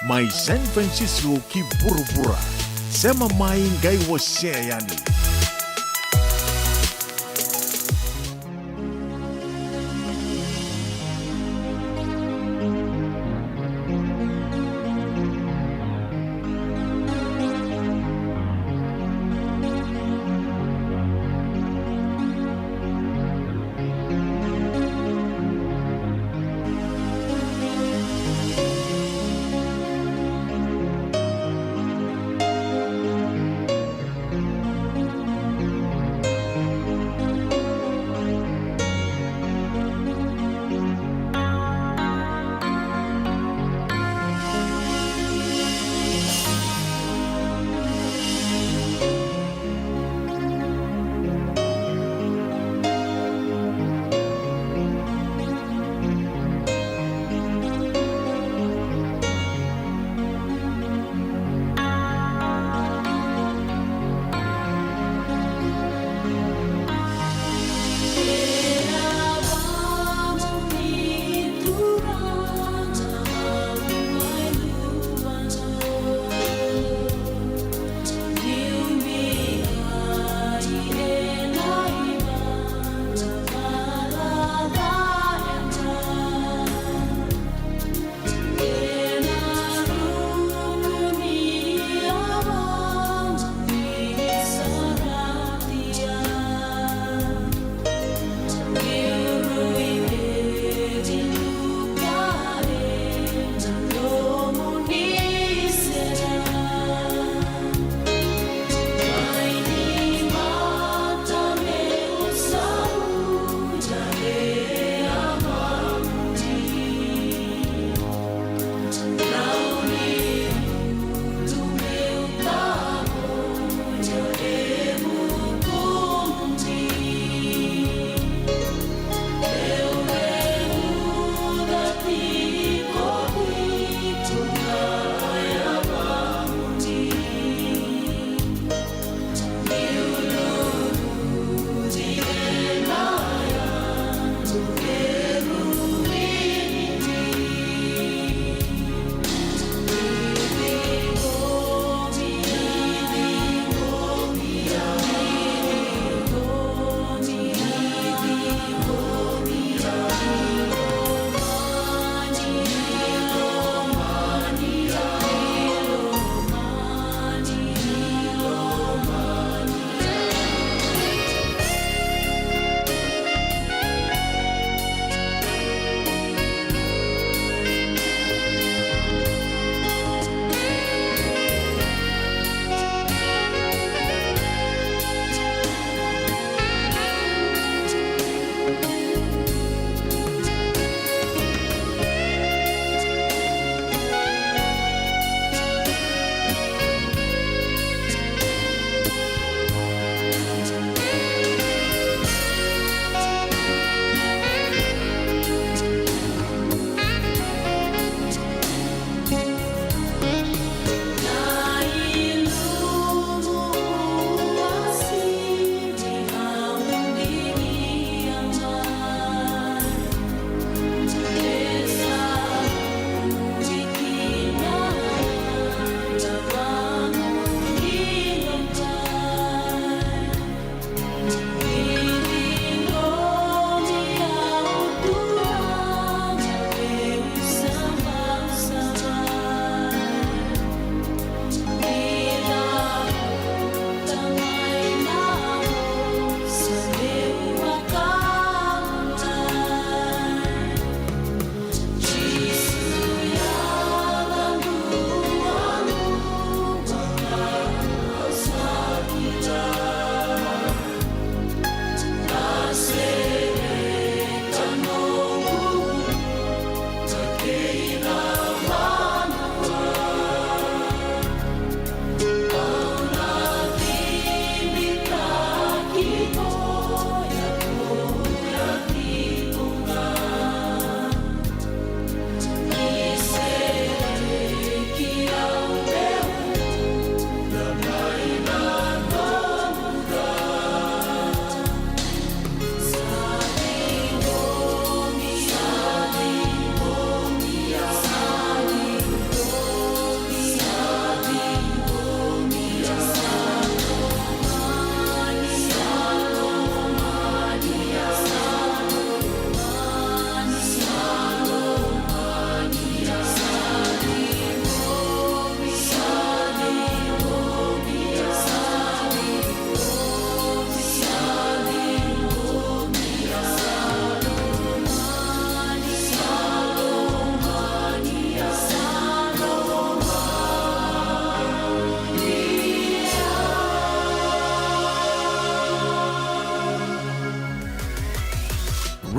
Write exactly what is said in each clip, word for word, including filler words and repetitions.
Mai San Francisco ki vuravura. Sema mai qai wasea yani.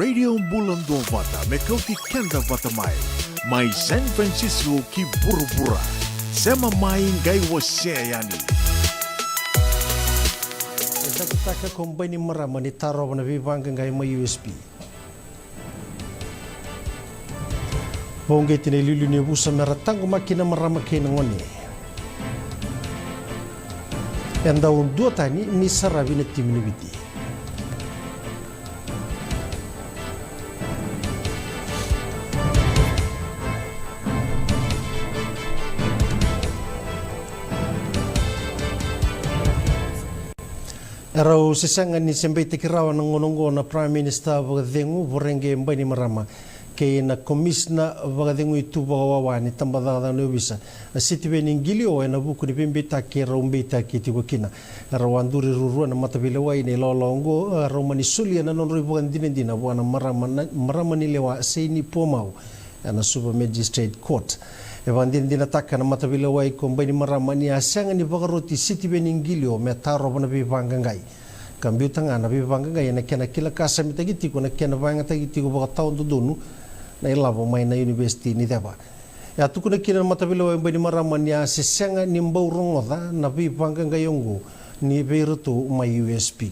Radio Bula Duavata me kauti keda vata mai. Mai San Francisco ki vuravura. Sema mai qai wasea yani. E cakitaka ko Bainimarama ni tarova na veivaqaqai mai U S P. Vauqeti na iliuliu ni yavusa me ra taqomaki na marama kei na gone. E dau duatani ni saravi na timi ni Viti. E rau se sega ni se beitaki rawa na gauna oqo na Prime Minister vakacegu, Voreqe Bainimarama, kei na Komisina vakacegui tu vakawawa ni tabacakacaka ni ovisa, na Sitiveni Qilio, ena vuku ni veibeitaki e rau beitaki tiko kina. E rau a duri ruarua na mataveilewai ena ilawalawa oqo, e rau mani solia na nodrau ivakadinadina vua na marama, na marama ni lewa Seini Puamau ena Suva Magistrate Court. E vakadinadinataka na mataveilewai ko Bainimarama ni a sega ni vakaroti Sitiveni Qilio me tarova na veivaqaqai, ka biuta ga na veivaqaqai ena kena kila kasamitaki tiko na kena vakayagataki tiko vakatawadodonu na ilavo mai na Univesiti ni Ceva. E a tukuna kina na mataveilewai Bainimarama ni a se sega ni bau rogoca na veivaqaqai oqo ni vei iratou mai U S P.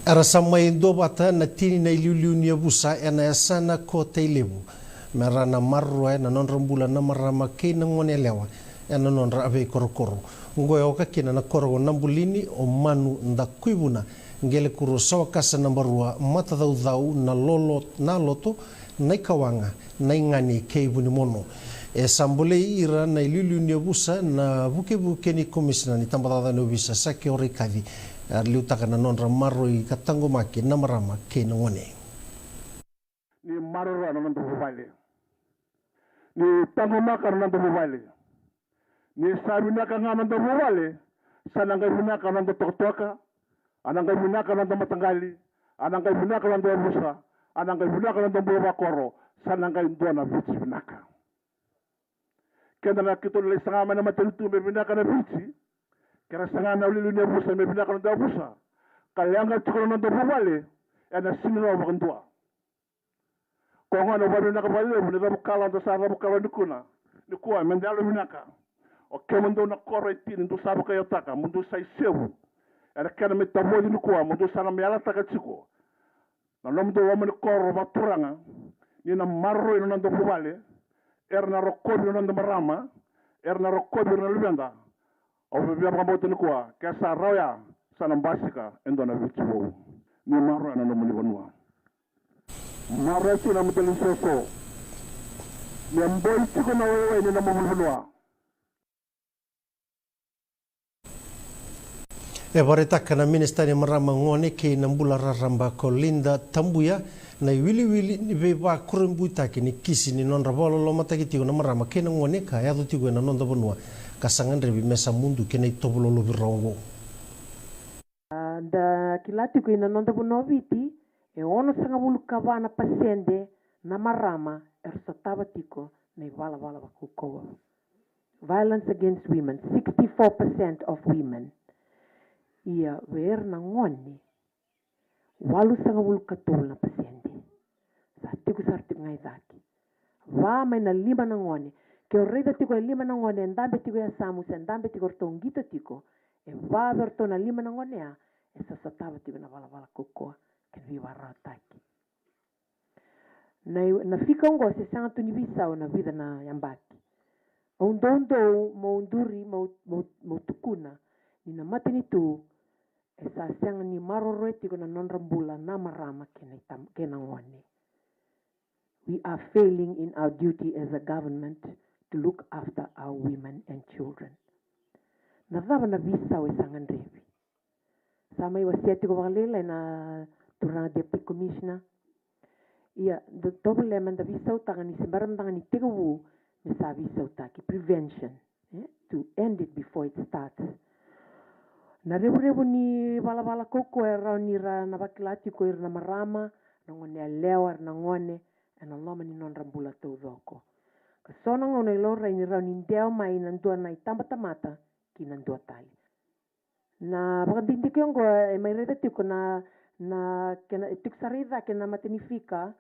Era sa mai duavata na tini na iliuliu ni yavusa ena yasana ko Tailevu me ra na maroroya na nodra bula na marama kei na gone yalewa ena nodra veikorokoro. Oqo e oka kina na koro ko Nabulini, o Manu, Dakuivuna, Qelekuro, Sawakasa naba rua, Matacaucau, Nalolo, Naloto, Naikawaqa, Naigani kei Vunimono. E sa bolei ira na iliuliu ni yavusa na vukevuke ni Komisina ni tabacakacaka ni ovisa, Sake Orekaci, a liutaka na nodra maroroi ka taqomaki na marama kei na gone. Ni maroroya na noda vuvale. Ni taqomaka na noda vuvale. Ni sa vinaka ga na noda vuvale, sa na qai vinaka na noda tokatoka, a na qai vinaka na noda mataqali, a na qai vinaka na noda yavusa, a na qai vinaka na noda bula vakoro, sa na qai dua na Viti vinaka. Keda na keitou lai saga mai na matanitu me vinaka na Viti, ke ra saga na iliuliu ni yavusa me vinaka na noda yavusa, ka leqa tiko na noda vuvale, ena sega ni rawa vakadua. Ko gone, au vakavinavinaka vakalevu ni cavukalawa da sa cavukalawa nikua. Nikua, me da yalovinaka. O kemudou na koro e tini dou sa vakaiyautaka mo dou sa isevu ena kena mai tavoci nikua, mo dou sa na mai yalataka tiko na nomudou loma ni koro vakaturaga, ni na maroroi na noda vuvale, era na rokovi na noda marama, era na rokovi ira na luveda. Au via vakabauta nikua, ke sa rawa ya, sa na basika e dua na Viti vou. Ni maroroya na nomuni vanua. Maroroya tiko na nomuni soso. Me boi tiko na waiwai ni nomu vanua. E vakaraitaka na Minisita ni Marama, Gone kei na Bula Raraba ko Lynda Tabuya na iwiliwili ni veivakurabuitaki ni kisi ni nodra vakalolomataki tiko na marama kei na gone ka yaco tiko ena noda vanua, ka sa gadrevi me sa mudu kina itovo lolovi rau oqo. A, da kila tiko ina noda vanua o Viti, e onosagavulu ka va na pasede na marama era sotava tiko na ivalavala vakaukauwa. Violence against women, sixty-four percent of women. Ia vei ira na gone, walusagavulu ka tolu na pasede. Sa tiko sara tiko ga i cake. Va mai na lima na gone. Ke o raica tiko e lima na gone e dabe tiko e yasamu se dabe tiko, o ratou qito tiko, e va vei ratou na lima na gone ya e sa sotava tiko na valavala kaukaua kei na veivakararawataki. Na, na fika oqo se sega tu ni veisau na vica na yabaki. Au doudou meu duri, meu, meu, meu tukuna ni na matanitu e sa sega ni maroroya tiko na nodra bula na marama kei na itam-, kei na gone. We are failing in our duty as a government to look after our women and children. Na cava na veisau e sa gadrevi? Sa mai wasea tiko vakalailai na turaga Deputy Commissioner. Ia, da tovolea me da veisautaka ni se bera mada ga ni tekivu me sa veisautaki, prevention, eh, to end it before it starts. Na revurevu ni valavala kaukaua e rawa ni ra na vakila tiko ira na marama, na gone yalewa, ira na gone, ena loma ni nodra bula taucoko. Ka so na gauna e laurai ni rawa ni dewa mai na dua na itabatamata ki na dua tale. Na vakadidike oqo e mai raica tiko na, Na kena, e tiko sara i cake na matanifika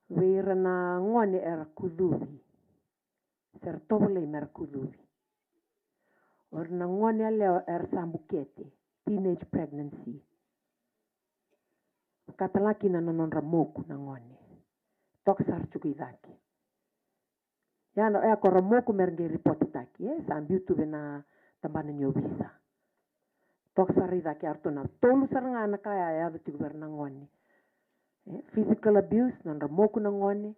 vei ira na gone era kucuvi, se ra tovolei me ra kucuvi. O ira na gone yalewa era sa bukete, teenage pregnancy. Ka tala kina na nodra moku na gone. Toka sara tiko i cake. Ia na, e, ko ra moku me ra qai ripotetaki, e, sa biu tu vei na tabana ni ovisa. Toka sara i cake, eratou na tolu sara ga na ka ya e yaco tiko vei ira na gone. E, physical abuse, nodra moku na gone.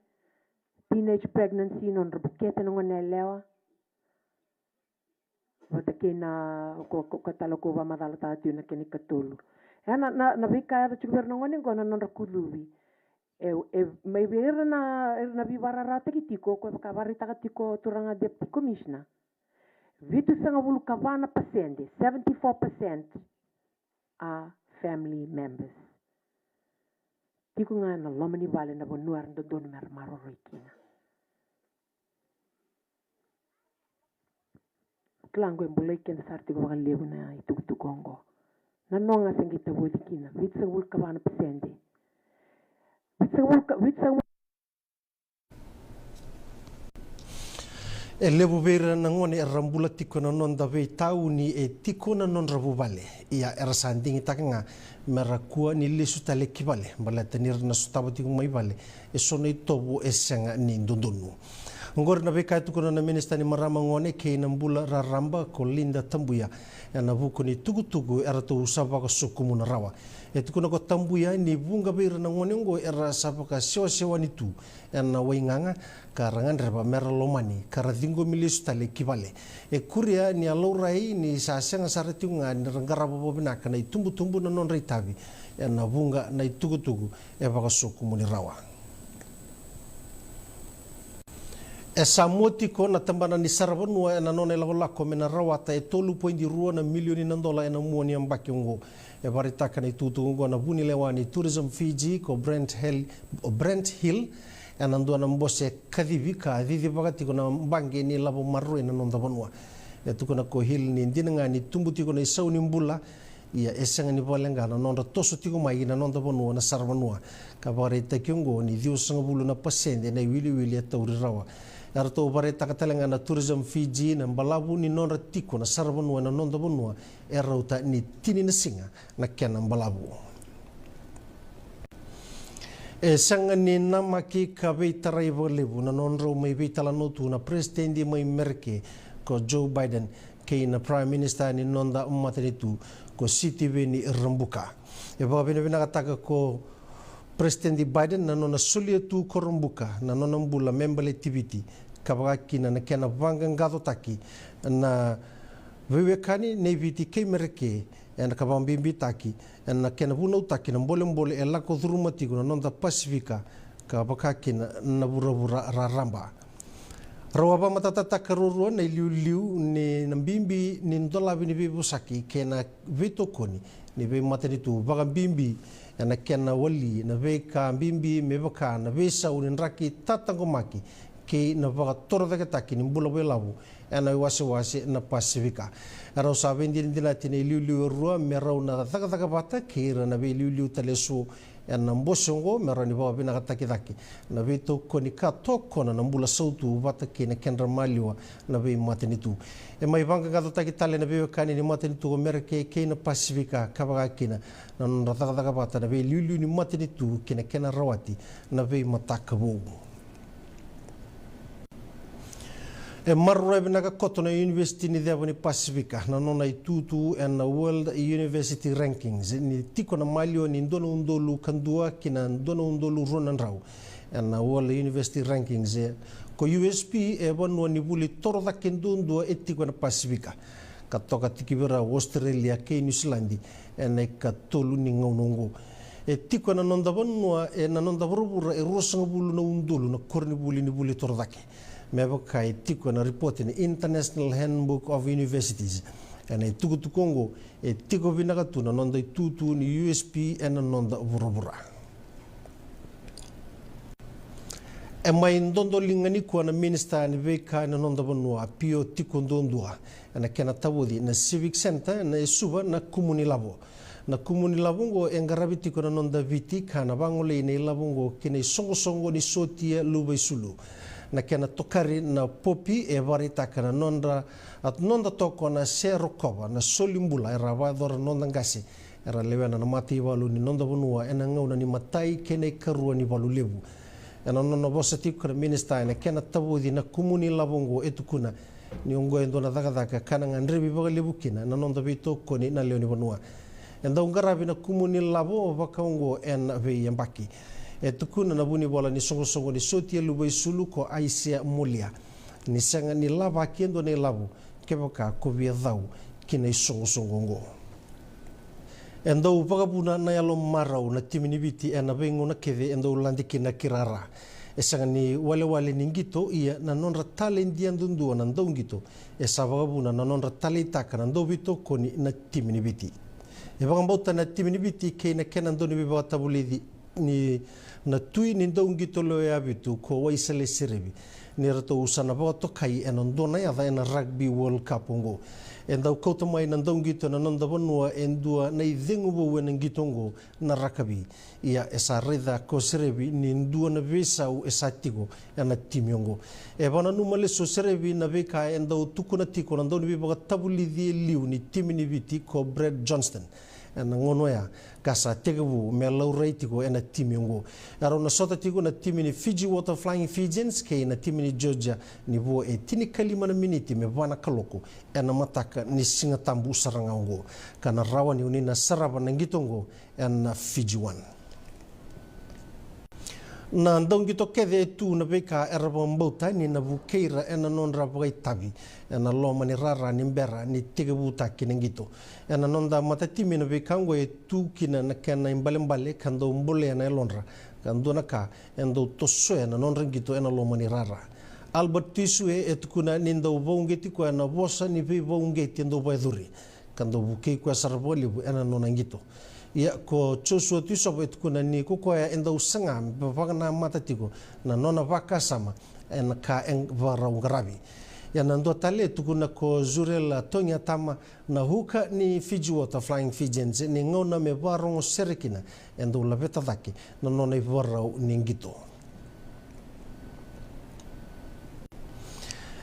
Teenage pregnancy, nodra bukete na gone yalewa. Vata kei na, ko, ko, ko tale ko vakamacalataka tiko na kena ikatolu. E, na, na, na veika e yaco tiko vei ira na gone qo na nodra kucuvi. E, e, mai vei ira na, ira na veivakararawataki tiko, ko e vakavakaraitaka tiko turaga Deputy Commissioner. Vitusagavulu ka va na pasede, seventy-four percent, are family members. Tiko ga na loma ni vale na vanua era dodonu me ra maroroi kina. Kila qo e bolei keda sara tiko vakalevu na itukutuku oqo. Na noga se qai tavoci kina, vitusagavulu ka va na pasede. Vitusagavulu ka, vitusagavulu. E levu vei ira na gone era bula tiko ena noda veitauni e tiko na nodra vuvale. Ia era sa digitaka ga me ra kua ni lesu tale ki vale baleta ni ra na sotava tiko mai vale e so na itovo e sega ni dodonu. Oqori na veika e tukuna na Minisita ni Marama, Gone kei na Bula Raraba ko Lynda Tabuya ena vuku ni tukutuku eratou sa vakasokumuna rawa. E tukuna ko Tabuya ni vuqa vei ira na gone oqo era sa vakasewasewani tu ena waigaga ka ra gadreva me ra lomani ka ra ciqomi lesu tale ki vale. E kuria ni a laurai ni sa sega sara tiko ga ni ra qarava vakavinaka na itubutubu na nodra itavi ena vuqa na itukutuku e vakasokumuni rawa. E sa mua tiko na tabana ni saravanua ena nona ilakolako me na rawata e tolu poidi rua na milioni na dola ena mua ni yabaki oqo. E vakaraitaka na itukutuku oqo na vunilewa ni Tourism Fiji ko Brent Hill, o Brent Hill, ena dua na bose kacivi ka cicivaka tiko na baqe ni lavo maroroi na noda vanua. E tukuna ko Hill ni dina ga ni tubu tiko na isau ni bula, ia e sega ni vakaleqa na nodra toso tiko mai ki na noda vanua na saravanua. Ka vakaraitaki oqo ni ciwasagavulu na pasede na iwiliwili e tauri rawa. Eratou vakaraitaka tale ga na Tourism Fiji na balavu ni nodra tiko na saravanua ena noda vanua e rauta ni tini na siga na kena balavu. E sega ni namaki ka veitarai vakalevu na nodrau mai veitalanoa tu na peresitedi mai Mereke ko Joe Biden kei na Prime Minister ni noda matanitu ko Sitiveni Rabuka. E vakavinavinakataka ko Peresitedi Biden na nona solia tu ko Rabuka na nona bula me baleti Viti, ka vaka kina na kena vaqaqacotaki na veiwekani nei Viti kei Mereke, ena ka vakabibitaki ena kena vunautaki na bolebole e lako curuma tiko na noda Pasifika, ka vaka kina na vuravura raraba. Rau a vakamatatataka ruarua na iliuliu ni na bibi ni dolavi ni veivosaki kei na veitokoni ni veimatanitu, vakabibi ena kena wali na veika bibi me vaka na veisau ni draki tataqomaki kei na vakatorocaketaki ni bula vakailavo ena iwasewase na Pasifika. Erau sa veidinadinati na iliuliu e rua me rau na cakacaka vata kei ira na veiliuliu tale eso ena bose oqo me rawa ni vakavinakataki cake na veitokoni ka tokona na bula sautu vata kei na kedra maliwa na veimatanitu. E mai vaqaqacotaki tale na veiwekani ni matanitu ko Mereke kei na Pasifika, ka vaka kina na nodra cakacaka vata na veiliuliu ni matanitu kei na kena rawati na veimataka vou. E maroroya vinaka koto na Univesiti ni Ceva ni Pasifika na nona itutu ena World University Rankings, ni tiko na maliwa ni dua na udolu ka dua ki na dua na udolu rua na drau ena World University Rankings. Ko U S P e vanua ni vuli torocake duadua e tiko ena Pasifika, ka toka tiko vei ira o Australia kei Niusiladi ena ikatolu ni gauna oqo. E tiko ena noda vanua, ena noda vuravura e ruasagavulu na udolu na koronivuli ni vuli torocake, me vaka e tiko ena ripote ni International Handbook of Universities. Ena itukutuku oqo e tiko vinaka tu na noda itutu ni U S P ena noda vuravura. E mai dodoliga nikua na minisita ni veika ena noda vanua, Pio Tikoduadua, ena kena tavoci na Civic Centre ena e Suva na Kumunilavo. Na kumuni lavo oqo e qaravi tiko na noda Viti ka na vagolei na ilavo oqo ki na isoqosoqo ni sotia luva isulu. Na kena tokari na popi e vakaraitaka na nodra, a noda tokona se rokova na soli bula era a vakayacora na noda qase era lewena na mataivalu ni noda vanua ena gauna ni matai kei na ikarua ni valu levu. Ena nona vosa tiko na minisita ena kena tavoci na kumuni lavo oqo e tukuna ni oqo e dua na cakacaka ka na gadrevi vakalevu kina na noda veitokoni na lewe ni vanua. E dau qaravi na kumuni lavo vakaoqo ena veiyabaki. E tukuna na vunivola ni soqosoqo ni sotia luva isulu ko Aisea Molia ni sega ni lavaki e dua na ilavo kevaka ko via cau ki na isoqosoqo oqo. E dau vakavuna na yalo marau na timi ni Viti ena veigauna kece e dau lade kina ki rara. E sega ni walewale ni qito, ia na nodra taledi yadudua na dauqito e sa vakavuna na nodra taleitaka na dauveitokoni na timi ni Viti. E vakabauta na timi ni Viti kei na kena dauniveivakatavulici ni na tui ni dauqito lewe vitu ko Waisale Serevi ni ratou sa na vakatokai ena dua na yaca ena Rugby World Cup oqo. E dau kauta mai na dauqito ena noda vanua e dua na icegu vou ena qito oqo, na rakavi. Ia e sa raica ko Serevi ni dua na veisau e sa tiko ena timi oqo. E vakananuma lesu o Serevi na veika e dau tukuna tiko na dauniveivakatavulici e liu ni timi ni Viti ko Brad Johnston ena gauna oya, ka sa tekivu me laurai tiko ena timi oqo. E rau na sota tiko na timi ni Fiji Water Flying Fijians kei na timi ni Georgia ni vo e tinikalima na miniti me va na kaloko ena mataka ni Sigatabu sara ga oqo, ka na rawa ni oni na sarava na qito oqo ena Fiji One. Na dauqito kece e tu na veika era vakabauta ni na vukei ira ena nodra vakaitavi ena loma ni rara ni bera ni tekivutaki na qito. Ena noda matatimi na veika oqo e tu kina na kena ibalebale ka dau bolea na yalodra, ka dua na ka e dau tosoya na nodra qito ena loma ni rara. Albert Tuisue e tukuna ni dau vakauqeti koya na vosa ni veivakauqeti e dau vakayacori, ka dau vukei koya sara vakalevu ena nona qito. Ia ko Joshua Tuisova e tukuna ni ko koya e dau saga me vakanamata tiko na nona vakasama ena ka e vakarau qaravi. Ia na dua tale e tukuna ko Zurel Togiatama, na huka ni Fiji Water Flying Fijians, ni gauna me vakarogo sere kina e dau laveta cake na nona ivakarau ni qito.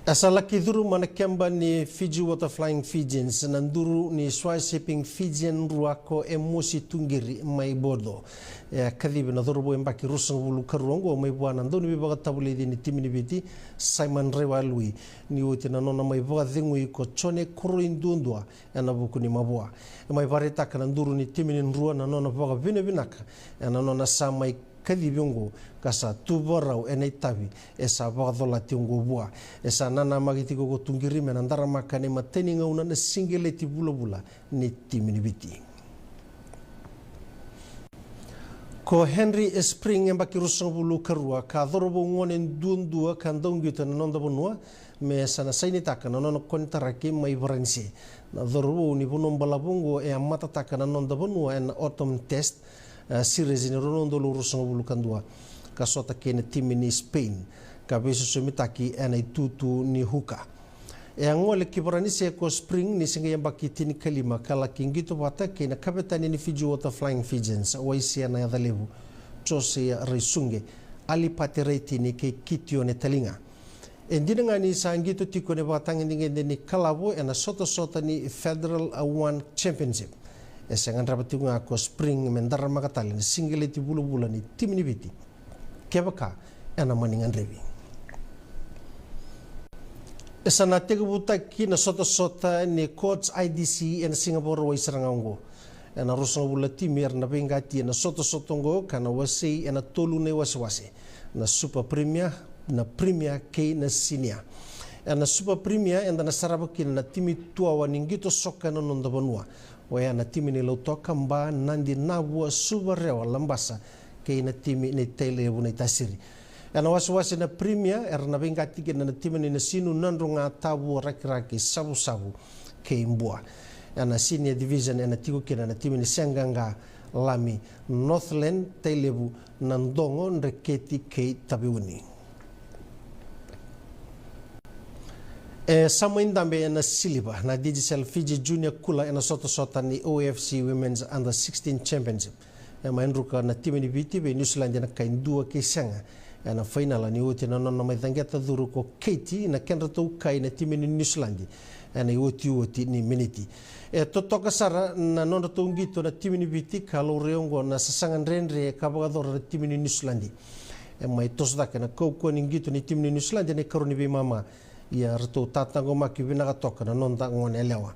E sa laki curuma na keba ni Fiji Water Flying Fijians na duru ni Swashaping Fijian rua ko Emosi Tuqiri mai Bordeaux. E a kacivi na cauravou yabaki ruasagavulu ka rua oqo mai vua na dauniveivakatavulici ni timi ni Viti, Simon Raiwalui, ni oti na nona mai vakacegui ko Jone Koroi duadua ena vuku ni mavoa. E mai vakaraitaka na duru ni timi ni Drua na nona vakavinavinaka ena nona sa mai kacivi oqo, ka sa tu vakarau ena itavi e sa vakacolati oqo vua. E sa nanamaki tiko ko Tuqiri me na daramaka ena imatai ni gauna na siqeleti vulavula ni timi ni Viti. Ko Henry Spring, yabaki ruasagavulu ka rua, ka cauravou gone duadua ka dauqito ena noda vanua, me sa na sainitaka na nona konitaraki mai Varanise. Na cauravou ni vanua balavu oqo e a matataka na noda vanua ena Autumn Test, eh, Series ni rua na udolu ruasagavulu ka dua, ka sota kei na timi ni Spain, ka veisosomitaki ena itutu ni huka. E a gole ki Varanise ko Spring ni se qai yabaki tinikalima, ka laki qito vata kei na kavetani ni Fiji Water Flying Fijians, Waisea Nayacalevu, Jose Raisuqe, Alipate Raitini kei Kitione Taliga. E dina ga ni sa qito tiko ena ivakatagedegede ni kalavo ena sotasota ni Federal One Championship, e se gadreva tiko ga ko Spring me daramaka tale na siqeleti vulavula ni timi ni Viti, kevaka ena mani gadrevi. E sa na tekivutaki na sotasota ni Courts I D C ena Siga Vakarauwai sara ga oqo. Ena ruasagavulu na timi era na veiqati ena sotasota oqo, ka na wasei ena tolu na iwasewase: na Super Premier, na Premier kei na Senior. Ena Super Premier eda na sarava kina na timi tuawa ni qito soka ena noda vanua, oya na timi ni Lautoka, Ba, Nadi, Navua, Suva, Rewa, Labasa, kei na timi ni Tailevu Naitasiri. Ena wasewase na Premier era na veiqati kina na timi ni Nasinu, Nadroga, Tavua, Rakiraki, Savusavu kei Bua. Ena Senior Division ena tiko kina na timi ni Seaqaqa, Lami, Northland, Tailevu, Nadogo, Dreketi kei Taveuni. E sa mai dabe ena siliva na Digicel Fiji Junior Kula ena sotasota ni O F C Women's Under sixteen Championship. E mai druka na timi ni Viti vei Niusiladi ena kai dua kei sega ena fainala ni oti na nona mai caqeta curu ko Katie na kedratou kai na timi ni Niusiladi ena iotioti ni miniti. E totoka sara na nodratou qito na timi ni Viti ka laurai oqo na sasaga dredre ka vakayacora na timi ni Niusiladi. E mai toso cake na kaukauwa ni qito ni timi ni Niusiladi ena ikarua ni veimama. Ia ratou tataqomaki vinaka toka na noda gone yalewa.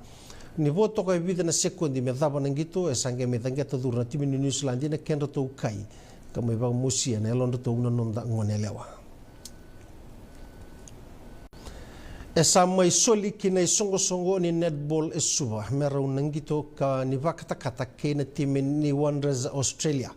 Ni vo toka e vica na sekodi me cava na qito, e sa qai mai caqeta curu na timi ni Niusiladi ena kedratou kai ka mai vakamosia na yalodratou na noda gone yalewa. E sa mai soli ki na isoqosoqo ni netball e Suva me rau na qito ka ni vakatakata kei na timi ni Wanderers Australia.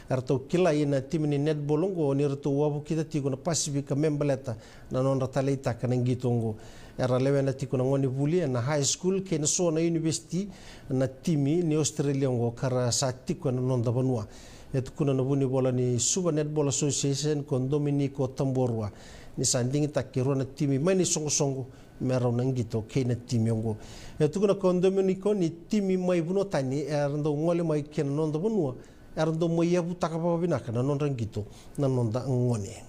E ratou kilai na timi ni netball oqo ni ratou wavokita tiko na Pasifika me baleta na nodra taleitaka na qito oqo. Era lewena tiko na gonevuli ena high school kei na so na univesiti na timi ni Australia oqo ka ra sa tiko ena noda vanua. E tukuna na vunivola ni Suva Netball Association ko Dominico Tabuarua ni sa digitaki e rua na timi mai na isoqosoqo me rau na qito kei na timi oqo. E tukuna ko Dominico ni timi mai vanua tani era dau gole mai kei na noda vanua era dau mai yavutaka vakavinaka na nodra qito na noda gone.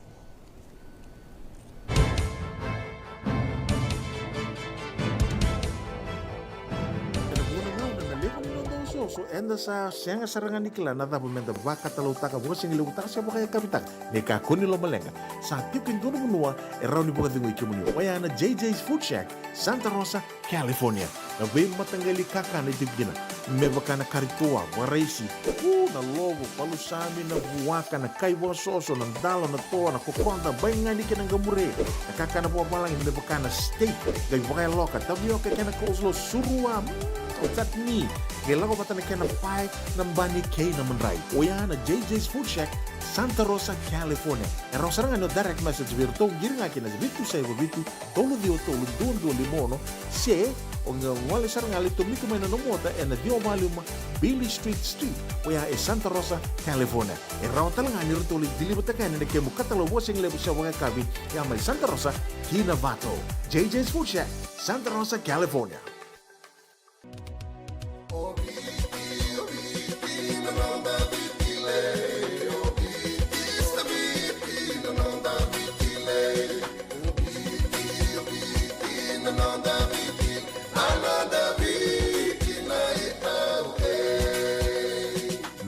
Ena vuna gauna na levu ni noda osooso eda sa sega sara ga ni kila na cava meda vakatalautaka, vakasigilevutaka se vakayakavitaka. Ni kakua ni lomaleqa, sa tiko e dua na vanua e rawa ni vakacegui kemuni, oya na J J's Food Shack, Santa Rosa, California. Na veimataqali kakana e tiko kina, me vaka na kari toa, vakaraisi, u, na lovo, palusami, na vuaka, na kai vakasoso, na dalo, na toa, na kokoda, baigani kei na qamure, na kakana vakavalagi me vaka na steak, qai vakayaloka, tavioka kei na coleslaw, surua, mm, o chutney, qai lako vata na kena pae, na bani kei na madrai. Oya na J J's Food Shack, Santa Rosa, California. E rawa sara ga ni o direct message vei iratou, qiri ga ki na vitu saiva vitu, tolu ciwa tolu, dua dua lima ono, se o qai gole sara ga, lai tomika mai na nomu ota ena ciwa va lima Beale Street Suite, oya e Santa Rosa, California. E rawa tale ga ni ratou lai deliver-taka yani na kemu katalau vakasigalevu se vakayakavi, ya mai Santa Rosa ki Novato. J J's Food Shack, Santa Rosa, California.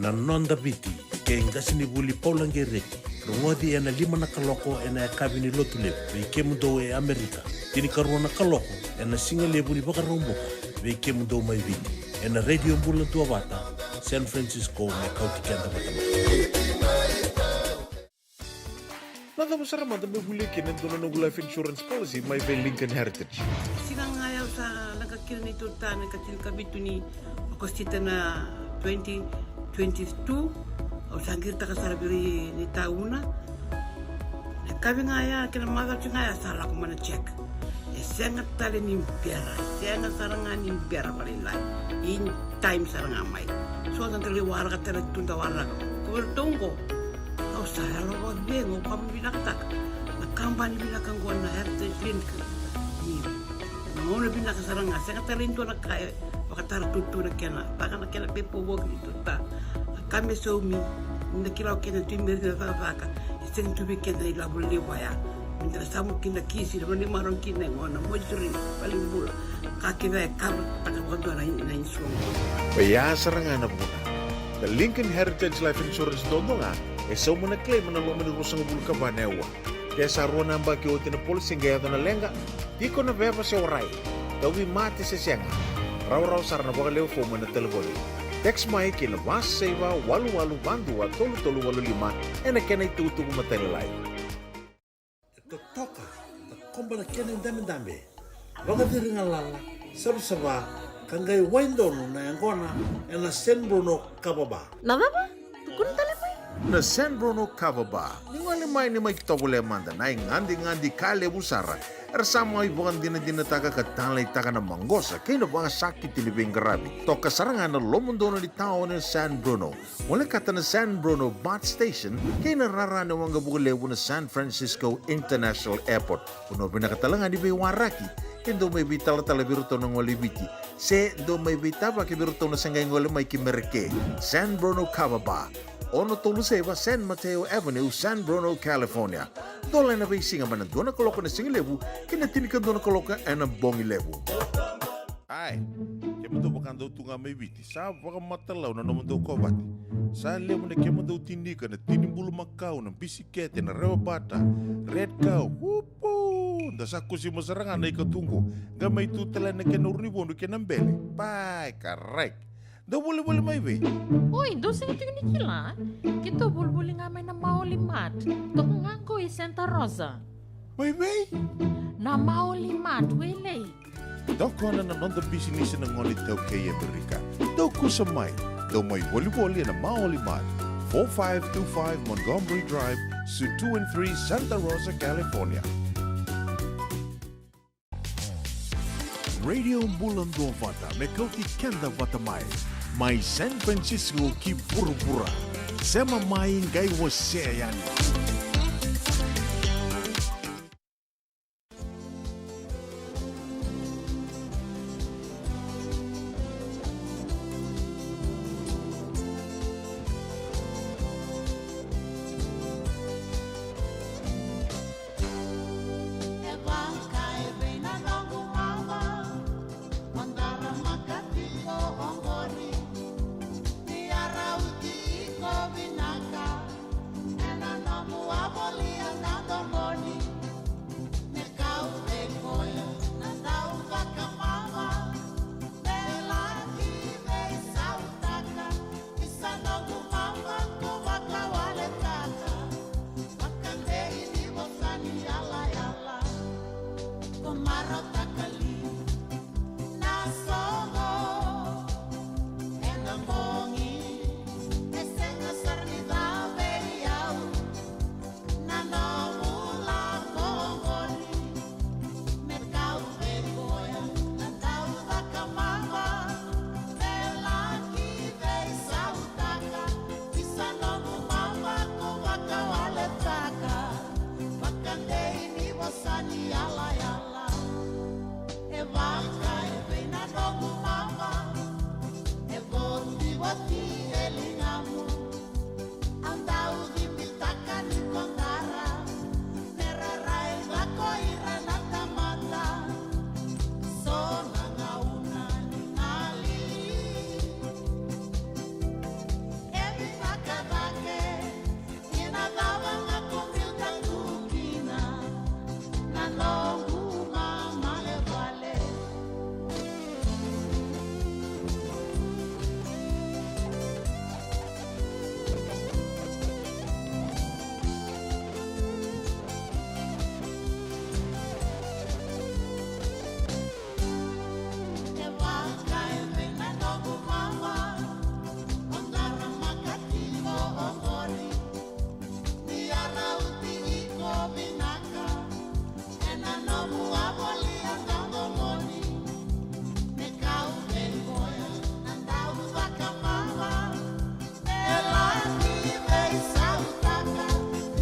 Na Noda Viti, kei qasenivuli Paula Qereti. Rogoci ena lima na kaloko ena yakavi ni Lotulevu vei kemudou e Amerika, tinikarua na kaloko ena sigalevu ni Vakaraubuka vei kemudou mai Viti, ena Radio Bula Duavata, San Francisco, me kauti keda vata mai. Na cava sara mada meu volia kina e dua na noqu life insurance policy mai vei Lincoln Heritage? Siga ga ya au sa leqa kina neitou ta na ikatinikavitu ni Okosita na twenty twenty-two, au sa qiritaka sara vei ira ni tauna. Na yakavi ga ya kei na macawa ga ya sa lako mai na check. E sega tale ni bera, e sega sara ga ni bera vakalailai. In time sara ga mai. So da dau lai waraka tale tu da waraka. Ko vei iratou oqo, au sa yalo vakacegu, au vakavinavinakataka na kabani vinaka oqo na Heritage Link. Ni gauna vinaka sara ga, sega tale ni dua na ka e vakatara tutu na kena, vaka na kena pepa voki ni tuta. Na ka me saumi, ni da kila o keda tu i Merika na cakacaka, e sega tu vei keda na ilavo levu vaya. Meda na samu kina kisi, na vanimaro kina e gona, moituri, valenibula. Ka kece e kava taka vakadua na, na insurance. Oya sara ga na vuna. Na Lincoln Heritage Life Insurance dodonu ga, e sauma na claim ena loma ni ruasagavulu ka va na aua. Ke sa rua na yabaki oti na policy qai yaco na leqa, tiko na veva se warai, tauvimate se sega, rawarawa sara na vakalewe fomu ena talevoni. Text mai ki na va saiva walu walu va dua tolu tolu walu lima ena kena itukutuku matailalai. E totoka, takoba na kena idabedabe. Vakaciri galala, savasava, ka qai wai donu na yaqona ena San Bruno Kava Bar. Na cava? Tukuna tale mai. Na San Bruno Kava Bar. Ni gole mai ni mai tovolea mada na igadigadi ka levu sara. Era sa mai vakadinadinataka ka taleitaka na maqosa kei na vakasakiti ni veiqaravi. Toka sara ga na lomodonu ni taoni o San Bruno. Volekata na San Bruno BART Station kei na rara ni waqavuka levu na San Francisco International Airport. Vanua vinaka tale ga ni veiwaraki Dou mai veitalatala vei iratou na gole i Viti, se dou mai veitavaki vei iratou na se qai gole mai ki Mereke. San Bruno Kava Bar, ono tolu saiva San Mateo Avenue, San Bruno, California. Dola ena veisiga mai na dua na kaloko ena sigalevu ki na tinikadua na kaloko ena bogilevu. Ai, kemudou vakadau tu ga mai Viti, sa vakamatalau na nomudou kovate. Sa levu na kemudou tinika, na tini bulumakau, na bisikete, na rewa bata, red cow, upu! Da sa kusima sara ga na ika tu qo, qai mai tu tale na kena urunivodu kei na bele. Pai, karai. Dou volivoli mai vei? Oi, dou sega tiko ni kila? Keitou volivoli ga mai na Maoli Mart. Toka ga qo i Santa Rosa. Mai vei? Na Maoli Mart, Wailei. Tokona na noda bisinisi na gone iTaukei e Amerika. Dou kusa mai. Dou mai volivoli ena Maoli Mart, four five two five Montgomery Drive, Suite two and three, Santa Rosa, California. Radio Bula Duavata, me kauti keda vata mai. Mai San Francisco ki vuravura. Sema mai qai wasea yani. E vaka e vei na noqu mama, o dara makati o oqori. Ni a rauti iko vinaka, ena nomu a volia na domoni. Me kau vei koya na dau vakamama, me laki veisautaka. Isa noqu mama ko vakawaletaka, vakadei ni vosa ni yalayala. Ko marautaka li na soqo ena bogi, e sega sara ni ca vei au. Na nomu lako oqori, me kau vei koya na dau vakamama, me laki veisautaka. Isa noqu mama ko vakawaletaka, vakadei ni vosa ni yalayala. E vaka e vei na noqu mama, e votivoti e ligamu. Au dau cibitaka ni ko dara, me ra raica ko ira na tamata. So na gauna ni gali, e vinaka cake. Ina cava ga ko biuta tu kina, na noqu mama e vale. E vaka e vei na noqu mama, o dara makati o oqori. Ni a rauti iko vinaka, ena nomu a volia na domoni. Me kau vei koya na dau vakamama, me laki veisautaka.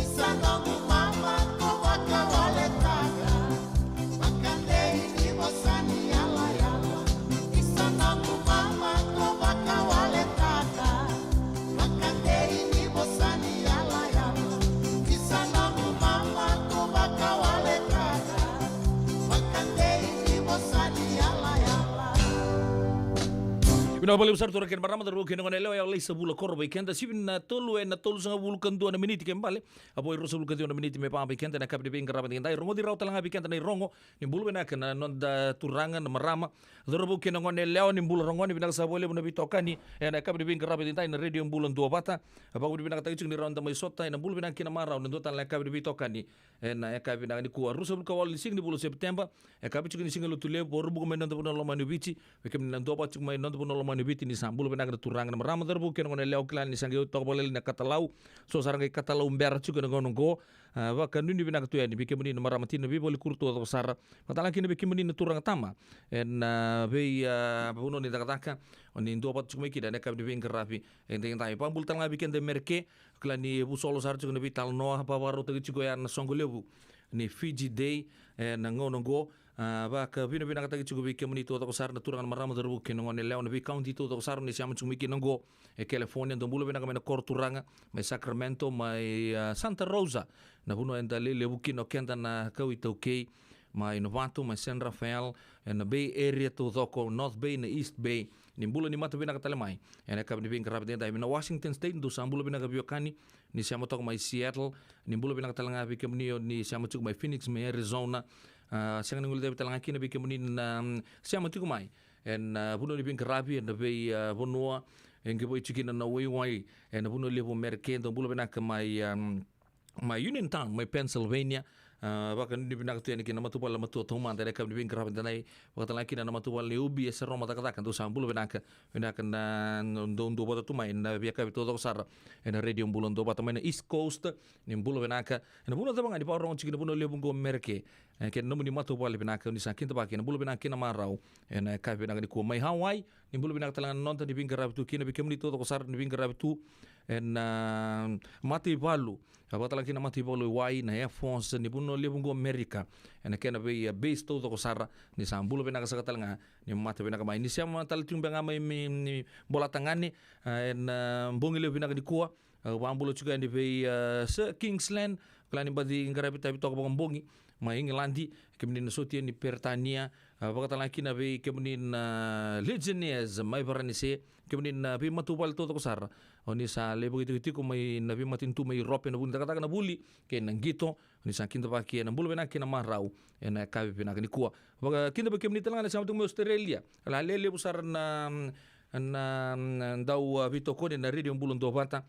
Isa noqu mama ko vakawaletaka, vakadei ni vosa ni yalayala. Isa noqu mama ko vakawaletaka, vakadei ni vosa ni yalayala. Isa noqu mama ko vakawaletaka, vakadei ni vosa ni yalayala. Vinaka vakalevu sara, turaga kei na marama, cauravou kei na goneyalewa, o yau Laisa Vula Koro vei keda. Sivi na tolu ena tolusagavulu ka dua na miniti kei bale. A vo e ruasagavulu ka ciwa na miniti me va vei keda ena yakavi ni veiqaravi edaidai. Rogoci rawa tale ga vei keda na irogo. Ni bula vinaka na noda turaga, na marama, cauravou kei na goneyalewa, ni bula rogo, ni vinaka sara vakalevu na veitokani ena yakavi ni veiqaravi edaidai na Radio Bula Duavata. Vakavinavinakataki tiko ni rawa ni da mai sota ena bula vinaka kei na marau, na dua tale na yakavi ni veitokani ena yakavi vinaka nikua, ruasagavulu ka walu ni siga ni vula o Sepiteba, yakavi tiko ni Siga Lotulevu. Au rubuka mai noda vanua lomani o Viti, vei kemuni na duavata tiko mai noda vanua lomani o Viti, ni sa bula vinaka na turaga, na marama, cauravou kei na goneyalewa. Kila ni sa qai toka vakalailai na katalau, so sa ra qai katalau bera tiko ena gauna oqo. A, vakanuinui vinaka tu yani vei kemuni na marama tina, veivakalekutu taucoko sara. Vakatalega kina vei kemuni na turaga tama ena vei, a, vanua ni cakacaka, o ni duavata tiko mai kina ena yakavi ni veiqaravi edaidai. Vakabula tale ga vei keda e Mereke, kila ni vusolo sara tiko na veitalanoa, vakavakarautaki tiko ya na soqo levu ni Fiji Day ena gauna oqo. A, vakavinavinakataki tiko vei kemuni taucoko sara na turaga, na marama, cauravou kei na gone yalewa, na veikauniti taucoko sara ni sema tiko mai kina oqo e California. Dou bula vinaka mai na koro turaga, mai Sacramento, mai, a, Santa Rosa, na vanua eda lelevu kina o keda na kawa iTaukei, mai Novato, mai San Rafael, ena Bay Area taucoko, North Bay, na East Bay. Ni bula ni mata vinaka tale mai ena yakavi ni veiqaravi edaidai. Mai na Washington State, dou sa bula vinaka veiwekani ni sema toka mai Seattle. Ni bula vinaka tale ga vei kemuni o ni sema tiko mai Phoenix, mai Arizona. A, sega ni guilecavi tale ga kina vei kemuni na, mm, sema tiko mai ena, a, vanua ni veiqaravi ena vei, a, vanua e qivoi tiko kina na waiwai ena vanua levu o Merika. Dou bula vinaka mai, a, mai Uniontown, mai Pennsylvania. A, vakanuinui vinaka tu yani kina na matavuvale na Matua Taumada ena yakavi ni veiqaravi edaidai. Vakatalega kina na matavuvale ni Ubi e Seroma Cakacaka, dou sa bula vinaka. Vinaka na dou duavata tu mai na veiyakavi taucoko sara ena Radio Bula Duavata mai na East Coast. Ni bula vinaka ena vanua cava ga ni vakarorogo tiko kina na vanua levu oqo o Merika, e, kei na nomuni matavuvale vinaka, ni sa kidavaki ena bula vinaka kei na marau ena yakavi vinaka nikua. Mai Hawaii, ni bula vinaka tale ga na noda ni veiqaravi tu kina, vei kemuni taucoko sara ni veiqaravi tu ena, a, mataivalu, a, vakatalega kina na mataivalu e wai, na Air Force ni vanua levu oqo o Merika ena kena vei, a, base taucoko sara. Ni sa bula vinaka saka tale ga ni mata vinaka mai. Ni sema tale tiko beka ga mai, mai, ni Bolatagane, a, ena, a, bogi levu vinaka nikua. A, vakabula tiko yani vei, a, Sir Kingsland, kila ni baci qaravi tavi toka vakabogi mai Igiladi, kemuni na sotia ni Peritania. A, vakatalega kina vei kemuni na Legionnaires mai Varanise, kemuni na veimatavuvale taucoko sara o ni sa lai vakaitikotiko mai na veimatanitu mai Europe ena vuku ni cakacaka na vuli kei na qito. Ni sa kidavaki ena bula vinaka kei na marau ena yakavi vinaka nikua. Vakakidavaki kemuni tale ga na sema tiko mai Australia. Lelevu sara na, na, na dau, a, veitokoni ena Radio Bula Duavata.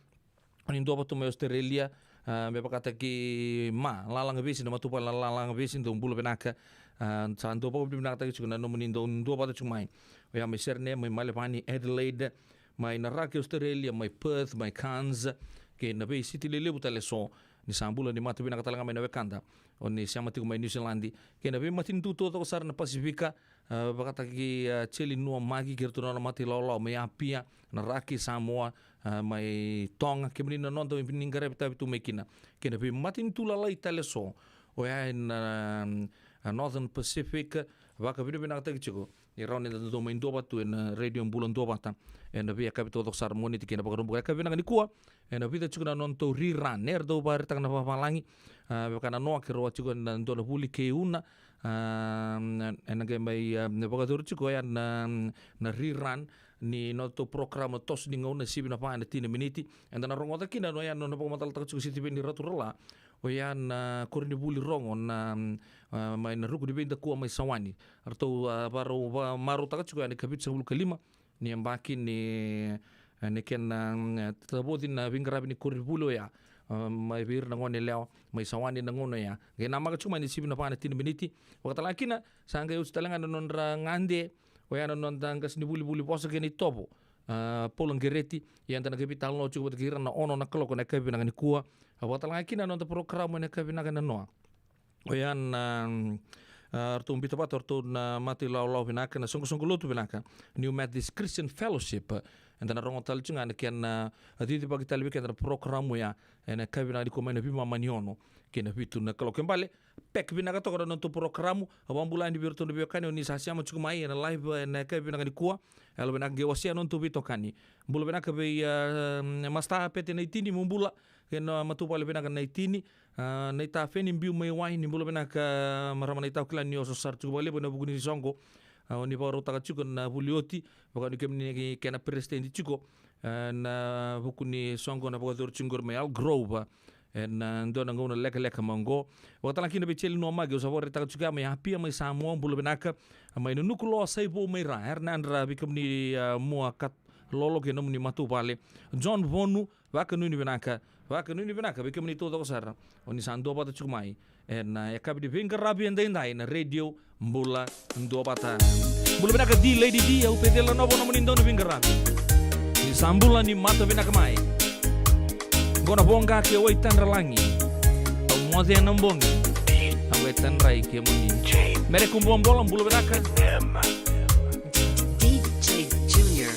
Ni duavata mai Australia, a, me vakataki Ma Lalagavesi, na matavuvale na Lalagavesi, dou bula vinaka. A, sa dau vakavinavinakataki tiko na nomuni dau duavata tiko mai. Oya mai Sydney, mai Melbourne, Adelaide, mai Naraki Australia, mai Perth, mai Cairns, kei na veisiti lelevu tale eso. Ni sa bula ni mata vinaka tale ga mai na wekada o ni sema tiko mai New Zealand, kei na veimatanitu taucoko sara na Pasifika, a, vakataki, a, Jeli Nuamaki kei iratou na nona mata ilawalawa mai Apia, Naraki, Samoa, a, mai Toga, kemuni na noda ni qaravi tavi tu mai kina, kei na veimatanitu lalai tale eso, oya ena, a, Northern Pacific. Vakavinavinakataki tiko ni rawa ni da dau mai duavata tu ena Radio Bula Duavata ena veiyakavi taucoko sara, Moniti kei na Vakaraubuka. Yakavi vinaka nikua ena vica tiko na nodatou rerun, eratou vakaraitaka na vavalagi, a, vaka na noa, keirau a tiko ena dua na vuli kei Una, a, ena qai mai, a, vakayacori tiko oya na, na rerun ni nodatou porokaramu na toso ni gauna, sivi na va ena tini na miniti. Eda na rogoca kina oya na nona vakamacalataka tiko o Sitiveni Raturala, oya na koronivuli rogo na, a, mai na ruku ni veidakua mai Sawani. Ratou, a, vakarau, vakamarautaka tiko yani ka vitusagavulu ka lima ni yabaki ni, a, ni kena, a, tavoci na veiqaravi ni koronivuli oya, a, mai vei ira na gone yalewa mai Sawani na gauna oya. Qai namaka tiko mai ni sivi na va na tini na miniti. Vakatalega kina sa qai oti tale ga na nodra gade, oya na noda qasenivuli, vuli vosa kei na itovo, a, Paula Qereti. Ia eda na qai veitalanoa tiko vata kei ira na ono na kaloko ena yakavi vinaka nikua. A, vakatalega kina na noda porokaramu ena yakavi vinaka ena noa, oya na, a, ratou biuta vata o ratou na mata ilawalawa vinaka, na soqosoqo lotu vinaka, New Methodist Christian Fellowship. Eda na rogo tale tiko ga na kena, a, cicivaki tale vei keda na porokaramu oya ena yakavi vinaka nikua mai na veimama ni ono kei na vitu na kaloko. Kena ibalebale, peki vinaka toka na nodatou porokaramu. A, vakabula yani vei iratou na veiwekani o ni sa sema tiko mai ena live ena yakavi vinaka nikua. Yalo vinaka, qai wasea na nodatou veitokani. Bula vinaka vei, a, Masta Pete Naitini, mo bula. Kei na matavuvale vinaka Naitini. A, Naita Feni, biu mai Wai, ni bula vinaka, a, marama Naita, au kila ni o sa sara tiko vakalevu ena vuku ni soqo, a, o ni vakarautaka tiko na vuli oti, vakanuinui kemuni kena peresitedi tiko, a, ena vuku ni soqo na vakayacori tiko qori mai Aldergrove, a, ena, a, dua na gauna lekaleka mai oqo. Vakatalega kina vei Jeli Nuamaki, au sa vakaraitaka tiko ya, mai Apia, mai Samoa, bula vinaka, a, mai na Nukuloa, Saivou, mai Ra, era na yadra vei kemuni, a, mua ka lolo kei na nomuni matavuvale. John Vonu, vakanuinui vinaka, vakanuinui vinaka vei kemuni taucoko sara o ni sa duavata tiko mai ena, a, yakavi ni veiqaravi edaidai na Radio Bula Duavata. Bula vinaka D Lady D, au Peceli Nanovo, nomuni dau ni veiqaravi. Ni sa bula ni mata vinaka mai. Qo na Voqa kei Waitadralagi. Au moce ena bogi, au e tadrai kemuni. Mere Kubuabola, bula vinaka. D J Junior.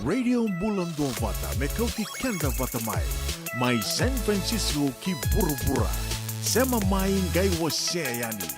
Radio Bula Duavata me kauti keda vata mai. Mai San Francisco ki vuravura. Sema mai qai wasea yani.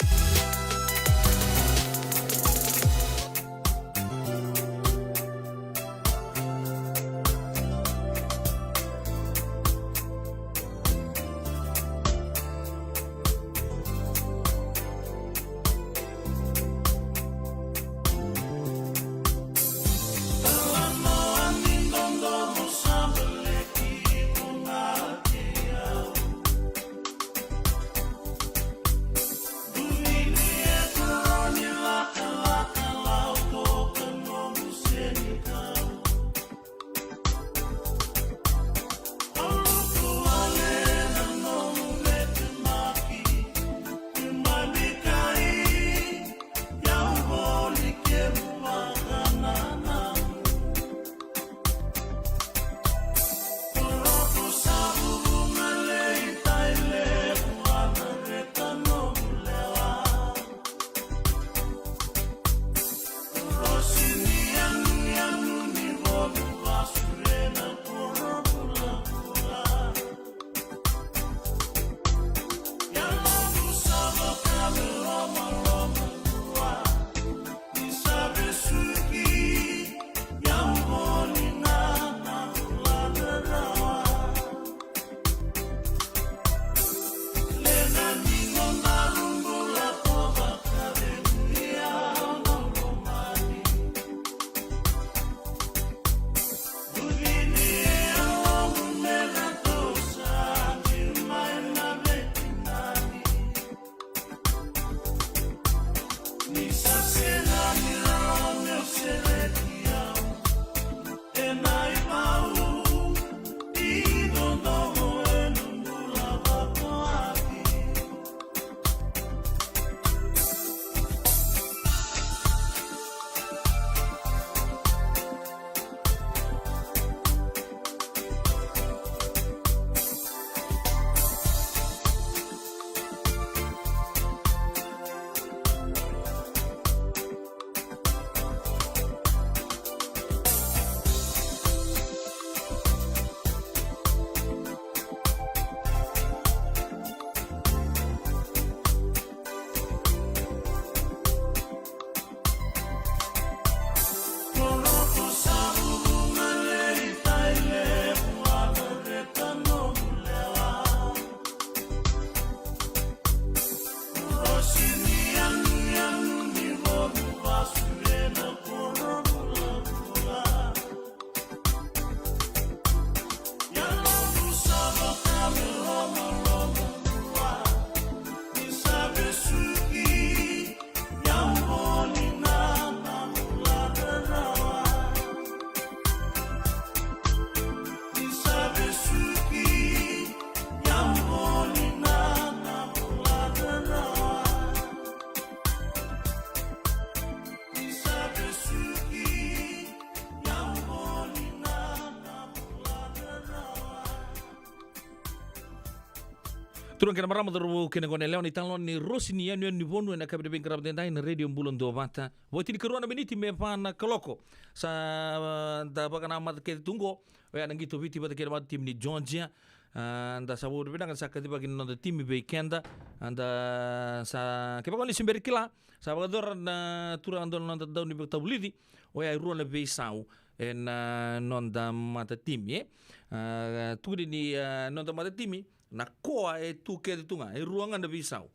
Turaga kei na marama, cauravou kei na goneyalewa, na italanoa ni Rosi ni Yanuyanu ni Vonu ena yakavi ni veiqaravi edaidai ena Radio Bula Duavata. Vo, tinikarua na miniti me va na kaloko. Sa, ah, da vakanamata kece tu qo. Oya na qito o Viti vata kei na matatimi ni Georgia. Ah, da sa vakavinavinaka ni sa kacivaki na noda timi vei keda. Ah, da sa, kevaka o ni se bera ni kila, sa vakayacora na turaga dau na noda dau ni vakatavulici. Oya e rua na veisau ena noda matatimi, e. Ah, tukuni ni, ah, noda matatimi, na koa e tu kece tu ga, e rua ga na veisau.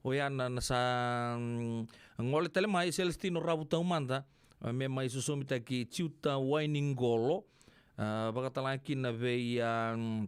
Oya na, na sa, mm, gole tale mai Celestino Ravutaumada, ah, me mai sosomitaki Jiuta Wainiqolo, ah, vakatalega kina vei, ah, mm,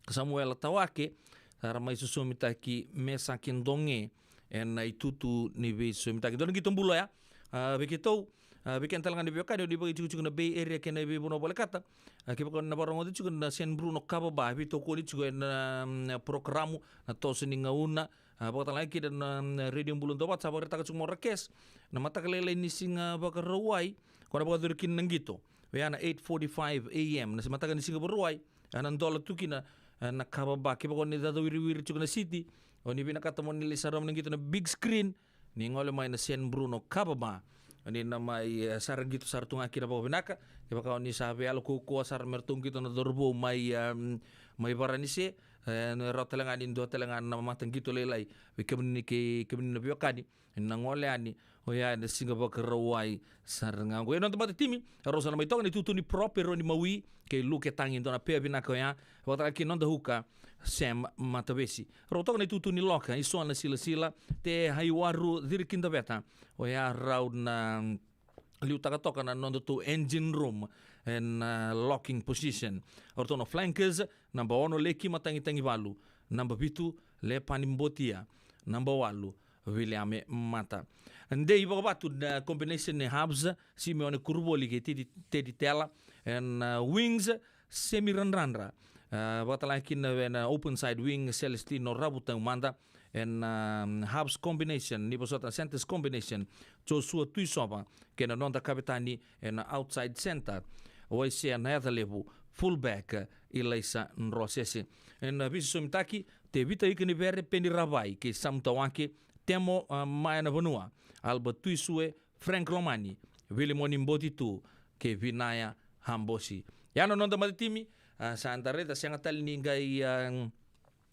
Samuela Tawake, sa ra mai sosomitaki Mesake Doge ena itutu ni veisosomitaki. Dua na qito bula oya, ah, vei keitou, ah, vei keda talega na veiwekani o ni vakaitikotiko na Bay Area kei na veivanua volekata. Ah, kevaka o ni na vakarogoca tiko na San Bruno Kava Bar, veitokoni tiko ena, mm, porokaramu na toso ni gauna. Ah, vakatalega kina na, mm, Radio Bula Duavata, sa vakaraitaka tiko mai o Rakes, na mataka lailai ni siga Vakarauwai, ko na vakayacori kina na qito. Oya na eight forty-five a m na mataka ni siga Vakarauwai. Ena dola tu kina, e, na kava ba. Kevaka o ni cacawiriwiri tiko na siti, o ni vinakata mo ni lai sarava na qito na big screen, ni gole mai na San Bruno kava ba. O ni na mai, e, sara qito sara tu ga kina vakavinaka. Kevaka o ni sa veiyalo kaukaua sara me ratou qito na cauravou mai, em, mai Varanise, e, na rawa tale ga ni dua tale ga na mataqito lailai vei kemuni kei kemuni na veiwekani. Na gole yani, oya ena siga Vakarauwai sara ga oqo. E noda matatimi, rau sa na mai toka na itutu ni prop, e rau ni mawi, kei Luke Tagi, dua na pea vinaka oya, vakataka kina noda huka, Sam Matavesi. Rau toka na itutu ni loka, i so na silasila, te Haiwaru Ciriki Daveta, oya rau na liutaka toka na noda tou engine room, ena, ah, locking position. O ratou na flankers, naba ono Leki Matagitagivalu, naba vitu Lepani Botia, naba walu Viliame Mata. Dei vakavatu na combination ni halves, Simeone Kuruvoli kei Tedi, Tedi Tela, ena, ah, wings, Semi Radradra. Ah, vakatale kina ena open side wing, Celestino Ravu Taumada, ena, um, halves combination, ni vosota centers combination, Joshua Tuisova, kei na noda kavetani ena outside center, Waisea Nayacalevu, fullback, Ilaisa Drosese. Ena veisisomitaki, Tevita Ikanivere, Peni Ravai, kei Samu Tawake, Temo, ah, Maea Navanua, Albert Tuisue, Frank Lomani, Vilimoni Botitu, kei Vinaya Habosi. Ya na noda matatimi, ah, sa da raica sega tale ni qai, ah,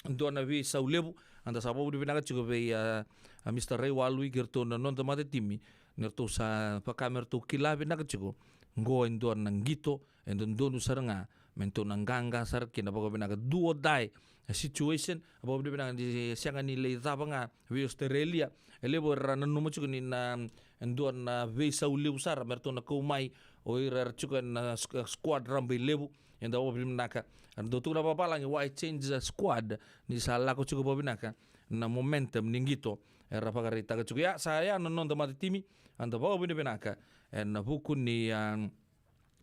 dua na veisau levu, eda sa vakavinavinaka tiko vei, ah, ah, Mister Raiwalui kei ratou na noda matatimi, ni ratou sa vaka me ratou kila vinaka tiko, qo e dua na qito, e dodonu sara ga, me tou na qaqa sara kina vakavinaka, do or die situation, vakavinaka ni sega ni lai cava ga vei Australia. E levu era nanuma tiko ni na dua na veisau levu sara me ratou na kau mai, o ira era tiko ena squ-, squad rabailevu, eda vakavinaka. Era dau tukuna vavalagi, why change the squad, ni sa lako tiko vakavinaka na momentum ni qito era vakaraitaka tiko. Ia, sa ya na noda matatimi, eda vakavinavinaka ena vuku ni, ah,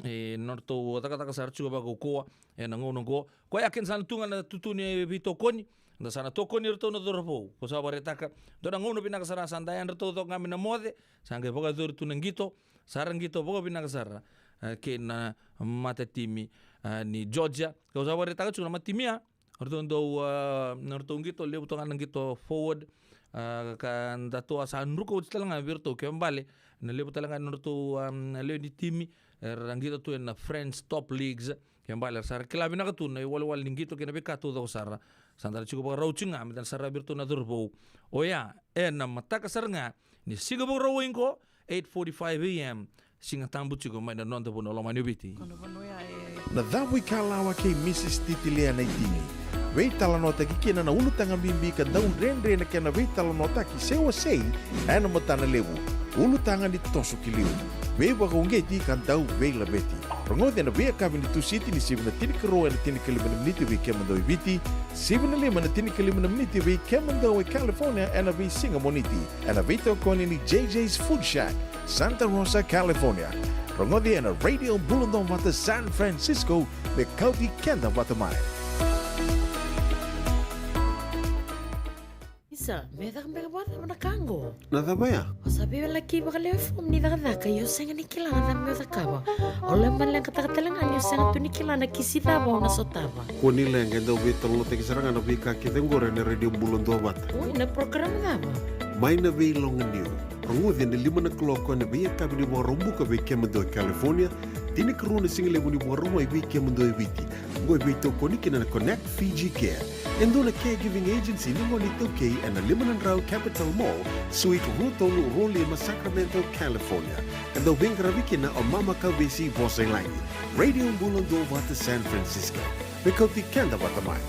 e, nodratou cakacaka sara tiko vakaukauwa ena gauna oqo. Koya kina sa na tu ga na tutu ni veitokoni, da sa na tokoni iratou na cauravou. Ko sa vakaraitaka, dua na gauna vinaka sara sa da yadra taucoko ga me na moce, sa qai vakayacori tu na qito, sa ra qito vakavinaka sara, e, kei na matatimi, e, ni Georgia. Kau sa vakaraitaka tiko na matatimi ya, o ratou dau, a, na ratou qito, levu toka na qito forward, a, ka datou a sa druka oti tale ga vei iratou, kena ibalebale na levu tale ga na nodratou, a, na lewe ni timi era qito tu ena French top leagues, kena ibalebale era sa ra kila vinaka tu na iwalewale ni qito kei na veika taucoko sara. Sa da na tiko vakarau tiko ga me da na saravi iratou na cauravou. Oya, ena mataka sara ga ni siga Vakarauwai qo, eight forty-five a.m. Siga Tabu tiko mai na noda vanua lomani o Viti. Na Cavuikalawa kei Mrs Titilia Naitini. Veitalanoataki kina na ulutaga bibi ka dau dredre na kena veitalanoataki se wasei ena matana levu. Ulutaga ni toso ki liu. Veivakauqeti ka dau veilaveti. Rogoci ena veiyakavi ni Tusiti ni sivi na tinikarua ena tinikalima na miniti vei kemudou e Viti, sivi na lima na tinikalima na miniti vei kemudou e California ena veisiga Moniti. Ena veitokoni ni J J's Food Shack, Santa Rosa, California. Rogoci ena Radio Bula Duavata San Francisco, me kauti keda vata mai. Isa, me caka beka vakacava na ka qo? Na cava ya? O sa veiwalaki vakalewe fomu ni cakacaka, ia o sega ni kila na cava me o cakava. O lai maleqataka tale ga ni o sega tu ni kila na kisi cava o na sotava. Kua ni leqa, e dau veitalanoataki sara ga na veika kece oqori ena Radio Bula Duavata. Oi, na program cava? Mai na Veiloganiu. Rogoci ena lima na kaloko ena veiyakavi ni Vakaraubuka vei kemudou e California, tinikarua na sigalevu ni Vakarauwai vei kemudou e Viti. Oqo e veitokoni kina na Connect Fiji Care, e dua na caregiving agency ni gone iTaukei ena lima na drau Capital Mall, Suite rua tolu, rua lima, Sacramento, California. E dau veiqaravi kina o Mama Kauvesi Vosailagi. Radio Bula Duavata San Francisco. Me kauti keda vata mai.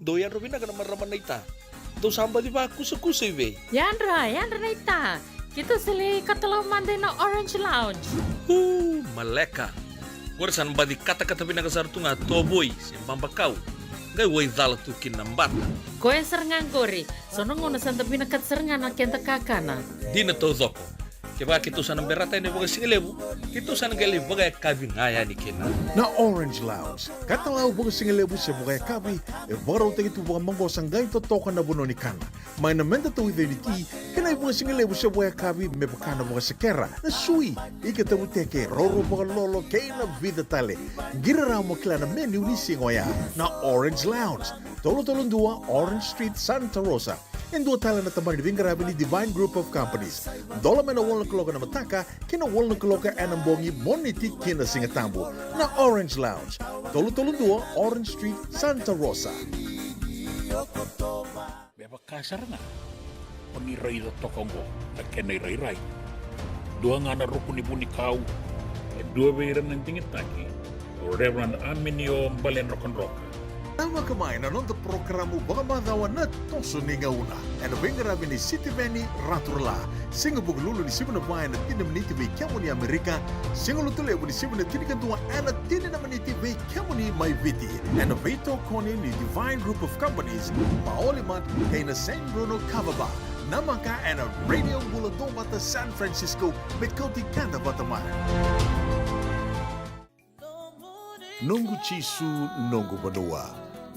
Dou yadra vinaka na marama naita. Dou sa baci vakusakusa i vei? Yadra, yadra naita. Keitou sa lai katalau mada ina Orange Lounge. Uu, maleka. Qori sa na baci katakata vinaka sara tu ga tovoi se babakau. Qai waicala tu kina na bata. Koya sara ga qori. So na gauna sa da vinakata sara ga na keda kakana. Dina taucoko. Kevaka keitou sa na berata yani vakasigalevu, keitou sa na qai lai vakayakavi ga yani kina. Na Orange Lounge, katalau vakasigalevu se vakayakavi, e vakarautaki tu vakamaqosa qai totoka na vanua ni kana. Mai na meda tauica ni ti, kei na ivakasigalevu se vakayakavi me vaka na vakasekera, na sui, ika tavuteke, roro vakalolo, kei na vica tale. Qiri rawa mo kila na menu ni siga oya. Na Orange Lounge, tolu tolu dua Orange Street, Santa Rosa. E dua tale na tabana ni veiqaravi ni Divine Group of Companies. Dola mai na walu na kaloko ena mataka ki na walu na kaloko ena bogi, Moniti ki na Sigatabu. Na Orange Lounge, tolu tolu dua Orange Street, Santa Rosa. Me vaka sara ga o ni raica toka oqo na kena irairai. Dua ga na ruku ni vunikau, e dua vei ira na digitaki, o Reverend Aminio Baledrokadroka. Namaka mai na noda porokaramu vakamacawa Na Toso ni Gauna, ena veiqaravi ni Sitiveni Raturala. Siga Vukelulu ni sivi na va ena tini na miniti vei kemuni Amerika, Siga Lotulevu ni sivi na tinikadua ena tini na miniti vei kemuni mai Viti. Ena veitokoni ni Divine Group of Companies, Paoli Mart, kei na San Bruno Kava Bar. Namaka ena Radio Bula Duavata San Francisco, me kauti keda vata mai. Noqu Jisu, noqu vanua.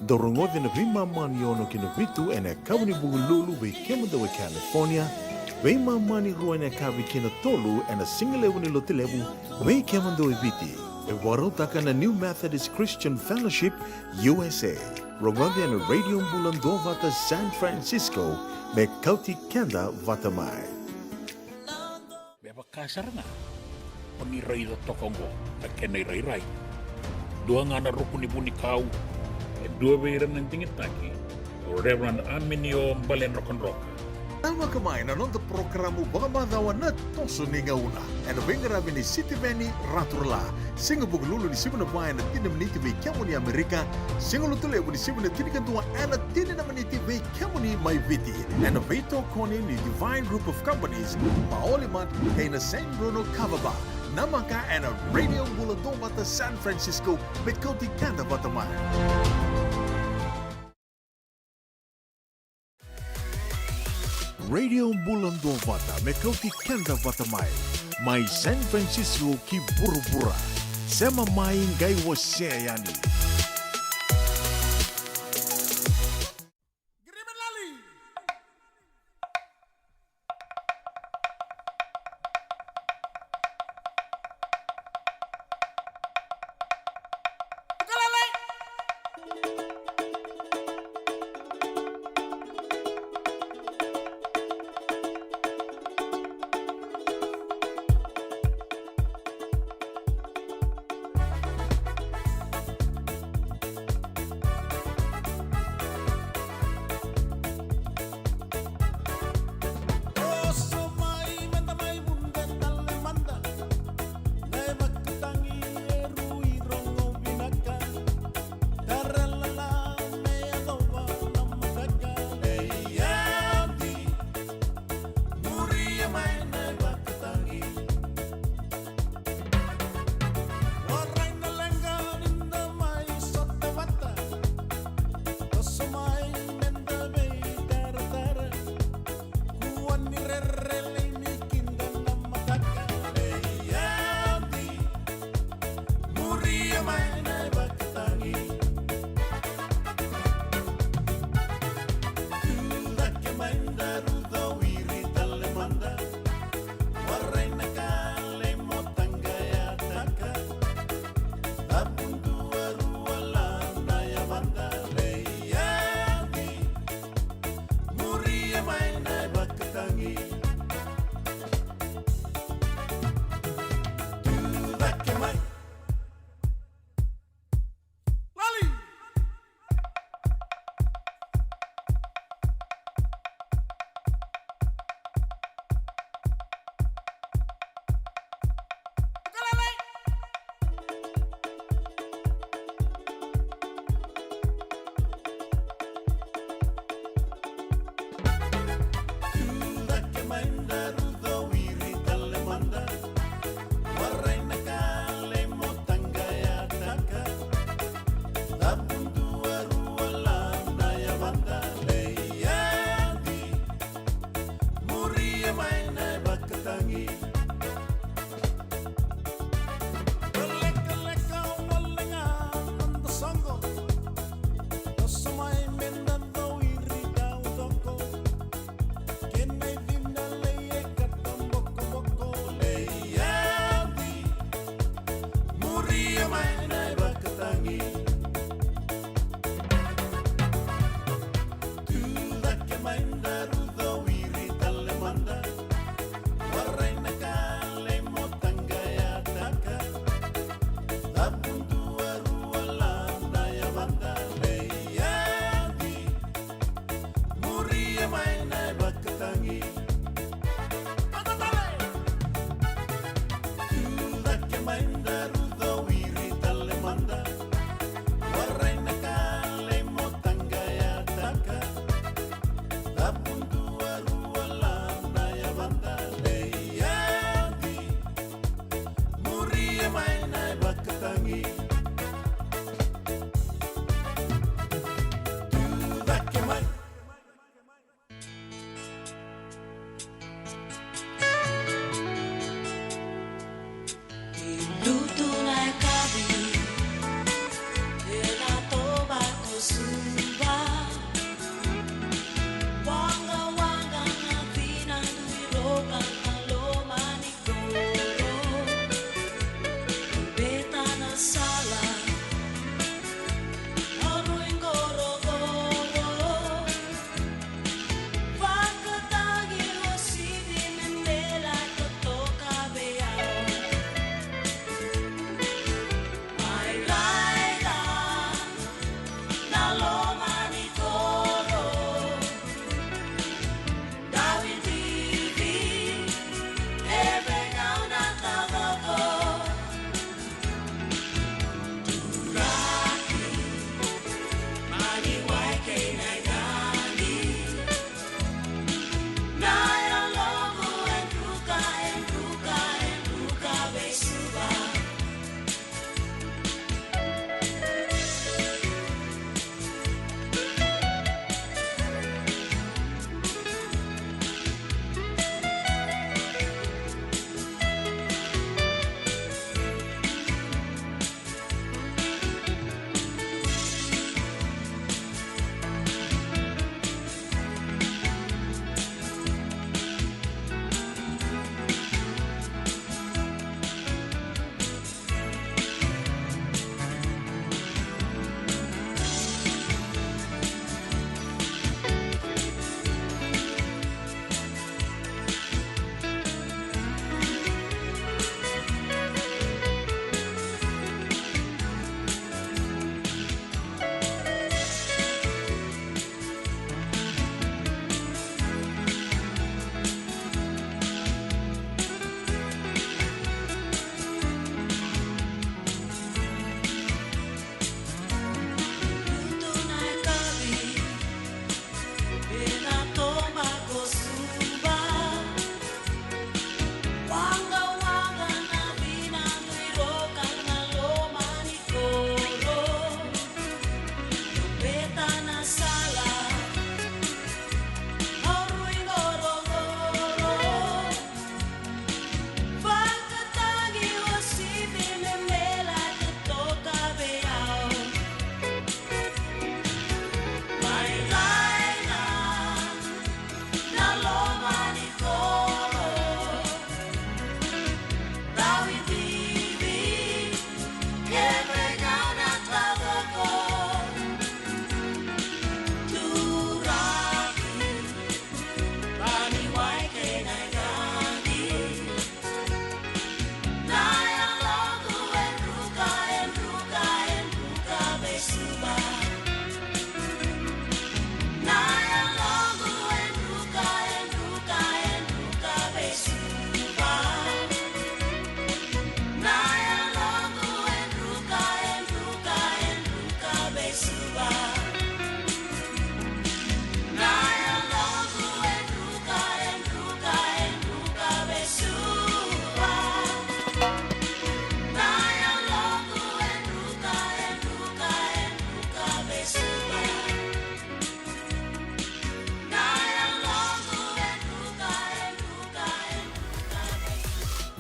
Dou rogoci na veimama ni ono ki na vitu ena yakavi ni Vukelulu vei kemudou e California, veimama ni rua ena yakavi ki na tolu ena Siga Levu ni Lotulevu vei kemudou e Viti. E vakarautaka na New Methodist Christian Fellowship U S A. Rogoci ena Radio Bula Duavata San Francisco, me kauti keda vata mai. Me vaka sara ga o ni raica toka oqo na kena irairai. Dua ga na ruku ni vunikau, e dua vei ira na digitaki, o Reverend Aminio Baledrokadroka. Namaka mai na noda porokaramu vakamacawa Na Toso ni Gauna, ena veiqaravi ni Sitiveni Raturala. Siga Vukelulu ni sivi na va ena tini na miniti vei kemuni Amerika, Siga Lotulevu ni sivi na tinikadua ena tini na miniti vei kemuni mai Viti. Ena veitokoni ni Divine Group of Companies, Paoli Mart, kei na San Bruno Kava Bar. Namaka ena Radio Bula Duavata San Francisco, me kauti keda vata mai. Radio Bula Duavata, me kauti keda vata mai. Mai San Francisco ki vuravura. Sema mai, qai wasea yani. Ia mai na ivakatagi. Tu cake mai, daru cowiri tale mada. Warai na ka lei mo taqayataka. Cavu dua rua, lada yavada, leiyadi. Muria mai na ivakatagi. Tucake mai, daru cowiri tale mada. Warai na ka lei mo taqayataka. Cavu dua rua, lada yavada, leiyadi. Muria mai na ivakatagi. Tucake mai. Lutu na yakavi ena toba ko Suva. Waqawaqa na vina, dui roka na loma ni koro. Beta na sala, o rui qoroqoro. Vakatagi o Sivi me bela totoka vei au. Mai raica na loma ni koro. Dau ivivi e vei au na tavako. Turaki, maniwai kei na igani. Na yaloqu e druka, e druka, e druka vei Suva.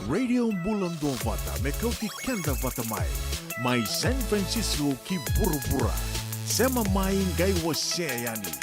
Radio Bula Duavata, me kauti keda vata mai. Mai San Francisco ki vuravura. Sema mai, qai wasea yani.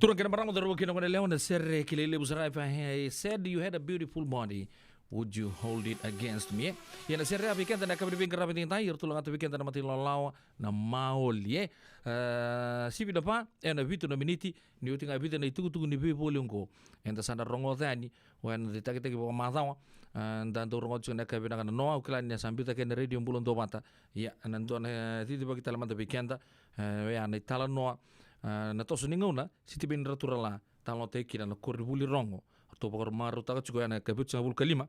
Turaga kei na marama, cauravou kei na goneyalewa, na sere kilai levu sara, if I said you had a beautiful body, would you hold it against me? Ia na sere ya vei keda na yakavi ni veiqaravi edaidai, eratou lagata vei keda na matai lawalawa na Maoli, e. E, sivi na va ena vitu na miniti, ni oti ga e vica na itukutuku ni veivoli oqo. Eda sa na rogoca yani, o ena itakitaki vakamacawa, e, da dau rogoca tiko na yakavi vinaka na noa, au kila ni a sa biuta kei na Radio Bula Duavata. Ia, ena dua na cicivaki tale mada vei keda, e, oya na italanoa, e, na toso ni gauna, Sitiveni Raturala, talanoataki kina na koronivuli Rogo. Ratou vakamarautaka tiko ena yakavi vitusagavulu ka lima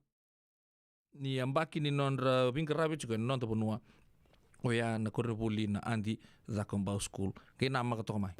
ni yabaki ni nodra veiqaravi tiko ena noda vanua. Oya na koronivuli na Adi Cakobau School. Qai namaka toka mai.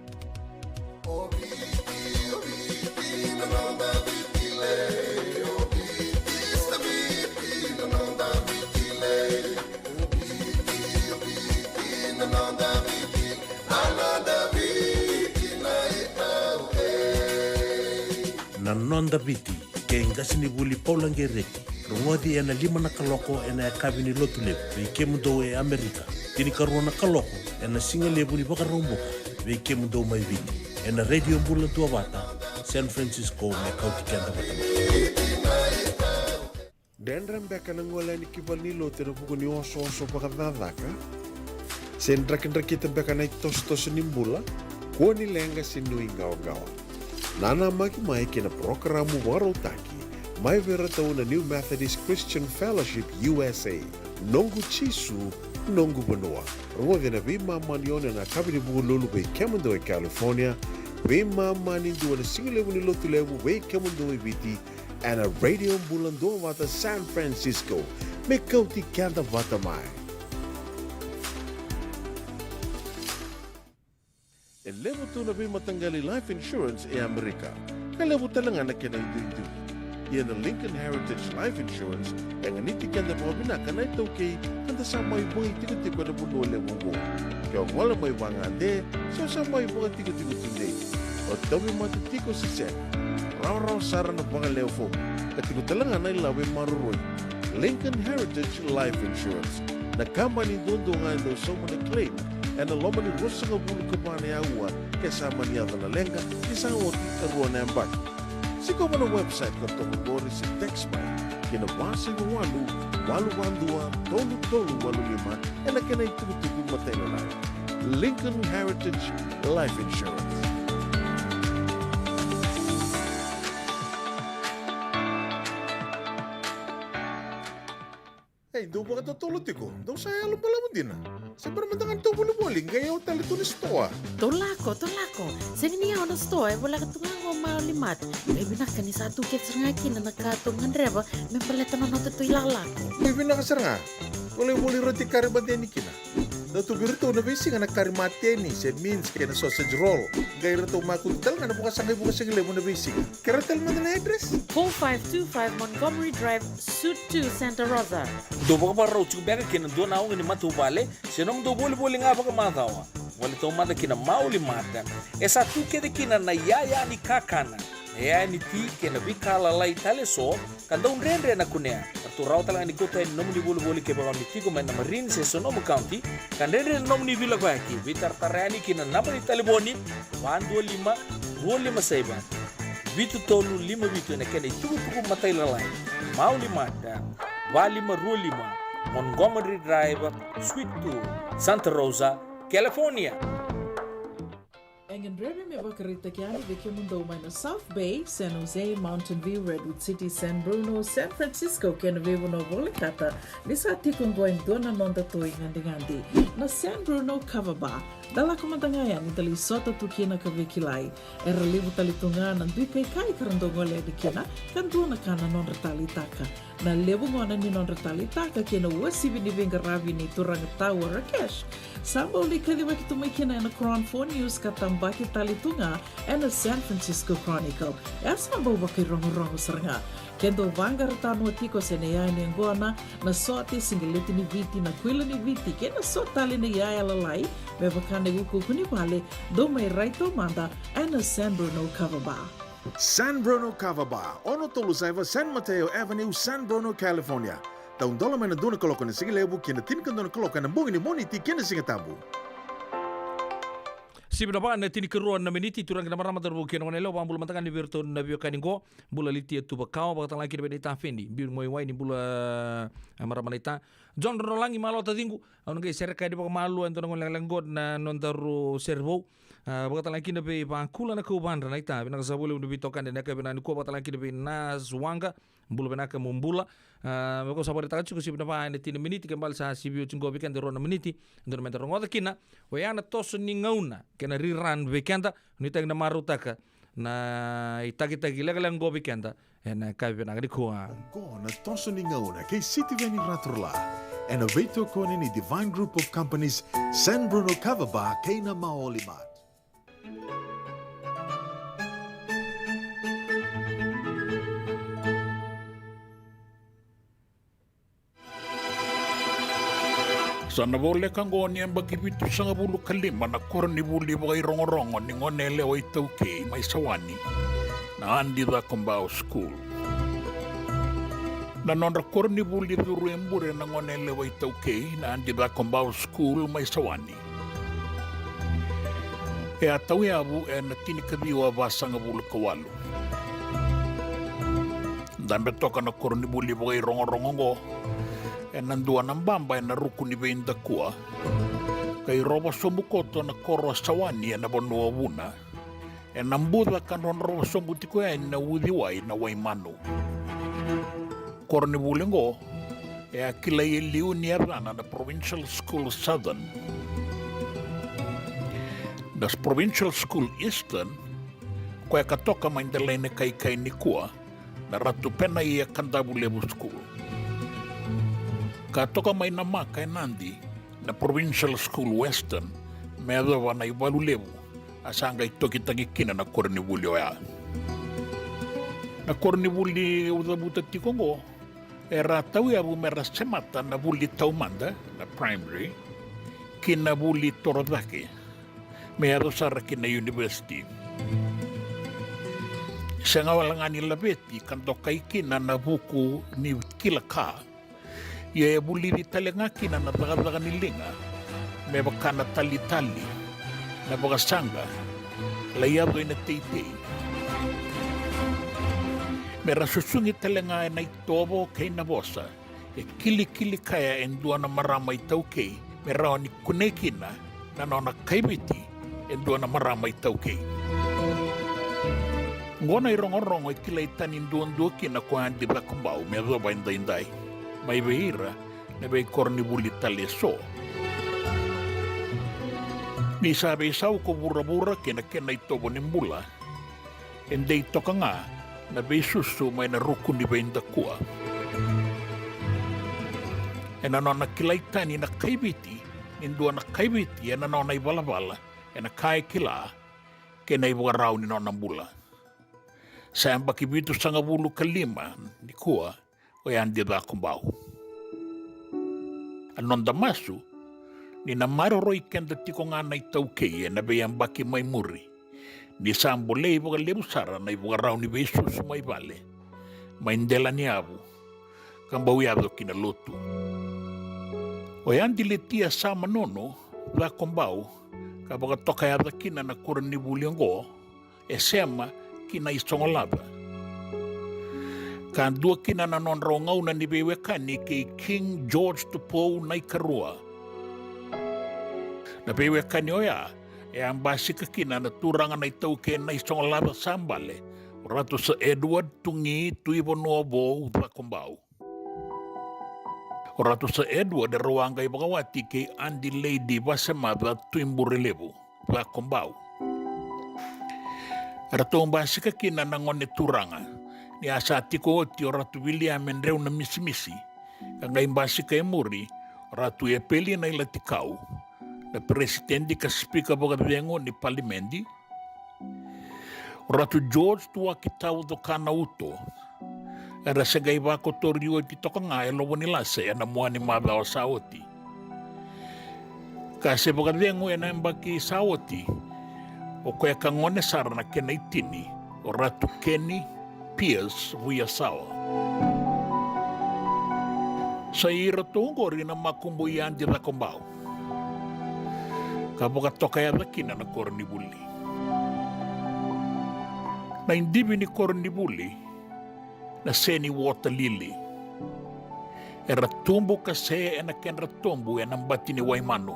Na Noda Viti, kei qasenivuli Paula Gereti. Rogoci ena lima na kaloko ena yakavi ni Lotulevu vei kemudou e Amerika. Tinikarua na kaloko ena sigalevu ni Vakaraubuka vei kemudou mai Viti. Ena Radio Bula Duavata, San Francisco, me kauti keda vata mai. Dredre beka na gole yani ki valenilotu ena vuku ni osooso vakacakacaka? Se drakidrakita beka na itosotoso ni bula? Kua ni leqa se nuiqawaqawa. Nanamaki mai ki na parokaramu vakarautaki mai vei iratou na New Methodist Christian Fellowship U S A, Noqu Jisu, Noqu Vanua. Rogoci ena veimama ni ono ena yakavi ni Vukelulu vei kemudou e California, veimama ni dua ena sigalevu ni Lotulevu vei kemudou e Viti, ena Radio Bula Duavata San Francisco, me kauti keda vata mai. E levu tu na veimataqali life insurance e Amerika, ka levu tale ga na kena iduidui. Ia na Lincoln Heritage Life Insurance e ganiti keda vakavinaka na iTaukei, ka da sa mai vakaitikotiko ena vanua levu oqo. Ke o gole mai vagade, se o sa mai vakatikotiko tudei, o tauvimate tiko se sega, rawarawa sara na vakalewe fomu, ka tiko tale ga na ilavo e maroroi. Lincoln Heritage Life Insurance, na kabani duadua ga e dau sauma na claim ena loma ni ruasagavulu ka va na aua, ke sa mani yaco na leqa ni sa oti e rua na yabaki. Sikova na website ka toka qori se text mai ki na va saiva walu, walu va dua, tolu tolu walu lima ena kena itukutuku matailalai. Lincoln Heritage Life Insurance. Ei, dou vakatotolo tiko, dou sa yalo balavu dina. Se bera mada ga ni tou volivoli, qai yawa tale tu na sitoa. Tou lako, tou lako. Sega ni yawa na sitoa, e voleka tu ga qo Maoli Mart. Qai vinaka ni sa tu kece sara ga kina na ka tou gadreva me baleta na noda tou ilakolako. Qai vinaka sara ga. Volivoli roti kari mada yani kina. Dau tu vei iratou na veisiga na kari mateni se mince kei na sausage roll. Qai ratou makutu tale ga na vakasaqa i Vukasigalevu na veisiga. Kerea tale mada na address? Four five two five Montgomery Drive, Suite two, Santa Rosa. Dou vakavakarau tiko beka ki na dua na oga ni matavuvale se nomudou volivoli ga vakamacawa? Gole taumada ki na Maoli Mart. E sa tu kece kina na iyaya ni kakana, na iyaya ni ti kei na veika lalai tale eso ka dau dredre na kunea. Ratou rawa tale ga ni kauta yani na nomuni volivoli kevaka o ni tiko mai na Marin se Sonoma County, ka dredre na nomuni veilakoyaki. Veitaratara yani ki na naba ni talevoni, va dua lima, rua lima saiva, vitu tolu lima vitu ena kena itukutuku matailalai. Maoli Mart, va lima rua lima Montgomery Drive, Suite two, Santa Rosa, California. E gadrevi me vakaraitaki yani vei kemudou mai na South Bay, San Jose, Mountain View, Redwood City, San Bruno, San Francisco kei na veivanua volekata ni sa tiko oqo e dua na noda toi gadigadi. Na San Bruno Kava Bar. Da lako mada ga yani da lai sota tu kina ka veikilai. Era levu tale tu ga na dui kaikai ka ra dau gole yani kina, ka dua na ka na nodra taleitaka. Na levu gona ni nodra taleitaka kei na uasivi ni veiqaravi ni turaga Tau Rakesh, sa bau lai kacivaki tu mai kina ena Crown Four News ka tabaki tale tu ga ena San Francisco Chronicle. E sa bau vakairogorogo sara ga. Ke dou vaqara tanoa tiko se na iyaya ni yaqona, na sote, siqeleti ni Viti, na kuila ni Viti kei na so tale na iyaya lalai, me vaka na iukuuku ni vale, dou mai rai taumada ena San Bruno Kava Bar. San Bruno Kava Bar, ono tolu saiva San Mateo Avenue, San Bruno, California. Taudola mai na dua na kaloko ena sigalevu ki na tinikadua na kaloko ena bogi ni Moniti kei na Sigatabu. Sivi na va na tinikarua na miniti, turaga kei na marama, cauravou kei na goneyalewa, vakabula mada ga yani vei iratou na veiwekani qo. Bula Litia Tuvakawa, vakatalega kina vei Naita Feni, biu ni gone wai ni bula, e, marama Naita. John Rodrolagi, malo taciqu, au na qai sereka yani vakamalua e dua na gone lekaleka qo na nodaru sere vou. A, vakatalega kina vei Vakula na Kauvadra Naita, vinaka sara vakalevu na veitokani ena yakavi vinaka nikua, vakatalega kina vei Nas Waqa, bula vinaka mo bula. A, me ko sa vakaraitaka tiko, sivi na va ena tini na miniti, ke bale sa sivi oti qo vei keda e rua na miniti, e dua na meda rogoca kina. Oya na toso ni gauna kei na rerun vei keda, nuitaki na marautaka na itakitaki lekaleka qo vei keda ena yakavi vinaka nikua. Qo na toso ni gauna kei Sitiveni Raturla, ena veitokoni ni Divine Group of Companies, San Bruno Kava Bar kei na Maoli Mart. Sa na voleka qo ni yabaki vitusagavulu ka lima na koronivuli vakairogorogo ni goneyalewa iTaukei mai Sawani, na Adi Cakobau School. Na nodra koronivuli curu e bure na goneyalewa iTaukei, na Adi Cakobau School mai Sawani, e a tauyavu ena tinikaciwa vasagavulu ka walu. Dabe toka na koronivuli vakairogorogo oqo ena dua na baba ena ruku ni veidakua, ka irova sobu koto na koro o Sawani ena vanua o Vuna, ena buca ka drodrova sobu tiko yani na uciwai na Waimanu. Koronivuli oqo e a kilai e liu ni yacana na Provincial School Southern. Na Provincial School Eastern, koya ka toka mai Delainakaikai nikua, na Ratu Penaia Kadavulevu School. Ka toka mai Namaka e Nadi, na Provincial School Western, me yacova na iValulevu, a sa qai tokitaki kina na koronivuli oya. Na koronivuli au cavuta tiko oqo, era a tauyavu mera semata na vuli taumada, na primary, kei na vuli torocake, me yaco sara ki na university. Sega wale ga ni laveti ka dokai kina na vuku ni kila ka, ia e vulici tale ga kina na cakacaka ni liga, me vaka na talitali, na vakasaqa, lai yaco ina teitei. Mera susugi tale ga ena itovo kei na vosa, e kilikili kaya e dua na marama iTaukei, me rawa ni kunei kina na nona kaiviti e dua na marama iTaukei. Oqo na irogorogo e kilai tani duadua kina ko Adi Cakobau me yacova edaidai, mai vei ira na veikoronivuli tale eso. Ni sa veisau ko vuravura kei na kena itovo ni bula, e dei toka ga na veisusu mai na ruku ni veidakua. Ena nona kilai tani na kaiviti ni dua na kaiviti ena nona ivalavala, ena ka e kila, kei na ivakarau ni nona bula. Sa yabaki vitusagavulu ka lima nikua o Adi Cakobau. A noda masu ni na maroroi keda tiko ga na iTaukei ena veiyabaki mai muri, ni sa bolei vakalevu sara na ivakarau ni veisusu mai vale, mai dela ni yavu, ka bau yaco ki na lotu. O Adi Litia Samanono Cakobau, ka vakatokayaca kina na koronivuli oqo, e sema ki Naisogolaca. Ka dua kina na nodrau gauna ni veiwekani kei King George Tupou na iKarua. Na veiwekani oya e a basika kina na turaga na iTaukei Naisogolaca sa bale, o Ratu Sir Edward Tugi Tuivanuavou Cakobau. O Ratu Sir Edward e rau a qai vakawati kei Adi Lady Vasemaca Tuiburelevu Cakobau. Eratou basika kina na gone turaga ni a sa tiko oti o Ratu Viliame Dreu Namisimisi, ka qai basika e muri o Ratu Epeli Nailatikau, na peresitedi ka sipika vakacegu ni palimedi, o Ratu George Tuakitau Cokanauto. Era se qai vakotori oti toka ga e Lovonilase ena mua ni macawa sa oti. Ka se vakacegu ena yabaki sa oti, o koya ka gone sara na kena itini, o Ratu Kenny Pierce Vuyasawa. Sa i iratou oqori na makubui Adi Cakobau. ka vakatoka yaca kina na koronivuli. Na idivi ni koronivuli na seni wota lili. Era tubu ka se ena kedra tobu ena bati ni Waimanu.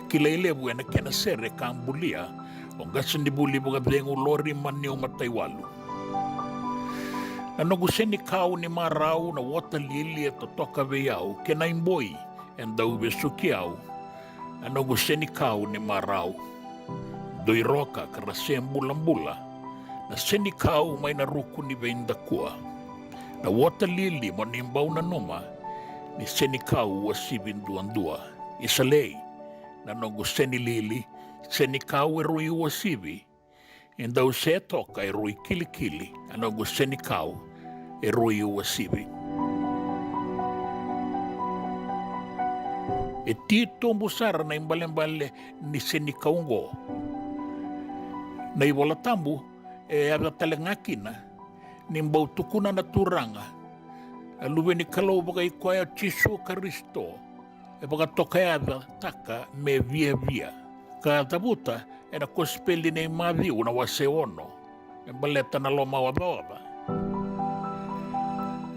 Kilai levu ena kena sere ka bulia o qasenivuli vakacegu Lori Maniu Mataiwalu. Na noqu senikau ni marau na wota lili e totoka vei au, kena iboi e dau vesuki au. Na noqu senikau ni marau, dui roka ka ra se bulabula. Na senikau mai na ruku ni veidakua. Na wota lili mo ni bau nanuma ni senikau uasivi duadua. Isa lei, na noqu seni lili, senikau e rui uasivi. E dau se toka e rui kilikili, a noqu senikau e rui uasivi. E titobu sara na ibalebale ni senikau oqo. Na iVola Tabu e yaca tale ga kina ni bau tukuna na Turaga, a Luve ni Kalou vakaikoya o Jisu Karisito, e vakatokayacataka me viavia, ka cavuta ena kosipeli nei Maciu na wase ono, me baleta na lomaocaoca.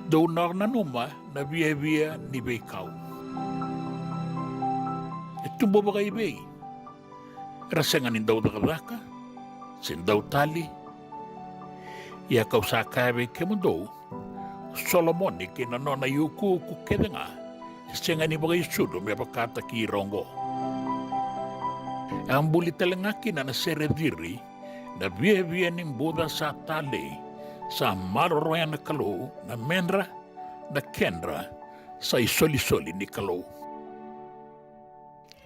Dou na nanuma na viavia ni veikau. E tubu vakaivei? Era sega ni dau cakacaka se dau tali. Ia kau sa kaya vei kemudou, Solomoni kei na nona iukuuku kece ga e sega ni vakaisudu me vakataki ira oqo. E a buli tale ga kina na sere ciri, na viavia ni buca sa talei, sa maroroya na Kalou, na medra, na kedra, sa isolisoli ni Kalou.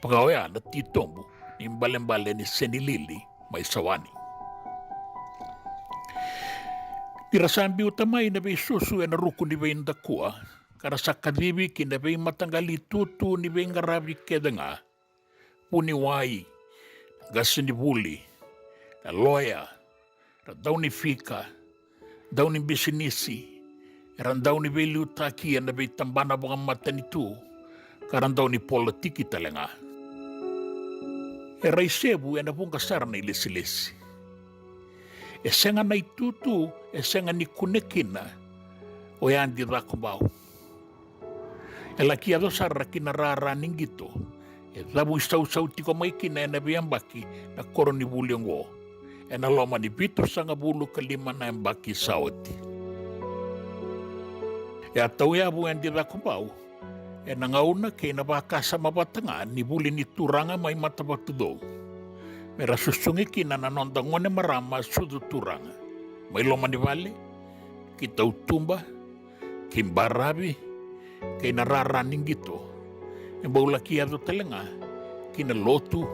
Vaka oya na titobu ni balebale ni senilili mai Sawani. Ni ra sa biuta mai na veisusu ena ruku ni veidakua, ka ra sa kacivi ki na veimataqali tutu ni veiqaravi kece ga, vuniwai, qasenivuli, na loya, ra dau ni fika, dau ni bisinisi, era dau ni veiliutaki ena veitabana vakamatanitu, ka ra dau ni politiki tale ga. Era isevu ena vuqa sara na ilesilesi. E sega na itutu e sega ni kune kina o Yadi Cakobau. E laki yaco sara ki na rara ni qito e cavu isausau tiko mai kina ena veiyabaki na koronivuli oqo, ena loma ni vitusagavulu ka lima na yabaki sa oti. E a tauyavu Yadi Cakobau ena gauna kei na vakasama vata ga ni vuli ni turaga mai Matavatucou, me ra susugi kina na noda gone marama sucu turaga mai loma ni vale, ki tautuba, ki baravi, kei na rara ni qito. E bau laki yaco tale ga ki na lotu,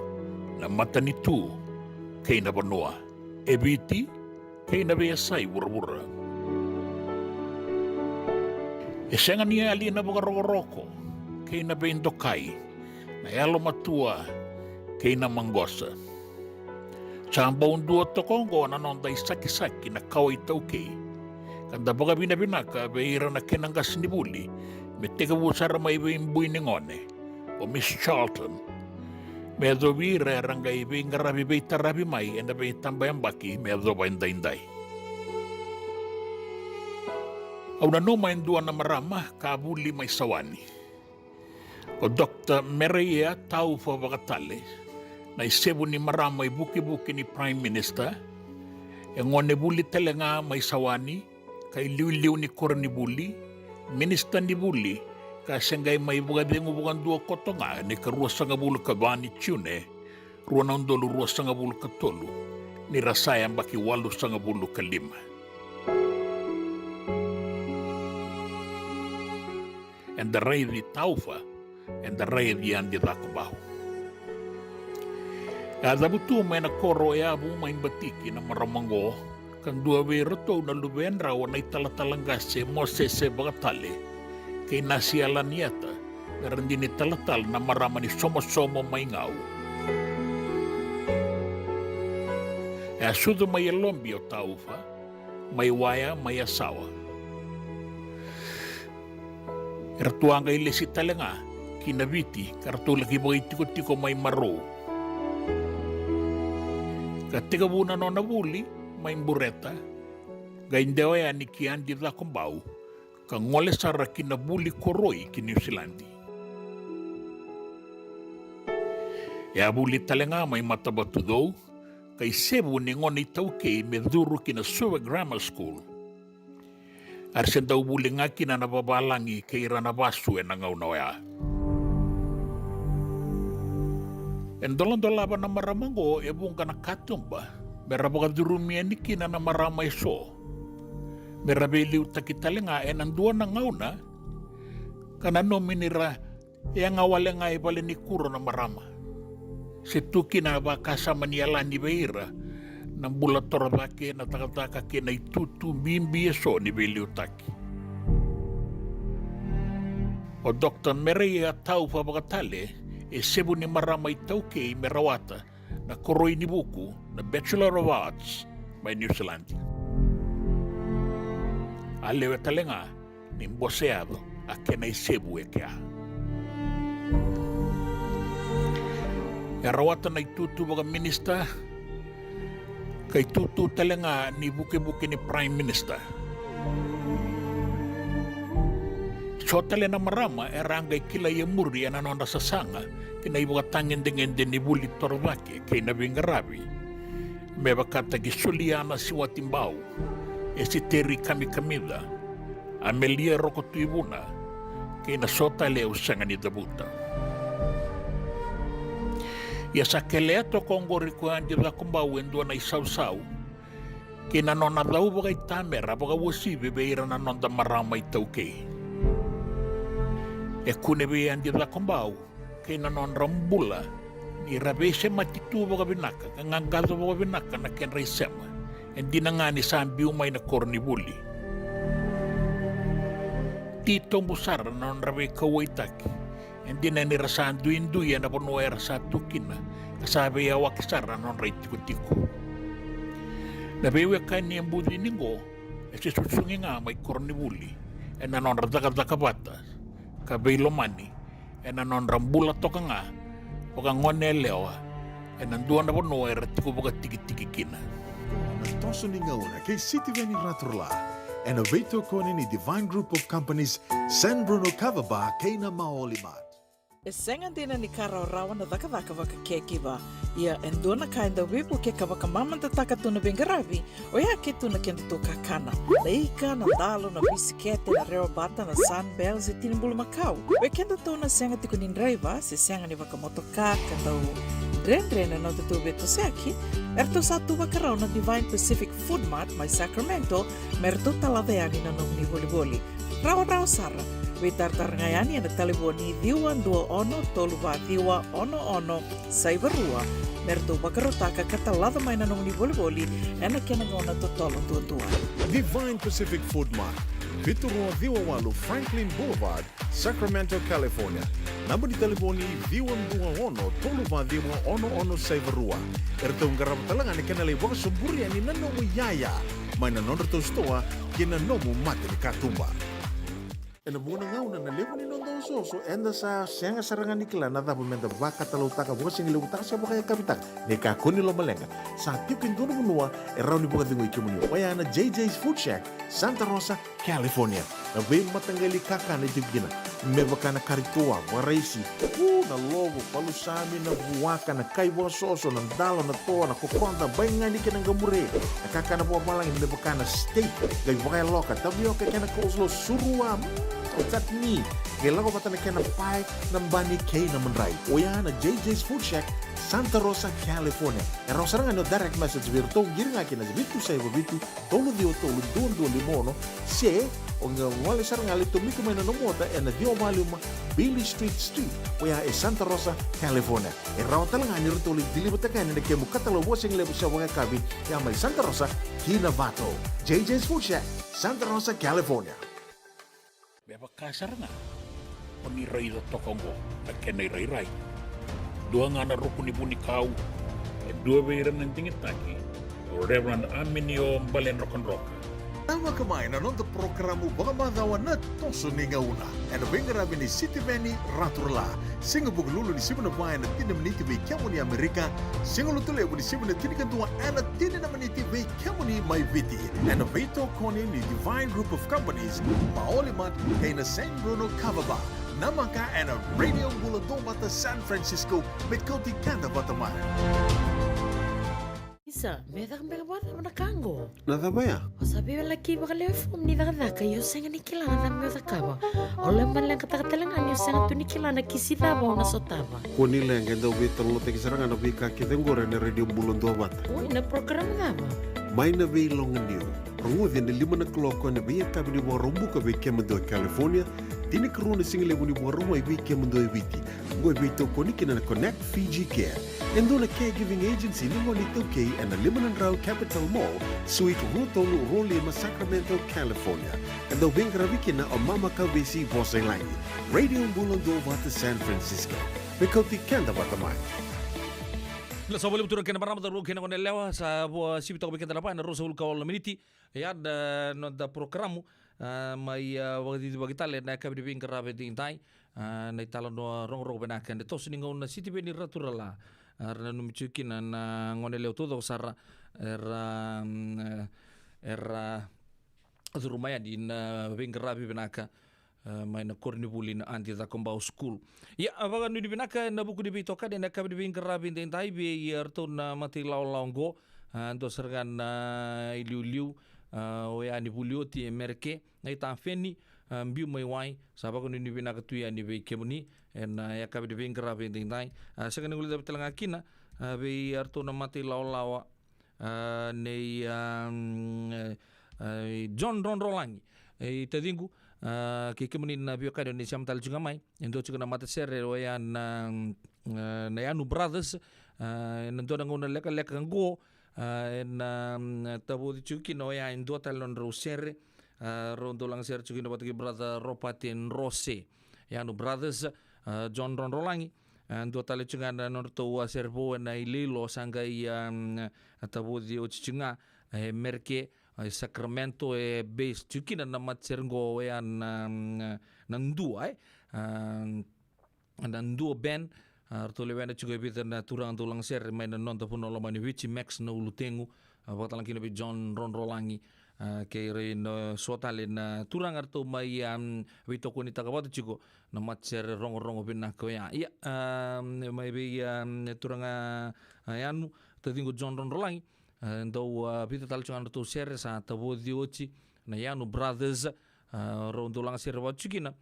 na matanitu, kei na vanua, e Viti, kei na veiyasai vuravura. E sega ni yali na vakarokoroko kei na veidokai, na yalomatua kei na maqosa. Sa bau dua toka oqo na noda isakisaki na kawa iTaukei, ka da vakavinavinaka vei ira na kena qasenivuli me tekivu sara mai vei Bui ni Gone, o Miss Charlton, me yacovi ira era qai veiqaravi veitaravi mai ena veitabayabaki me yacova edaidai. Au nanuma e dua na marama ka vuli mai Sawani, o Doctor Mereia Taufa Vakatale, na isevu ni marama ivukivuki ni Prime Minister, e gone vuli tale ga mai Sawani, ka iliuliu ni koronivuli, minisita ni vuli, ka se qai mai vakacegu vakadua koto ga ena ikaruasagavulu ka va ni June, rua na udolu ruasagavulu ka tolu, ni ra sa yabaki walusagavulu ka lima. Eda raici Taufa, eda raici Yadi Cakobau. E a cavutu mai na koro e yavu mai Batiki na marama oqo, ka dua vei iratou na luvedrau na italatala qase Mosese Vakatale kei Nasi Alanieta, me ra dina italatala na marama ni Somosomo mai Gau. E a sucu mai Yalobi o Taufa, mai Waya, mai Yasawa. Era tu a qai lesi tale ga ki na Viti, ka ratou laki vakaitikotiko mai Marou. Ka tekivu na nona vuli mai Bureta, qai dewa yani ki Adi Cakobau, ka gole sara ki na vuli koroi ki Niusiladi. E a vuli tale ga mai Matavatucou, ka isevu ni gone iTaukei me curu ki na Suva Grammar School. A ra se dau vuli ga kina na vavalagi kei ira na vasu ena gauna oya. E doladolava na marama oqo e vuqa na katuba me ra vakacurumi yani kina na marama eso, me ra veiliutaki tale ga ena dua na gauna, ka nanumi ni ra yaga wale ga i valenikuro na marama. Se tu kina na vakasama ni yalani vei ira na bula torocake, na cakacaka kei na itutu bibi eso ni veiliutaki. O Doctor Mereia Taufa vakatale e sevu ni marama iTaukei me rawata na koroi ni vuku, na Bachelor of Arts, mai Niusiladi. A lewe tale ga ni bose yaco a kena isevu e kea. E rawata na itutu vakaminista, ka itutu tale ga ni vukevuke ni Prime Minister. So tale na marama era a qai kilai e muri ena nodra sasaga ki na ivakatagedegede ni vuli torocake kei na veiqaravi, me vakataki Suliana Siwatibau, Esiteri Kamikamica, Amelia Rokotuivuna, kei na so tale au sega ni cavuta. Ia sa kelea toka oqori ko Adi Cakobau e dua na isausau kei na nona cau vakaitamera vakauasivi vei ira na noda marama iTaukei. E kune vei Adi Cakobau kei na nodra bula ni ra veisemati tu vakavinaka ka qaqaco vakavinaka na kedra isema, e dina ga ni sa biu mai na koronivuli. Titobu sara na nodra veikauwaitaki, e dina ni ra sa duidui ena vanua era sa tu kina, ka sa veiyawaki sara na nodra itikotiko. Na veiwekani e bucini qo e se susugi ga mai koronivuli ena nodra cakacaka vata ka veilomani ena nodra bula toka ga vakagoneyalewa ena dua na vanua era tiko vakatikitiki kina. Na toso ni gauna kei Sitiveni Raturala ena veitokoni ni Divine Group of Companies, San Bruno Kava Bar kei na Maoli Mart. E sega dina ni ka rawarawa na cakacaka vaka caregiver. Ia e dua na ka e dau veivuke ka vakamamadataka tu na veiqaravi, oya ke tu na kedatou kakana. Na ika, na dalo, na bisikete, na rewabata, na Sunbells e tini bulumakau. Vei kedatou na sega tiko ni draiva se sega ni vakamotoka ka dau dredre na nodatou veitosoyaki, eratou sa tu vakarau na Divine Pacific Food Mart mai Sacramento me ratou talaca yani na nomuni volivoli. Rawarawa sara. Veitaratara ga yani ena talevoni ciwa dua ono tolu va ciwa ono ono saiva rua me ratou vakarautaka ka talaca mai na nomuni volivoli ena kena gauna totolo duadua. Divine Pacific Food Mart, vitu rua ciwa walu Franklin Boulevard, Sacramento, California. Naba ni talevoni ciwa dua ono tolu va ciwa ono ono saiva rua. Eratou qarava tale ga na kena lai vakasoburi yani na nomu iyaya mai na nodratou sitoa kei na nomu mata ni katuba. Ena vuqa na gauna na levu ni noda osooso eda sa sega sara ga ni kila na cava meda vakatalautaka, vakasigalevu taka se vakayakavi taka. Ni kakua ni lomaleqa, sa tiko e dua na vanua e rawa ni vakacegui kemuni, oya na J J's Food Shack, Santa Rosa, California. Na veimataqali kakana e tiko kina, me vaka na kari toa, vakaraisi, u, na lovo, palusami, na vuaka, na kai vakasoso, na dalo, na toa, na kokoda, baigani kei na qamure. Na kakana vakavalagi me vaka na steak, qai vakayaloka, tavioka kei na coleslaw, surua, mm, o chutney, qai lako vata na kena pae, na bani kei na madrai. Oya na J J's Food Shack, Santa Rosa, California. E rawa sara ga ni o direct message vei iratou, qiri ga kina vitu saiva vitu, tolu ciwa tolu dua dua lima ono, se o qai gole sara ga lai tomika mai na nomu ota ena ciwa va lima Bailey Street Suite, oya e Santa Rosa, California. E rawa tale ga ni ratou lai deliver-taka yani na kemu katalau vakasigalevu se vakayakavi, ya mai Santa Rosa ki Novato. J J's Food Shack, Santa Rosa, California. Me vaka sara ga o ni raica toka oqo na kena irairai. Dua ga na ruku ni vunikau, e dua vei ira na digitaki, o Reverend Aminio Baledrokadroka. Namaka mai na noda porokaramu vakamacawa na Toso ni Gauna, ena veiqaravi nei Sitiveni Raturala. Siga Vukelulu ni sivi na va ena tini na miniti vei kemuni Amerika, Siga Lotulevu ni sivi na tinikadua ena tini na miniti vei kemuni mai Viti, ena veitokoni ni Divine Group of Companies, Maoli Mart kei na San Bruno Kava Bar. Namaka ena Radio Bula Duavata San Francisco, me kauti keda vata mai. Isa, me caka beka vakacava na ka qo? Na cava ya? O sa veivelaki vakalewe fomu ni cakacaka, ia o sega ni kila na cava me o cakava. O lewe baleqataka tale ga ni o sega tu ni kila na kisi cava o na sotava. Kua ni leqa, e dau veitalanoataki sara ga na veika kece qori ena Radio Bula Duavata. Oi, na program cava? Mai na Veiloganiu. Rogoci ena lima na kaloko ena veiyakavi ni Vakaraubuka vei kemudou e California, tinikarua na sigalevu ni Vakarauwai vei kemudou e Viti. Qo e veitokoni kina na Connect Fiji Care, e dua na caregiving agency ni gone iTaukei, ena lima na drau Capitol Mall, Suite rua tolu rua lima, Sacramento, California. E dau veiqaravi kina o Mama Kauvesi Vosailagi. Radio Bula Duavata San Francisco, me kauti keda vata mai. Ni sa vakalevu turaga kei na marama, cauravou kei na goneyalewa, sa vo sivi toka vei keda na va ena ruasagavulu ka walu na miniti. Ia na noda porokaramu, a, mai, a, vakacicivaki tale ena yakavi ni veiqaravi edaidai, a, na italanoa rogorogo vinaka ena Toso ni Gauna, Sitiveni Raturala. A, ra nanumi tiko kina na goneyalewa taucoko sara era, mm, era curuma yani na veiqaravi vinaka, e, mai na koronivuli na Adi Cakobau School. Ia, a, vakanuinui vinaka ena vuku ni veitokani ena yakavi ni veiqaravi edaidai vei iratou na mata ilawalawa oqo, a, dua sara ga na iliuliu, a, oya ni vuli oti e Mereke, na itafeni, a, biu mai wai, sa vakanuinui vinaka tu yani vei kemuni ena yakavi ni veiqaravi edaidai. A, sega ni guilecavi tale ga kina, a, vei iratou na mata ilawalawa, a, nei, a, mm, e, e, John Drodrolagi. E, taciqu, a, kei kemuni na veiwekani o ni sema tale tiko ga mai, e dua tiko na matasere oya na, mm, e, na Yanu Brothers, a, ena dua na gauna lekaleka qo, a, ena, mm, tavoci tiko kina oya e dua tale na nodrau sere, a, rau dau lagasere tiko kina vata kei brother Ropate Drose. Yanu Brothers, a, John Drodrolagi, a, dua tale tiko ga na nodratou, a, sere vou ena iloilo sa qai, a, mm, a, tavoci oti tiko ga, e Mereke, a, e Sacramento, e base tiko kina na matasere qo oya na, mm, na Dua, e, a, na Dua Band, a, ratou lewena tiko e vica na turaga dau lagasere mai na noda vanua lomani Viti, Max na ulutegu, a, vakatale ga kina vei John Drodrolagi, a, kei ira na so tale na turaga ratou mai, a, mm, veitokonitaka vata tiko na matasere rogorogo vinaka oya. Ia, a, mai vei, a, turaga, a, Yanu, taciqu John Drodrolagi, a, dau, a, vica tale tiko ga na nodratou sere sa tavoci oti na Yanu Brothers, a, rau dau lagasere vata tiko kina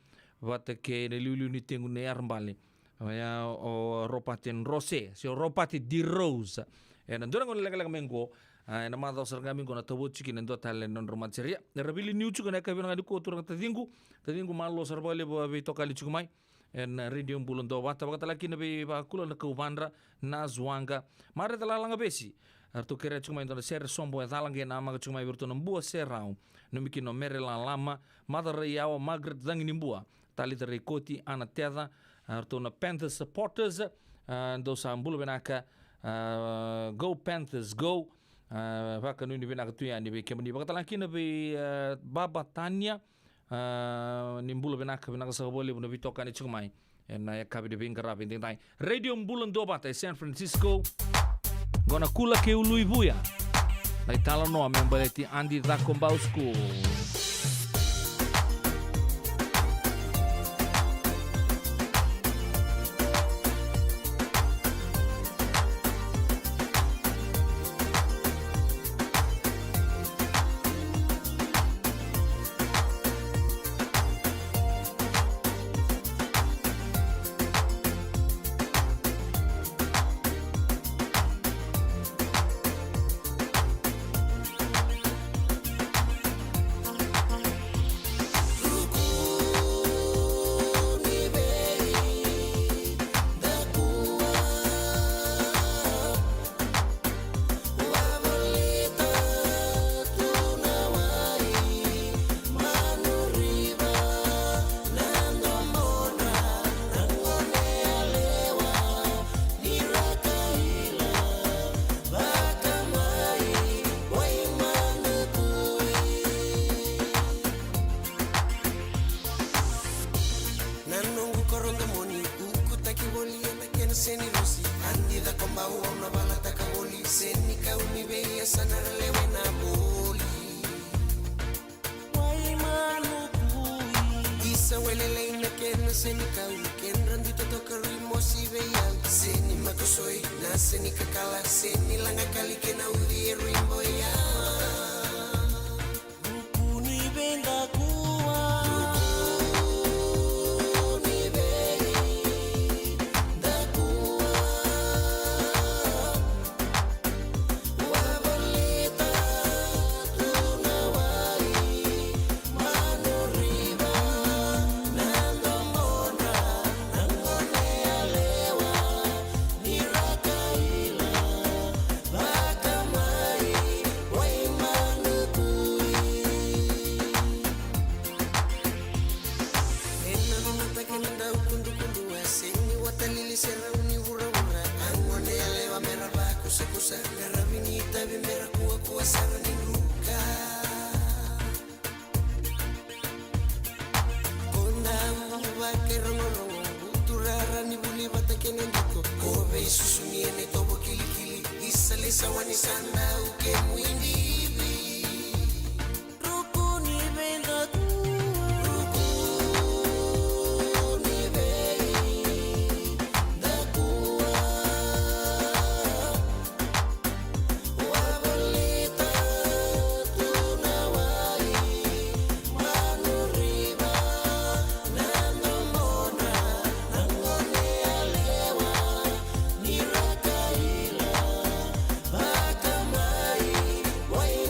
vata kei na iliuliu ni tegu nei Yarabale, oya o Ropate Drose, se o Ropate Drose. Ena dua na gauna lekaleka mai qo, a, ena macawa sara ga mai qo na tavoci tiko kina e dua tale na nodrau matasere. Ia, era veiliutaki tiko ena yakavi vinaka nikua turaga, taciqu, taciqu, malo sara vakalevu a veitokani tiko mai ena Radio Bula Duavata, vakatale ga kina vei Vakula Nakauvadra, Nas Waqa, Mareta Lalagavesi. Eratou kerea tiko mai e dua na sere sobo e cala, qai namaka tiko mai vei iratou na Bua Serau, nanumi kina o Mere Lalama, Maca Raiyawa, Margaret Caginibua, Talita Raikoti, Ana Teca, eratou na Panthers supporters, a, dou sa bula vinaka, a, go Panthers, go. A, vakanuinui vinaka tu yani vei kemuni, vakatale ga kina vei, a, Baba Tania, a, ni bula vinaka, vinaka saka vakalevu na veitokani tiko mai ena yakavi ni veiqaravi edaidai. Radio Bula Duavata e San Francisco. Qo na Kula kei Uluivuya, na italanoa me baleti Adi Cakobau School. Seni rosi, adi cakobau au na valataka voli. Seni kau ni vei a sa na ralewe na voli. Wai manu kui. Isa welelei na kena seni kau. Kedra dui totoka rui mosi vei au. Seni makosoi, na seni kakala. Seni laga kali kena uvi e rui boya. Ruku ni vei dakua. Ruku ni vei dakua. Wavolita tu na wai, manu riva, na domodra, na gone yalewa, ni ra kaila, vaka mai, wai manu kui. Ena nona take na dau kudukudu, a seni watalili se rau ni vuravura. A gone yalewa mera vakusakusa, qaravi ni itavi mera kuakua sara ni druka. Ko dau vakairogorogo, buturara ni vuli vata kei na diko. Ko veisusuni ena itovo kilikili, isa lei sa wani sa dau kemu idivi. Ruku ni vei dakua. Ruku ni vei dakua. Wavolita tu na wai, manu riva, na domodra, na gone yalewa, ni ra kaila, vaka mai, wai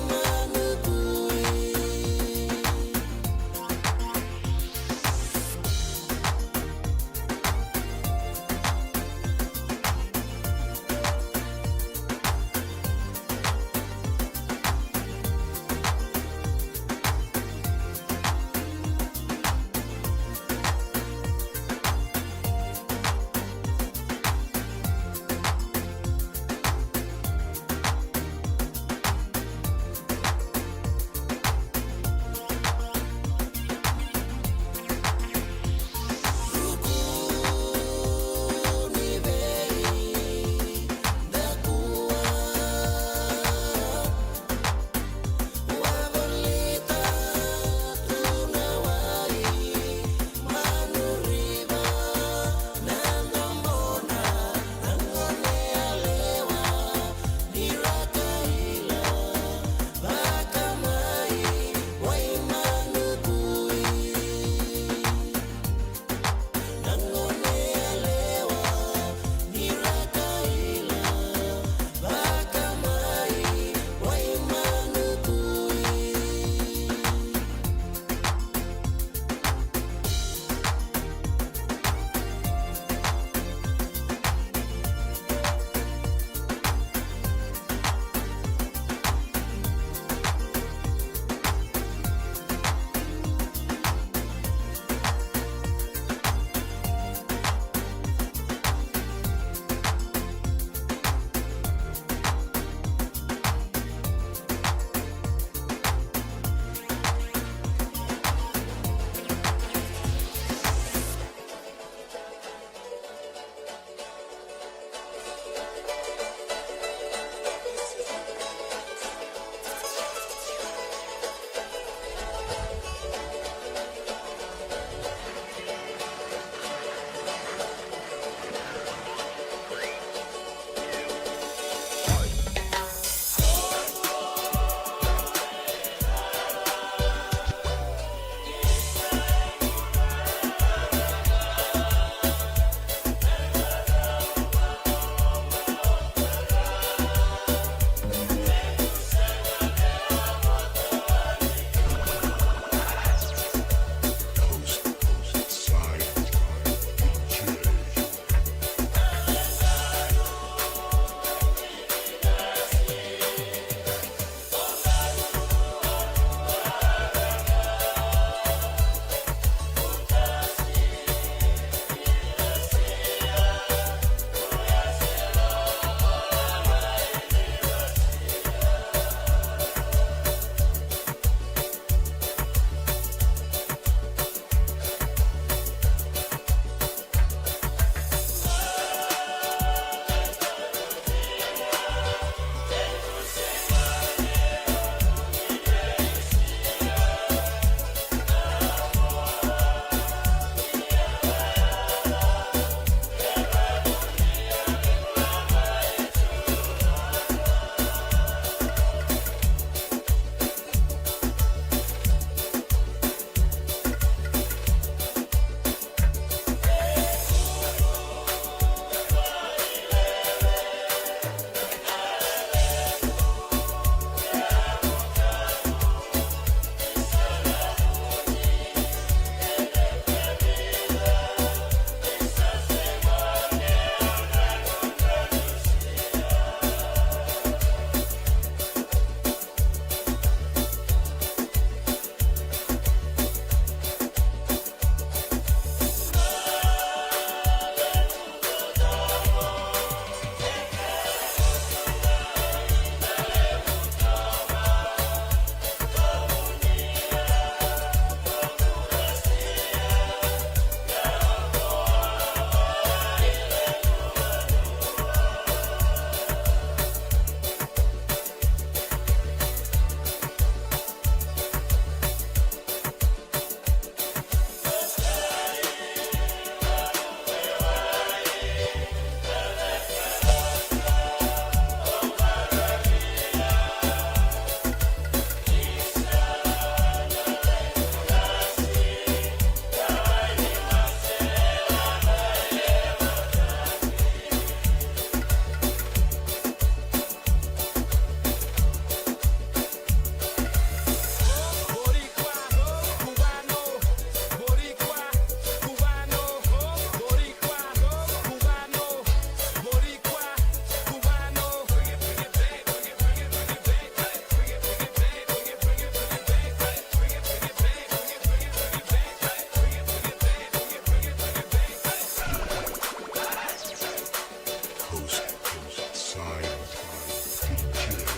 Coast, coast, side, side, D J.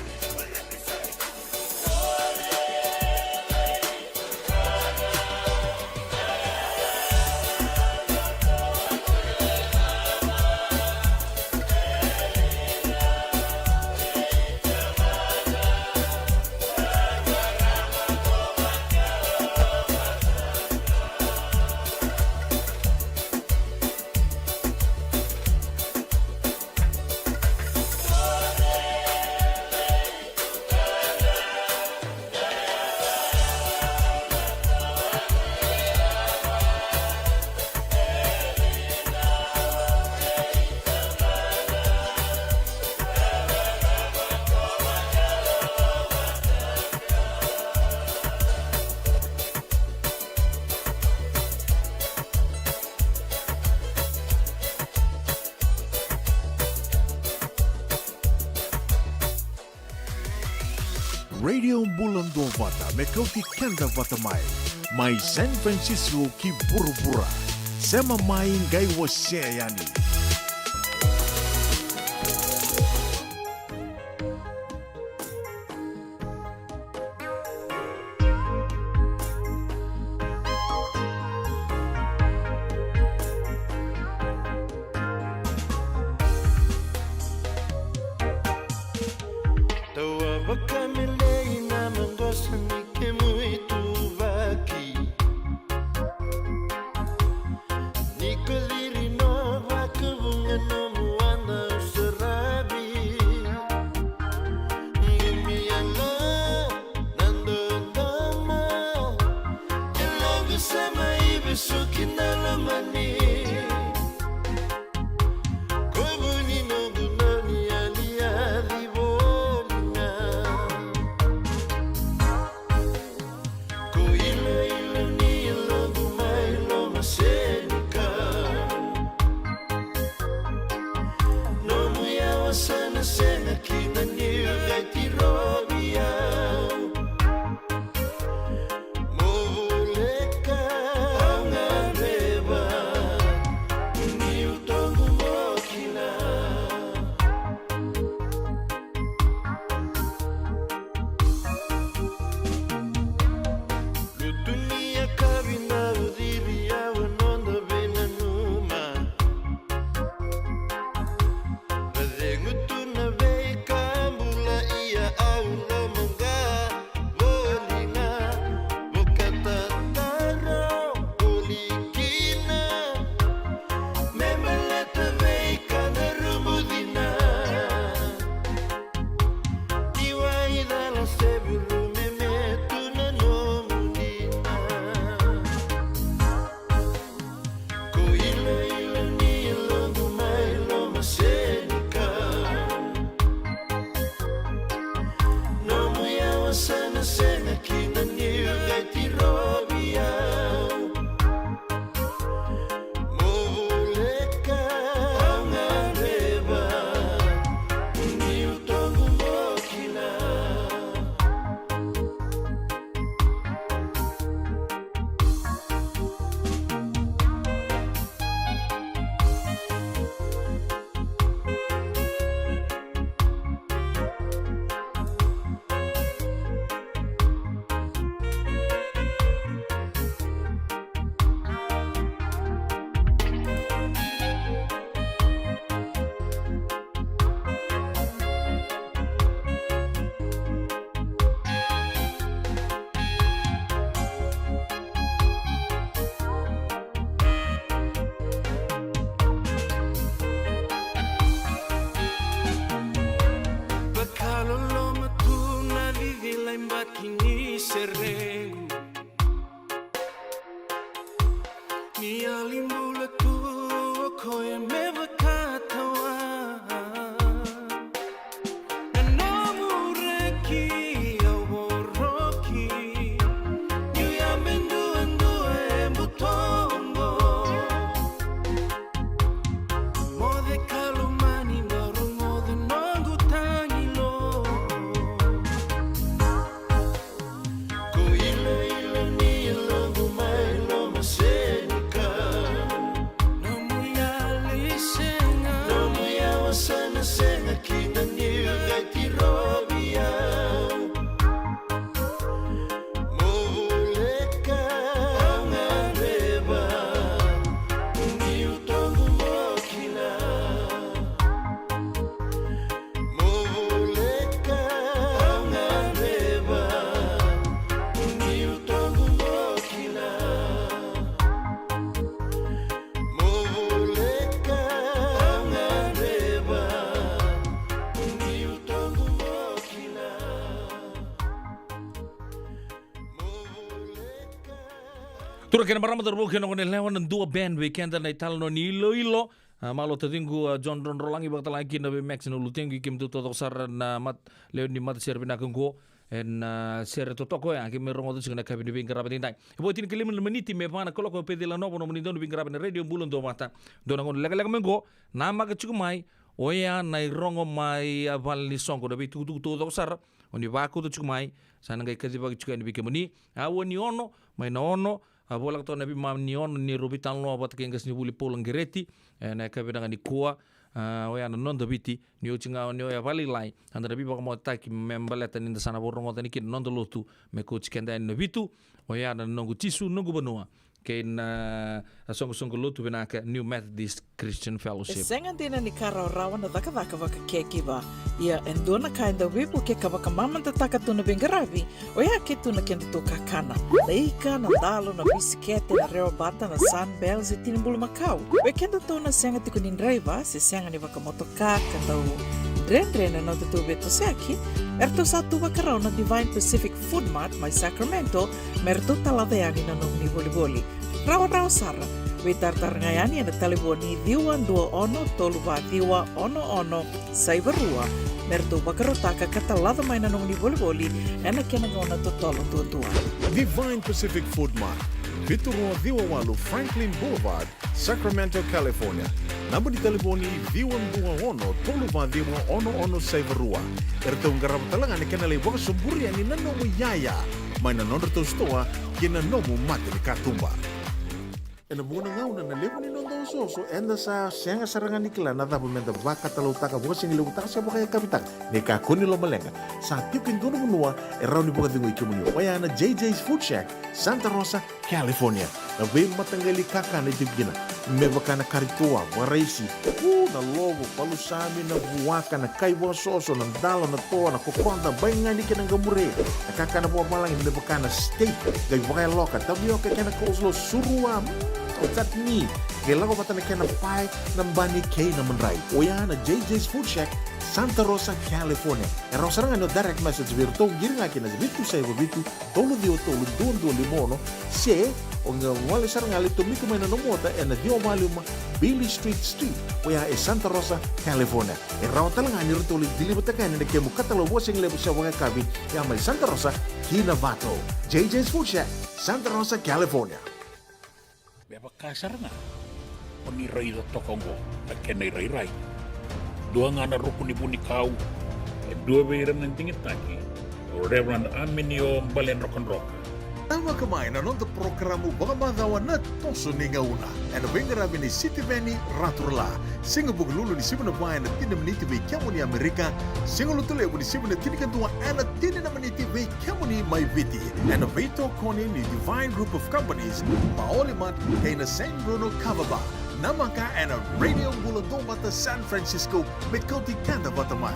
Radio Bula Duavata, me kauti keda vata mai. Mai San Francisco ki vuravura. Sema mai qai wasea yani. Tawa vakamelei na maqosa ni kemu ituvaki. Ni ko ciri no vakavuqa nomu wada saravi. Qumi yalo na dodomo. E loqu sema i vesuki na lomani. Ko vu ni noqu dau ni yali yali voli ga. Ko iloilo ni yaloqu mai loma senikau. Nomu yawa sa na sega kina niu qai tirovi au. Mo voleka au gadreva niu toqu mo kila. Lutu ni yakavi na uciri au a noda veinanuma. Na cegu tu na veika bula ia au lomaqa voli ga. Vakatataro voli kina me baleta veika na rumu cina. Ni waicala se vuru me metu na nomu dina. Ko iloilo ni yaloqu mai loma senikau. Nomu yawa sa na sega kina niu qai tirovi au. Mo voleka au gadreva niu toqu mo kila. Vakaloloma tu na cicila i baki ni serequ. Ni yali bula tu o koya me vakatawa. Na nomu reki au voroki. Niu yabe duadua e butoqo. Moce ka lomani, bau rogoca noqu tagilo. Ko Turaga kei na marama, cauravou kei na goneyalewa, na Dua Band vei keda na italanoa ni iloilo. A, malo taciqu, a, John Drodrolagi, vakatalega kina vei Max na ulutegi, kemudou taucoko sara na mat-, lewe ni matasere vinaka oqo. Ena, a, sere totoka oya keimami rogoca tiko ena yakavi ni veiqaravi edaidai. E vo tinikalima na miniti me va na kaloko, o Peceli Lanova nomuni dau ni veiqaravi ena Radio Bula Duavata. Dua na gauna lekaleka mai oqo, namaka tiko mai oya na irogo mai, a, vale ni soqo, na veitukutuku taucoko sara o ni vakauta tiko mai, sa na qai kacivaki tiko yani vei kemuni. Aua ni ono, mai na ono, a, voleka toka na veimama ni ono ni rau veitalanoa vata kei qasenivuli Paula Qereti ena yakavi vinaka nikua. A, oya na Noda Viti, ni oti ga ni oya vakalailai, a, da na veivakamotetaki me baleta ni da sa na vakarogoca yani kina na noda lotu me kauti keda yani na vitu, oya na Noqu Jisu Noqu Vanua kei na, a, soqosoqo lotu vinaka New Methodist Christian Fellowship. E sega dina ni ka rawarawa na cakacaka vaka caregiver. Ia e dua na ka e dau veivuke ka vakamamadataka tu na veiqaravi, oya ke tu na kedatou kakana. Na ika, na dalo, na bisikete, na rewabata, na Sunbell se tini bulumakau. Vei kedatou na sega tiko ni draiva se sega ni vakamotoka ka dau dredre na nodatou veitosoyaki, eratou sa tu vakarau na Divine Pacific Food Mart mai Sacramento me ratou talaca yani na nomuni volivoli. Rawarawa sara. Veitaratara ga yani ena talevoni ciwa dua ono tolu va ciwa ono ono saiva rua me ratou vakarautaka ka talaca mai na nomuni volivoli ena kena gauna totolo duadua. Divine Pacific Food Mart, vitu rua ciwa walu Franklin Boulevard, Sacramento, California. Naba ni talevoni ciwa dua ono tolu va ciwa ono ono saiva rua. Eratou qarava tale ga na kena lai vakasoburi yani na nomu iyaya mai na nodratou sitoa ki na nomu mata ni katuba. Ena vuqa na gauna na levu ni noda osooso, eda sa sega sara ga ni kila na cava meda vakatalautaka, vakasigalevu taka se vakayakavi taka. Ni kakua ni lomaleqa, sa tiko e dua na vanua e rawa ni vakacegui kemuni, oya na J J's Food Shack, Santa Rosa, California. Na veimataqali kakana e tiko kina, me vaka na kari toa, vakaraisi, u, na lovo, palusami, na vuaka, na kai vakasoso, na dalo, na toa, na kokoda, baigani kei na qamure. Na kakana vakavalagi me vaka na steak, qai vakayaloka, tavioka kei na coleslaw, surua, mm, chutney, qai lako vata na kena pae, na bani kei na madrai. Oya na J J's Food Shack, Santa Rosa, California. E rawa sara ga ni o direct message vei iratou, qiri ga kina vitu saiva vitu, tolu ciwa tolu dua dua lima ono, se o qai gole sara ga, lai tomika mai na nomu ota ena ciwa va lima Beale Street Suite, oya e Santa Rosa, California. E rawa tale ga ni ratou lai deliver-taka yani na kemu katalau vakasigalevu se vakayakavi, ya mai Santa Rosa ki Novato. J J's Food Shack, Santa Rosa, California. Me vaka sara ga o ni raica toka oqo na kena irairai. Dua ga na ruku ni vunikau, e dua vei ira na digitaki, o Reverend Aminio Baledrokadroka. Tavaka mai na noda porokaramu vakamacawa Na Toso ni Gauna, ena veiqaravi ni Sitiveni Raturala. Siga Vukelulu ni sivi na va ena tini na miniti vei kemuni Amerika. Siga Lotulevu ni sivi na tinikadua ena tini na miniti vei kemuni mai Viti, ena veitokoni ni Divine Group of Companies, Maoli Mart kei na San Bruno Kava Bar. Namaka ena Radio Bula Duavata San Francisco, me kauti keda vata mai.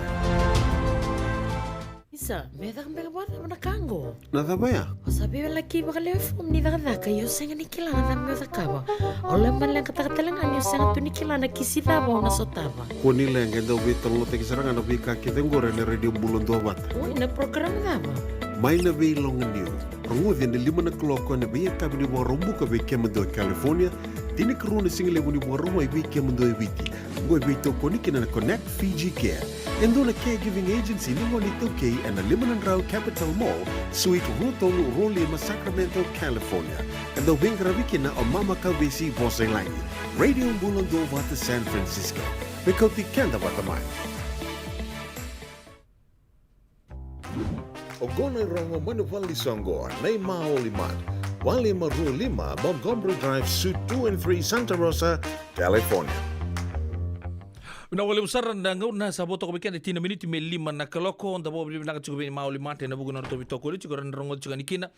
Isa, me caka beka vakacava na ka qo? Na cava ya? O sa veiwalaki vakalewe fomu ni cakacaka, ia o sega ni kila na cava me o cakava. O lai maleqataka tale ga ni o sega tu ni kila na kisi cava o na sotava. Kua ni leqa, e dau veitalanoataki sara ga na veika kece oqori ena Radio Bula Duavata. Oi, na program cava? Mai na Veiloganiu. Rogoci ena lima na kaloko ena veiyakavi ni Vakaraubuka vei kemudou e California, tinikarua na sigalevu ni Vakarauwai vei kemudou e Viti. Oqo e veitokoni kina na Connect Fiji Care, e dua na caregiving agency ni gone iTaukei, ena lima na drau Capitol Mall, Suite rua tolu rua lima, Sacramento, California. E dau veiqaravi kina o Mama Kauvesi Vosailagi. Radio Bula Duavata San Francisco, me kauti keda vata mai. Oqo na irogo mai na vale ni soqo, na iMaoli Mart, va lima rua lima Montgomery Drive, Suite two and three, Santa Rosa, California. Vinaka vakalevu sara na gauna sa vo toka vei keda, tini na miniti me lima na kaloko. Da vakavinavinaka tiko vei iMaoli Mart ena vuku ni nodratou veitokoni tiko, era na rogoca tiko yani kina.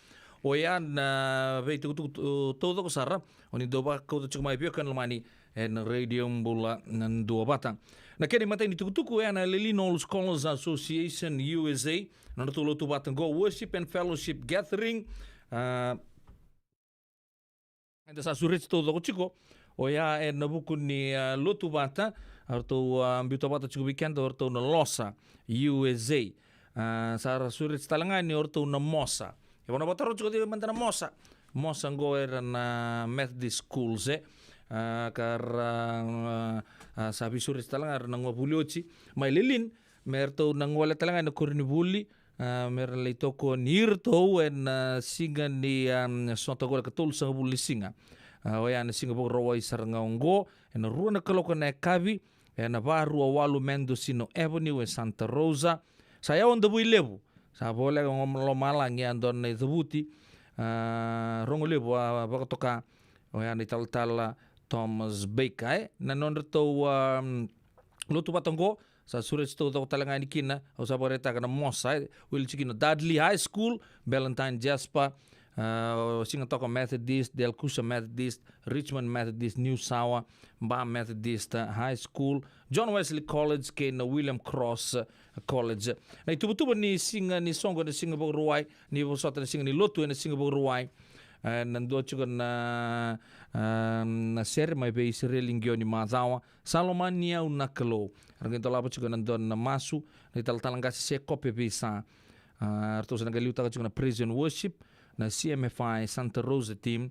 Oya na veitukutuku taucoko sara o ni dau vakauta tiko mai vei keda lomani ena Radio Bula Duavata. Na kena imatai ni tukutuku, oya na Lelean Old Scholars Association, U S A, na nodratou lotu vata oqo, Worship and Fellowship Gathering. A, eda sa sureti taucoko tiko, oya ena vuku ni, a, lotu vata, eratou, a, biuta vata tiko vei keda o ratou na Losa U S A. A, sa ra sureti tale ga ni o ratou na Mosa. E vanavata rau tiko cei mada na Mosa. mosa qo era na Methodist schools, e. A, ka ra, a, a, sa veisureti tale ga era na gua vuli oti mai Lelean, me ratou na gole tale ga ena koronivuli, a, me ra lai tokoni iratou ena siga ni, a, sota qo na ikatolusagavulu ni siga. A, oya na siga Vakarauwai sara ga oqo, ena rua na kaloko ena yakavi, ena va rua walu Mendocino Avenue e Santa Rosa. Sa yawa Davuilevu, sa voleka ga mai lomalagi, a, dua na icavuti, a, rogo levu a vakatoka, oya na italatala Thomas Baker, e. Na nodratou, a, lotu vata oqo, sa sureti taucoko tale ga yani kina, au sa vakaraitaka na mosa, e, wili tiko kina Dudley High School, Ballantyne Jasper, a, Sigatoka Methodist, Dalkusa Methodist, Richmond Methodist, New Sawa, Ba Methodist, a, High School, John Wesley College, kei na William Cross, a, College. Na ituvatuva ni siga ni soqo ena siga Vakarauwai, ni vosota na siga ni lotu ena siga Vakarauwai. E, na dua tiko na, a, na sere mai vei Isireli Qioni Macawa, Sa lomani au na Kalou. Era qai dolava tiko ena dua na masu na italatala qase Sekope Veisa. A, ratou sa na qai liutaka tiko na praise and worship, na C M F I Santa Rosa team,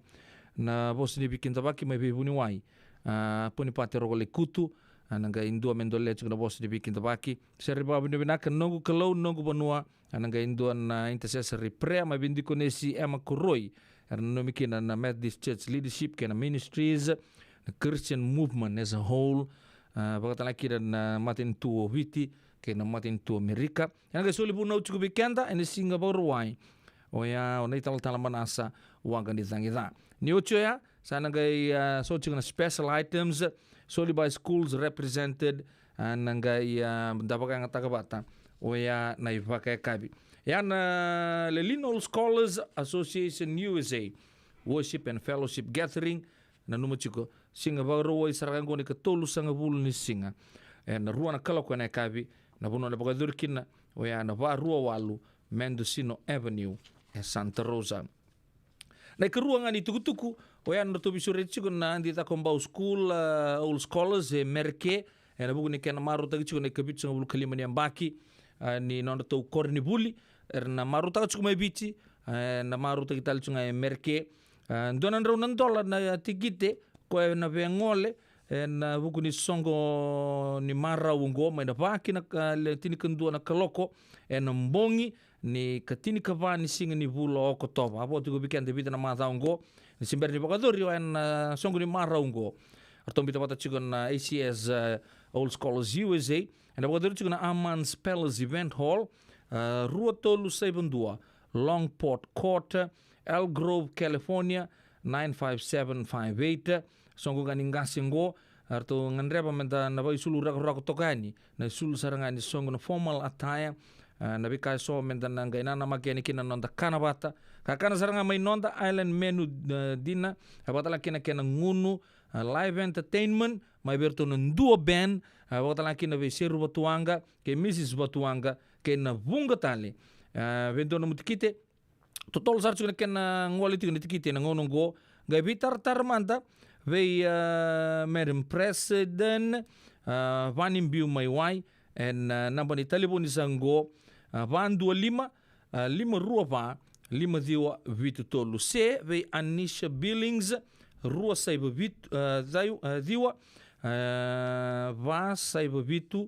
na vosa ni veikidavaki mai veivuniwai, a, Ponipate Roko Lekutu, a, na qai dua me dolea tiko na vosa ni veikidavaki. Sere vakavinavinaka, Noqu Kalou, Noqu Vanua, a, na qai dua na intercessory prayer mai vei dikonesi Emma Koroi, era nanumi kina na Methodist Church Leadership kei na Ministries, na Christian Movement as a whole, a, vakatale kina na matanitu o Viti kei na matanitu o Amerika. Ena qai soli vunau tiko vei keda ena siga Vakarauwai, oya o na italatala Manasa Waqanicagica. Ni oti oya, sa na qai, a, soli tiko na special items, soli by schools represented, a, na qai, a, da vakayagataka vata oya na ivakayakavi. Ya na Lelean Old Scholars Association U S A Worship and Fellowship Gathering, nanuma tiko, siga Vakarauwai sara ga oqo na ikatolusagavulu ni siga, ena rua na kaloko ena yakavi, na vanua na vakayacori kina oya na va rua walu Mendocino Avenue e Santa Rosa. Na ikarua ga ni tukutuku, oya na nodratou veisureti tiko na Adi Cakobau School, a, Old Scholars e Mereke, ena vuku ni kena marautaki tiko na ikavitugavulu ka lima ni yabaki, a, ni nodratou koronivuli, era na marautaka tiko mai Viti, a, na marautaki tale tiko ga e Mereke. A, dua na drau na dola na tikite, koya na via gole ena vuku ni soqo ni marau oqo, mai na va ki na ka, le tinikadua na kaloko ena bogi ni ikatinikava ni siga ni vula o Okotova. A vo tiko vei keda e vica na macawa oqo, ni se bera ni vakayacori oya na soqo ni marau oqo. Ratou biuta vata tiko na A C S, a, Old Scholars U S A, ena vakayacori tiko na Armand's Palace Event Hall, a, rua tolu saiva dua Longport Court, Elk Grove, California, nine five seven five eight. Soqo ga ni qase oqo, a, ratou gadreva meda na vakaisulu rakorako toka yani, na isulu sara ga ni soqo na formal attire, a, na veika eso meda na qai nanamaki yani kina na noda kana vata. Kakana sara ga mai noda island menu, a, dinner, a, vakatale kina kena gunu, a, live entertainment mai vei iratou na Dua Band, a, vakatale kina vei Seru Vatuwaqa kei Missus Vatuwaqa, kei na vuqa tale. A, vei dua nomu tikite, totolo sara tiko na kena gole tiko na tikite ena gauna oqo. Qai veitaratara mada vei, a, Madam President, a, Vani Biu Maiwai, ena, a, naba ni talevoni sa oqo, a, va dua lima, a, lima rua va, lima ciwa vitu tolu. Se vei Anisha Billings, rua saiva vitu, a, cai-, a, ciwa, a, va saiva vitu,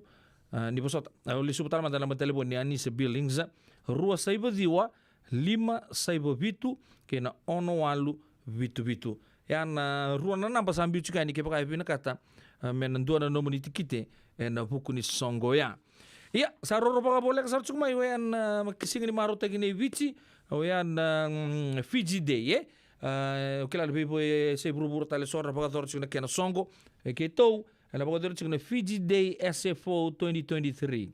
a, ni vosota. A, au lesuva tale mada na naba ni talevoni ni Anisha Billings, rua saiva ciwa, lima saiva vitu, kei na ono walu vitu vitu. Ya na rua na naba sa biu tiko yani kevaka e vinakata, a, me na dua na nomuni tikite ena vuku ni soqo ya. Ia, sa roro vakavoleka sara tiko mai oya na, a, siga ni marautaki nei Viti, oya na, mm, Fiji Day, e? A, o kila ni veivo e se vuravura tale so ra vakayacora tiko na kena soqo. E keitou, ena vakayacori tiko na Fiji Day S F O twenty twenty-three.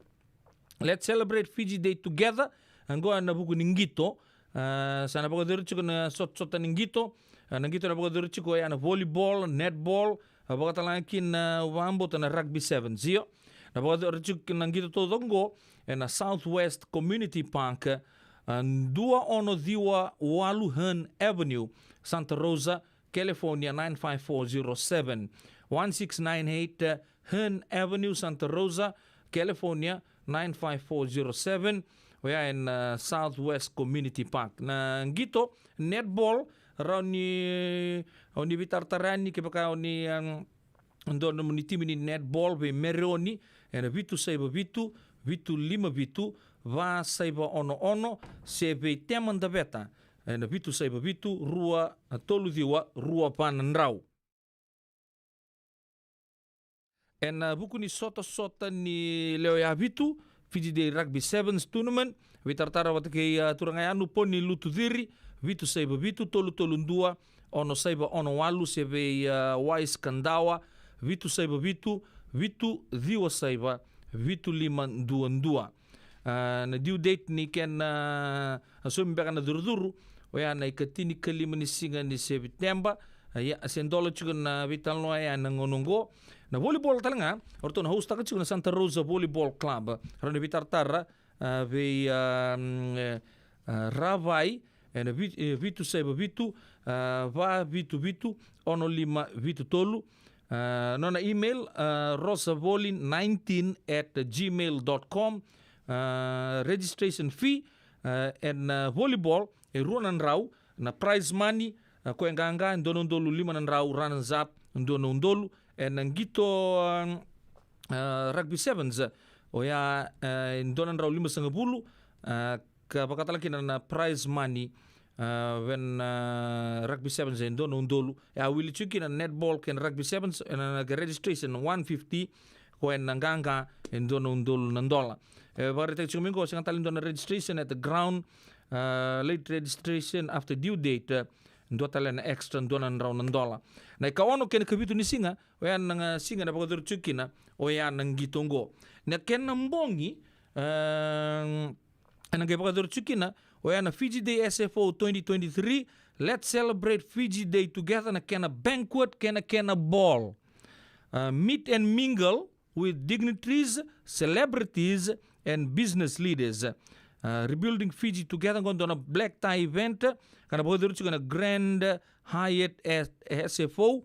Let's celebrate Fiji Day together. Oqo ena vuku ni qito. A, sa na vakayacori tiko na sotasota ni qito. A, na qito na vakayacori tiko oya na volleyball, netball, a, vakatale ga kina, a, vakabauta na rugby sevens. Io. Na vakayacori tiko na qito taucoko oqo ena Southwest Community Park, a, dua ono ciwa walu Hearn Avenue, Santa Rosa, California, nine five four zero seven. One six nine eight, uh, Hearn Avenue, Santa Rosa, California, nine five four zero seven. Oya ena, uh, Southwest Community Park. Na qito netball, Rawa ni o ni veitaratara yani kevaka o ni, um, dua nomuni timi ni netball vei Mereoni, ena vitu saiva vitu, vitu lima vitu, va saiva ono ono, se vei Tema Daveta, ena vitu saiva vitu, rua tolu ciwa, rua va na drau. Ena vuku ni sotasota ni lewe ya vitu, Fiji Day Rugby Sevens Tournament, veitaratara vata kei, a, turaga Yanu Poni Lutuciri, vitu saiva vitu, tolu tolu dua, ono saiva ono walu, se vei, a, Wise Kandawa, vitu saiva vitu, vitu ciwa saiva, vitu lima dua dua. A, na due date ni kena, a, saumi beka na curucuru, oya na ikatinikalima ni siga ni Seviteba. A, ia, se dola tiko na veitalanoa ya na gauna oqo. Na volleyball tale ga, o ratou na host-taka tiko na Santa Rosa Volleyball Club. Rawa ni veitaratara, a, vei, a, mm, e, a, Ravai, ena vi-, e, vitu saiva vitu, a, va vitu vitu, ono lima vitu tolu. A, nona email, a, rosavoli nineteen at gmail dot com. A, registration fee, a, ena, a, volleyball, e rua na drau, na prize money, a, koya qaqa, e dua na udolu lima na drau, runners up, dua na udolu, ena qito, a, a, rugby sevens, oya, a, e dua na drau limasagavulu, a, ka vakatala kina na prize money, a, when, a, rugby sevens e dua na udolu. E a wili tiko kina netball kei na rugby sevens, ena, na registration one fifty, koya na qaqa e dua na udolu na dola. E vakaraitaki tiko mai qo, sega tale dua na registration at the ground, a, late registration after due date, e, dua tale na extra, dua na drau na dola. Na ikaono kei na ikavitu ni siga, oya na, a, siga na vakayacori tiko kina oya na qito oqo. Na kena bogi, a, ena qai vakayacori tiko kina oya na Fiji Day S F O twenty twenty-three, let's celebrate Fiji Day together, na kena banquet kei na kena ball. A, meet and mingle with dignitaries, celebrities, and business leaders. A, Rebuilding Fiji Together, qo dua na black tie event ka na vakayacori tiko ena Grand Hyatt S-, S F O,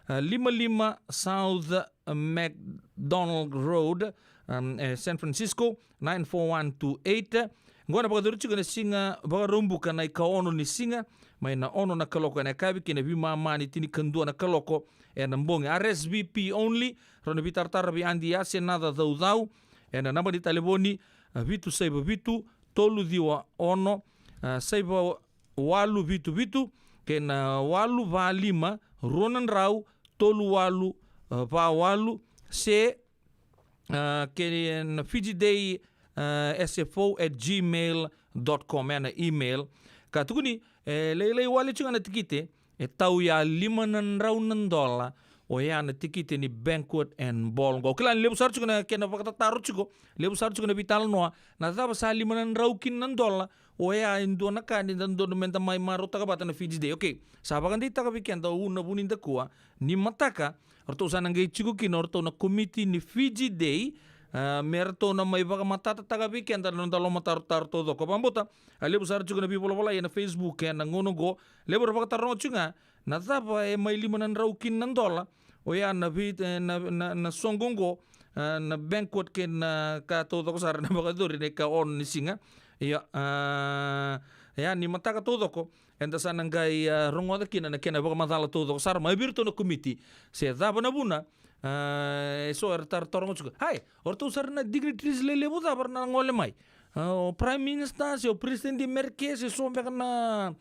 a, lima lima South McDonald Road, um, e San Francisco, nine four one two eight. Qo na vakayacori tiko ena siga Vakaraubuka na ikaono ni siga, mai na ono na kaloko ena yakavi kei na veimama ni tinikadua na kaloko ena bogi. R S V P only. Rawa ni veitaratara vei Adi Yase Naca Caucau ena naba ni talevoni, a, vitu saiva vitu, tolu ciwa ono, a, saiva walu vitu vitu, kei na walu va lima, rua na drau, tolu walu, a, va walu, se, a, kei na Fiji Day, a, S F O at gmail dot com, ena email. Ka tukuni, e lailai wale tiko ga na tikite, e tau ya lima na drau na dola, oya na tikite ni banquet and ball. Qo kila ni levu sara tiko na kena vakatataro tiko, levu sara tiko na veitalanoa, na cava sa lima na drau kina na dola, oya e dua na ka ni da dodonu meda mai marautaka vata na Fiji Day. Okay, sa vakadeitaka vei keda o Una Vunidakua, ni mataka, o ratou sa na qai tiko kina o ratou na komiti ni Fiji Day, a, me ratou na mai vakamatatataka vei keda na noda lomatarotaro taucoko. Vakabauta, a levu sara tiko na veivolavolai ena Facebook ena gauna oqo, levu era vakataroga tiko ga, na cava e mai lima na drau kina na dola, oya na vei-, e, na, na, na soqo oqo, a, na banquet kei na ka taucoko sara na vakayacori na ikaono ni siga. Ia, a, ia ni mataka taucoko, eda sa na qai, a, rogoca kina na kena vakamacala taucoko sara mai vei iratou na komiti. Se cava na vuna, a, e so era tarotaroga tiko. Hai, o ratou sara na dignitaries lelevu cava era na gole mai. A, o Prime Minister, se o President ni Amerika, se so beka na,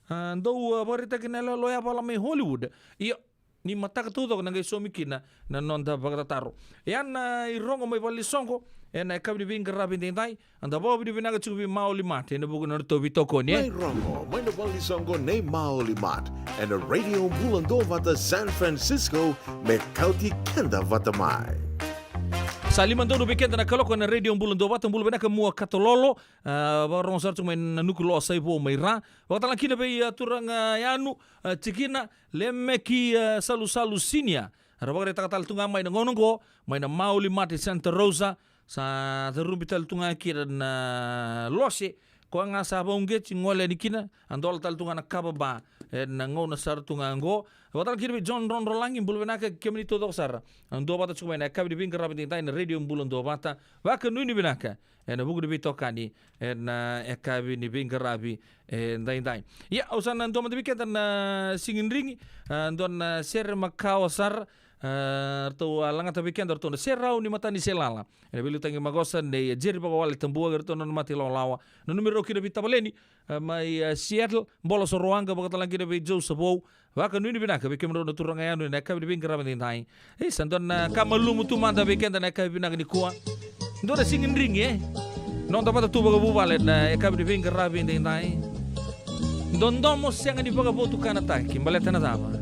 a, dau, a, vakaraitaki na yaloyalo yavala mai Hollywood. Ia, ni mataka taucoko na qai saumi kina na noda vakatataro. Ia na irogo mai valenisoqo ena yakavi ni veiqaravi edaidai, eda vakavinavinaka tiko vei Maoli Mart ena vuku ni nodratou veitokoni, e? Na irogo mai na valenisoqo nei Maoli Mart ena Radio Bula Duavata San Francisco, me kauti keda vata mai. Sa lima donu vei keda na kaloko ena Radio Bula Duavata, bula vinaka Mua Katololo, a, vakarogo sara tiko mai na Nukuloa, Saivou mai Ra. Vakatala kina vei, a, turaga Yanu, a, Tikina, Lemeki, a, Salusalu Senior. Era vakaraitaka tale tu ga mai na gauna oqo, mai na Maoli Mart e Santa Rosa, sa carubi tale tu ga kina na lose, koya ga sa vakauqeti gole yani kina, a dola tale tu ga na kava ba, E na gauna sara tu ga oqo. Vakatala kina vei John Rodrolagi, bula vinaka kemuni taucoko sara. Na duavata tiko mai na yakavi ni veiqaravi daidai na Radio Bula Duavata. Vakanuinui vinaka e na vuku ni veitokani e na yakavi ni veiqaravi e daidai. Ia, au sa na dua mada vei keda na sigidrigi, a, dua na sere makawa sara. A, ratou a lagata vei keda ratou na serau ni matani selala e na veiliutaki maqosa nei, e, Jerry Vakawale Tabuaki, ratou na nona mata ilawalawa. Na numera au kina vei tavaleni, a, mai, a, Seattle, Bola Soroaqa, vakatala kina vei Joe Savou. Vakanuinui vinaka vei kemudrau na turaga yanu e na yakavi ni veiqaravi daidai. E, sa dua na ka malumu tu mada vei keda na yakavi vinaka nikua. Dua na sigidrigi, e? Noda vata tu vakavuvale na yakavi ni veiqaravi daidai. Dodomo sega ni vakavotukanataki, baleta na cava?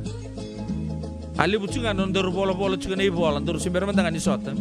A levu tiko ga na nodaru volavola tiko na ivola, daru se bera mada ga ni sota.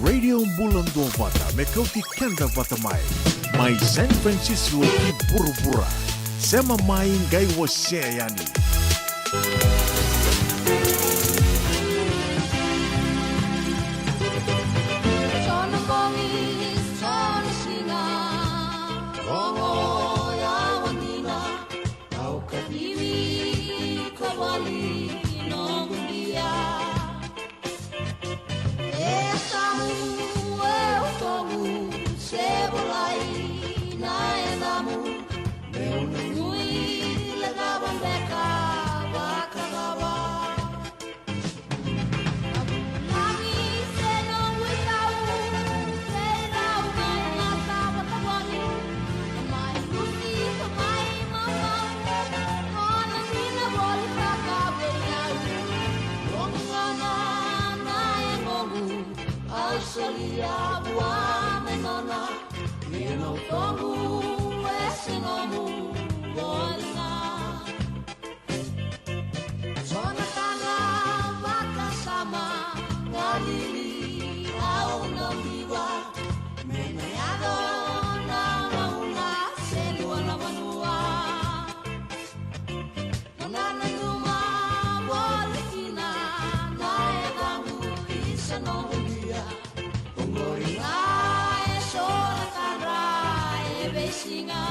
Radio Bula Duavata, me kauti keda vata mai. Mai San Francisco ki vuravura. Sema mai qai wasea yani. Au solia vua me nona, ia na utoqu e se nomu voli ga. So na ka ga vakasama, galili au na biva, me na yaco na gauna se dua na vanua. Mo na nanuma voli kina na yacaqu, isa noqu dia. Oqori ga e so na tadra e veisiga.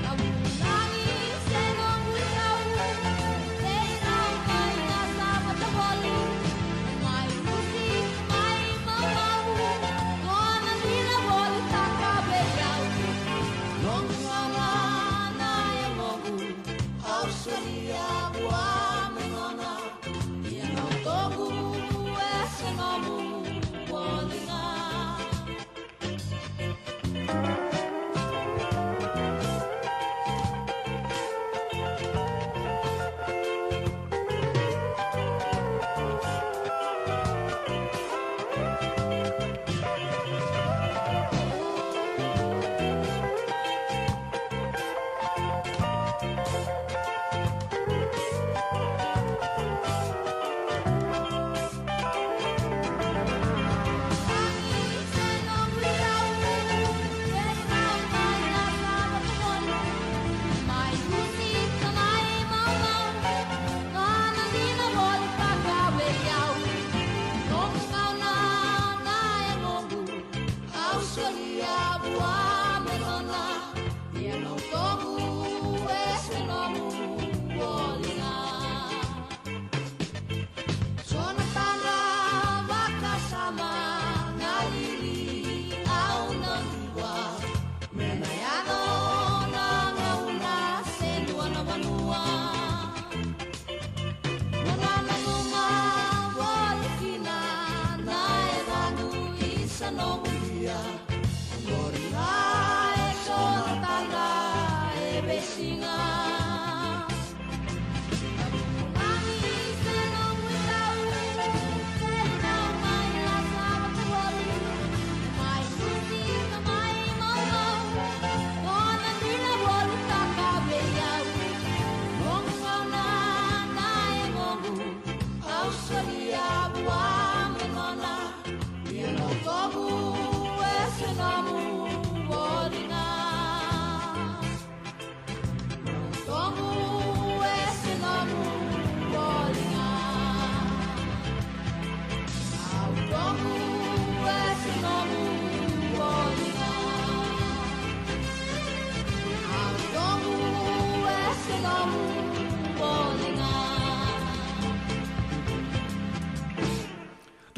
Na vulagi se noqu irau, se irau mai na savata voli. Mai lusi, mai maumau, o na dina volitaka vei au. Noqu gauna na yagoqu, au solia vua me nona, ia na utoqu e se nomu voli ga. So na tadra vakasama, galili au na biva, me na yaco na gauna se dua na vanua. Mo na nanuma voli kina na yacaqu, isa noqu dia. Oqori ga e so na tadra e veisiga.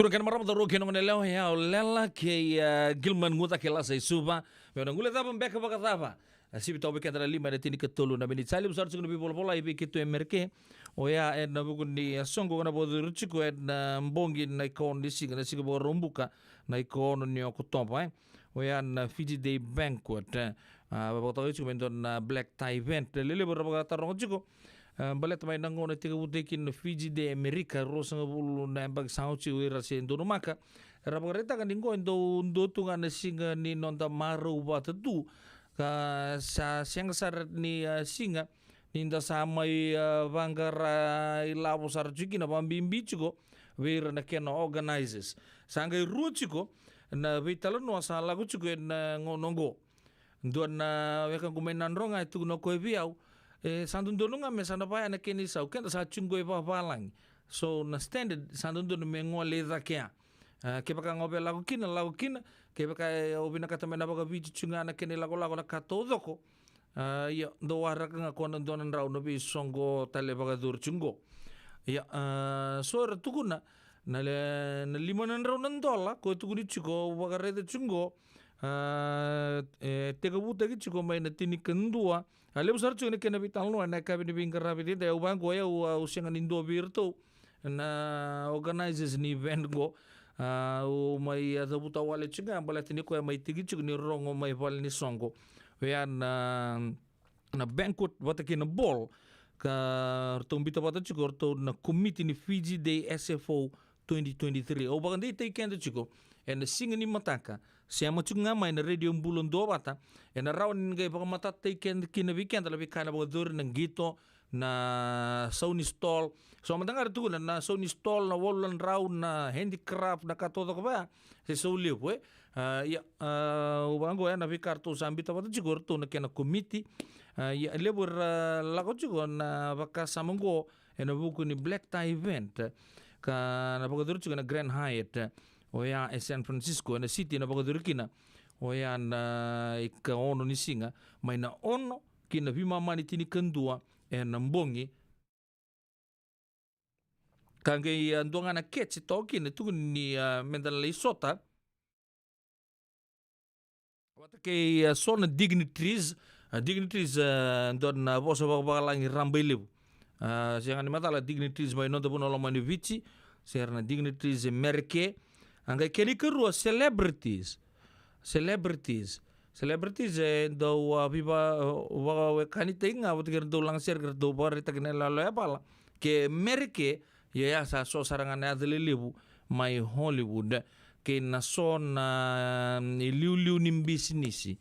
Turaga kei na marama, cauravou kei na goneyalewa, o yau Lela kei, e, Gilman Guta kei Lasa i Suva. Meu na guilecava beka vakacava? A sivi toka vei keda na lima ena tinikatolu na miniti. Sa levu sara tiko na veivolavola i vei keitou e Merika. Oya ena vuku ni, a, soqo na vakacuru tiko ena bogi na ikaono ni siga, na siga Vakaraubuka, na ikaono ni Okotova, e. Oya na Fiji Day Banquet, e. A, vakatokai tiko me dua na black tie event. Lelevu era vakataroga tiko, e, baleta mai na gauna e tekivutaki kina na Fiji Day e Merika, ruasagavulu na yabaki sa oti, o ira se donumaka. Era vakaraitaka ni qo e dau dua tu ga na siga ni noda marau vata tu. Ka sa sega sara ni, a, siga ni da sa mai, a, vaqara ilavo sara tiko kina, vakabibi tiko vei ira na kena organizers. Sa qai rua tiko na veitalanoa sa lako tiko ena gauna oqo. Dua na wekaqu mai Nadroga e tukuna o koya vei au, e sa dodonu ga me sa na vaya na kena isau, keda sa tiko qo e vavalagi. So na standard sa dodonu me gole i cake ya. A, kevaka ga o via lako kina, lako kina. Kevaka e, o vinakata me na vakaviti tiko ga na kena ilakolako na ka taucoko. A, ia, dou waraka ga ko na dua na drau na veisoqo tale vakacuru tiko qo. Ia, a, so era tukuna na, le, na lima na drau na dola ko e tukuni tiko, au vakaraica tiko qo. A, e tekivutaki tiko mai na tinikadua. A levu sara tiko na kena veitalanoa ena yakavi ni veiqaravi edaidai. Au vaqo, au, au sega ni dua vei iratou na organizers ni event qo. A, au mai, a, cavuta wale tiko ga baleta ni koya mai tiki tiko ni rogo mai vale ni soqo. Oya na, na banquet vata kei na ball ka ratou bita vata tiko ratou na komiti ni Fiji Day S F O twenty twenty-three. Au vakadeitaki keda tiko ena siga ni mataka. Sema tiko ga mai na Radio Bula Duavata, ena rawa ni qai vakamatatataki keda kina vei keda na veika ena vakacori, na qito, na sau ni stall. So mada ga ra tukuna na sau ni stall, na walu na drau, na handicraft, na ka taucoko vaya. Se sau levu, e. A, ia, a, au vaqo ya na veika ratou sa bita vata tiko ratou na kena komiti. A, ia, levu era lako tiko na vakasama qo ena vuku ni black tie event. Ka na vakacuru tiko ena Grand Hyatt, oya e San Francisco, ena city na vakacuru kina. Oya na ikaono ni siga, mai na ono ki na veimama ni tinikadua ena bogi. Ka qai, a, dua ga na catch e toka kina, tukuni ni, a, meda lai sota vata kei, a, so na dignitaries. A, dignitaries, a, dua na vosa vakavavalagi rabailevu. A, sega ni macala dignitaries mai noda vanua lomani Viti, se ra na dignitaries e Merike. A qai kena ikarua celebrities. Celebrities. Celebrities e dau, a, viva, a, vakawekanitaki ga vata kei ra dau lagasere, kei ra dau vakaraitaki na yaloyalo yavala. Ke Merike, ia ya sa so sara ga na yaca lelevu mai Hollywood, kei na so na, mm, iliuliu ni bisinisi.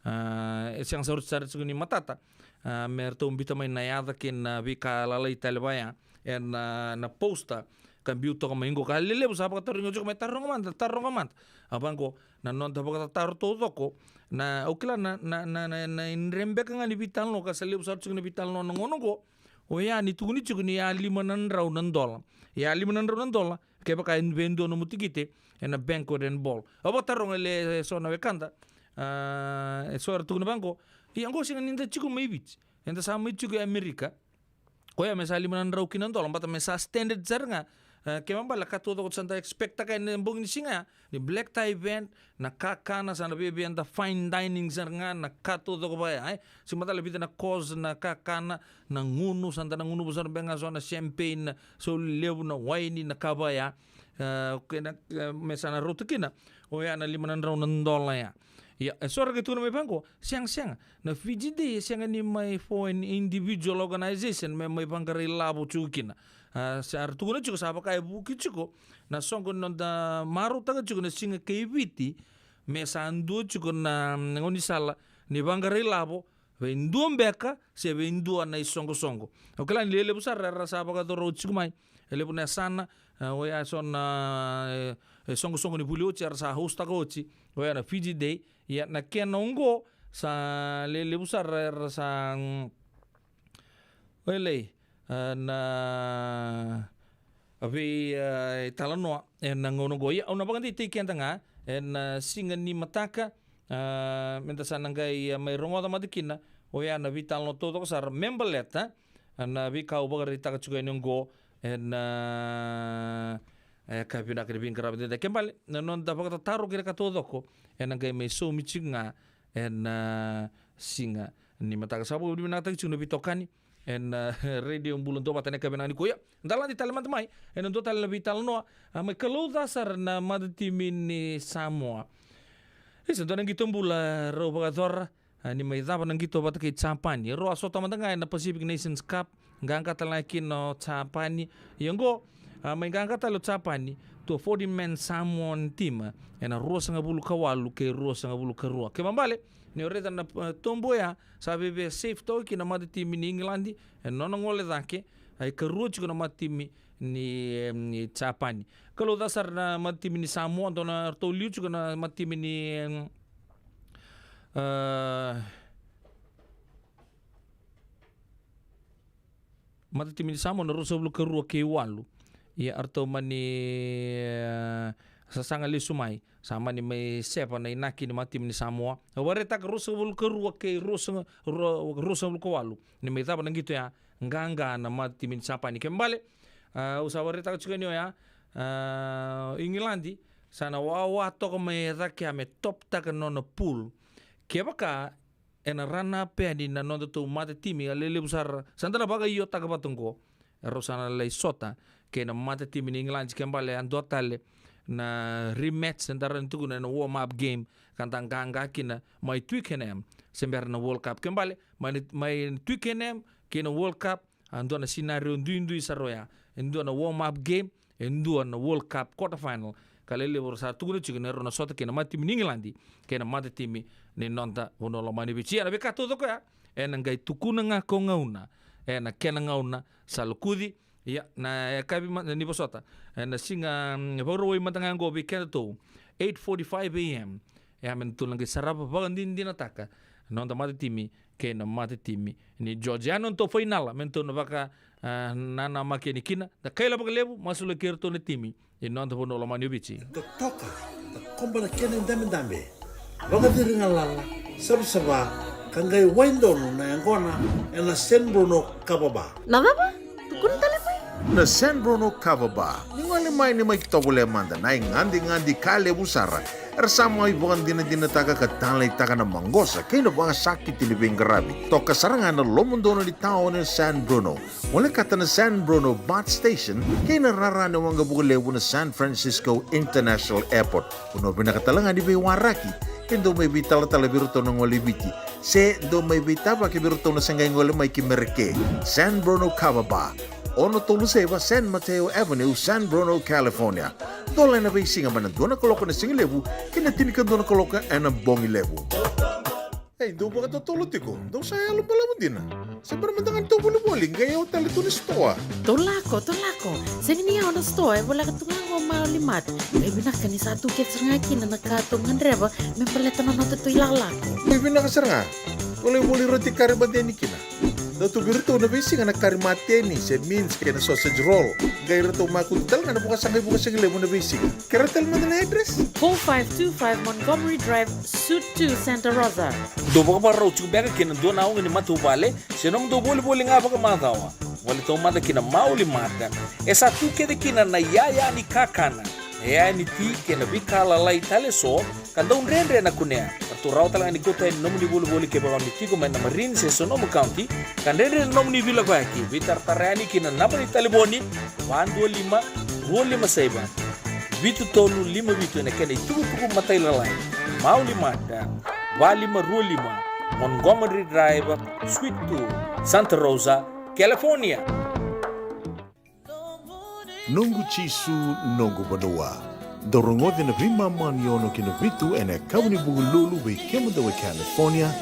A, e sega sara, sara tiko ni matata, a, me ratou bita mai na yaca kei na veika lalai tale vaya ena, na poster ka biu toka mai qo. Ka lelevu sa vakatarogi tiko mai, taroga mada, taroga mada. A vaqo na noda vakatataro taucoko. Na, au kila na, na, na, na, na idre beka ga ni veitalanoa ka sa levu sara tiko na veitalanoa na gauna oqo. Oya ni tukuni tiko ni a lima na drau na dola. Ia lima na drau na dola kevaka e vei dua nomu tikite ena banquet and ball. Au vakataroga e le so na wekada, a, e so era tukuna vaqo. Ia qo sega ni da tiko mai Viti. Eda sa mai tiko e Amerika. Koya me sa lima na drau kina dola, bata me sa standard sara ga. E, kevaka bale ka taucoko sa da expect-taka ena bogi ni siga ya, ni black tie event, na kakana sa na via, via da fine dining sara ga, na ka taucoko vaya, e. Sega ni macala vica na course, na kakana, na gunu, sa da na gunuva sara beka ga so na champagne, na sau levu, na waini, na ka vaya. E, kena, e, me sa na rauta kina oya na lima na drau na dola ya. Ia, e so ra qai tukuna mai vaqo, sega, sega. Na Fiji Day e sega ni mai for an individual organization me mai vaqarai lavo tiko kina. A, sa ra tukuna tiko sa vaka e vuki tiko na soqo ni noda marautaka tiko na siga kei Viti, me sa dua tiko na, mm, gaunisala ni vaqarai lavo vei dua beka se vei dua na isoqosoqo. Au kila ni lelevu sara era sa vakacoro tiko mai e levu na yasana, e, oya so na, e, e, soqosoqo ni vuli oti era sa host-taka oti, oya na Fiji Day. Ia na kena oqo sa lelevu sara era sa, mm, oilei, e, na vei, e, italanoa ena gauna oqo. Ia au na vakadeitaki keda ga ena, e, siga ni mataka, e, meda sa na qai, e, mai rogoca mada kina oya na veitalanoa taucoko sara me baleta, e, na veika au vakaraitaka tiko yani oqo ena, e, ka vinaka ni veiqaravi edaidai. Ke bale na noda vakatataro kei na ka taucoko ena qai mai saumi tiko ga ena, e, siga ni mataka. Sa vakavinavinakataki tiko na veitokani ena, e, Radio Bula Duavata ena ka vinaka nikua. Ia, da lade tale mada mai ena dua tale na veitalanoa, a, mai Kalou ca sara na matatimi ni Samoa. Isa, dua na qito bula rau vakayacora, a, ni mai cava na qito vata kei Japani. Rau a sota mada ga ena Pacific Nations Cup, qaqa tale ga kina o Japani. Ia oqo, a, mai qaqa tale o Japani, to a forty man Samoan team, ena ruasagavulu ka walu kei ruasagavulu ka rua. Kevaka bale ni o raica na, e, tobu oya, sa veve safe toka kina na matatimi ni Igiladi ena nona gole cake, a, ikarua tiko na matatimi ni, em, ni Japani. Kalouca sara na matatimi ni Samoa, dua na ratou liu tiko na matatimi ni, em, a, matatimi ni Samoa na ruasagavulu ka rua kei walu. Ia, eratou mani, e, sasaga lesu mai. Sa mani mai seva na inaki ni matatimi ni Samoa. Au vakaraitaka ruasagavulu ka rua kei ruasaga-, rua-, ruasagavulu ka walu. Ni mai cava na qito ya, qaqa na matatimi ni Japani. Kena ibalebale, a, au sa vakaraitaka tiko yani oya, a, Igiladi, sa na wawa toka mai e cake ya me top-taka na nona pool. Kevaka ena run up yani na nodatou matatimi, a lelevu sara, sa da na vakaiotaka vata oqo. Erau sa na lai sota kei na matatimi ni Igiladi, kena ibalebale a dua tale na rematch eda rawa ni tukuna ena warm up game, ka da qaqa kina mai Twickenham se bera na World Cup. Kena ibalebale mai, mai Twickenham kei na World Cup, a dua na scenario duidui sara oya. E dua na warm up game, e dua na World Cup quarter final. Ka lelevu era sa tukuna tiko ni rau na sota kei na matatimi ni Igiladi kei na matatimi ni noda vanua lomani Viti. Ia, na veika taucoko ya ena qai tukuna ga ko gauna ena kena gauna sa lokuci. Ia, na yakavi ma-, ni vosota, ena siga, mm, Vakarauwai mada ga oqo vei kedatou, eight forty-five a.m. E a me datou na qai sarava vakadinadinataka na noda matatimi kei na matatimi ni Georgia. Ena nodatou fainala me datou na vaka, a, nanamaki yani kina. Da kaila vakalevu, masulaki iratou na timi ni noda vanua lomani o Viti. Totoka, totoka, koba na kena idabedabe, vakaciri galala, savasava, ka qai waidonu na yaqona ena San Bruno Kava Bar. Na cava? Tukuna tale mai. Na San Bruno Kava Bar. Ni gole mai, ni mai tovolea mada na igadigadi ka levu sara. Era sa mai vakadinadinataka ka taleitaka na maqosa kei na vakasakiti ni veiqaravi. Toka sara ga na lomodonu ni taoni o San Bruno. Volekata na San Bruno BART Station kei na rara ni waqavuka levu na San Francisco International Airport. Vanua vinaka tale ga ni veiwaraki, ke dou mai veitalatala vei iratou na gole i Viti, se dou mai veitavaki vei iratou na se qai gole mai ki Mereke. San Bruno Kava Bar, ono tolu saiva San Mateo Avenue, San Bruno, California. Dola ena veisiga mai na dua na kaloko na sigalevu ki na tinikadua na kaloko ena bogi levu. Ei, dou vakatotolo tiko, dou sa yalo balavu dina. Se bera mada ga ni tou volivoli, qai yawa tale tu na sitoa. Tou lako, tou lako. Sega ni yawa na sitoa, e voleka tu ga qo Maoli Mart. Qai vinaka ni sa tu kece sara ga kina na ka tou gadreva me baleta na nodatou ilakolako. Qai vinaka sara ga. Tou lai voli roti kari mateni kina. Dau tu vei iratou na veisiga na kari mateni se mince kei na sausage roll. Qai ratou makutu tale ga na vakasaqai vukasigalevu na veisiga. Kerea tale mada na address? Four five two five Montgomery Drive, Suite two, Santa Rosa. Dou vakavakarau tiko beka ki na dua na oga ni matavuvale se nomudou volivoli ga vakamacawa? Voli taumada ki na Maoli Mart. E sa tu kece kina na iyaya ni kakana, iyaya ni ti kei na veika lalai tale eso ka dau dredre na kunea. Ratou rawa tale ga ni kauta yani na nomuni volivoli kevaka o ni tiko mai na Marin se Sonoma County ka dredre na nomuni veilakoyaki. Veitaratara yani ki na naba ni talevoni, va dua lima, rua lima saiva, vitu tolu lima vitu, ena kena itukutuku matailalai. Maoli Mart, va lima rua lima Montgomery Drive, Suite two, Santa Rosa, California. Noqu Jisu, noqu vanua. Dou rogoca na veimama ni ono ki na vitu ena yakavi ni Vukelulu vei kemudou e California,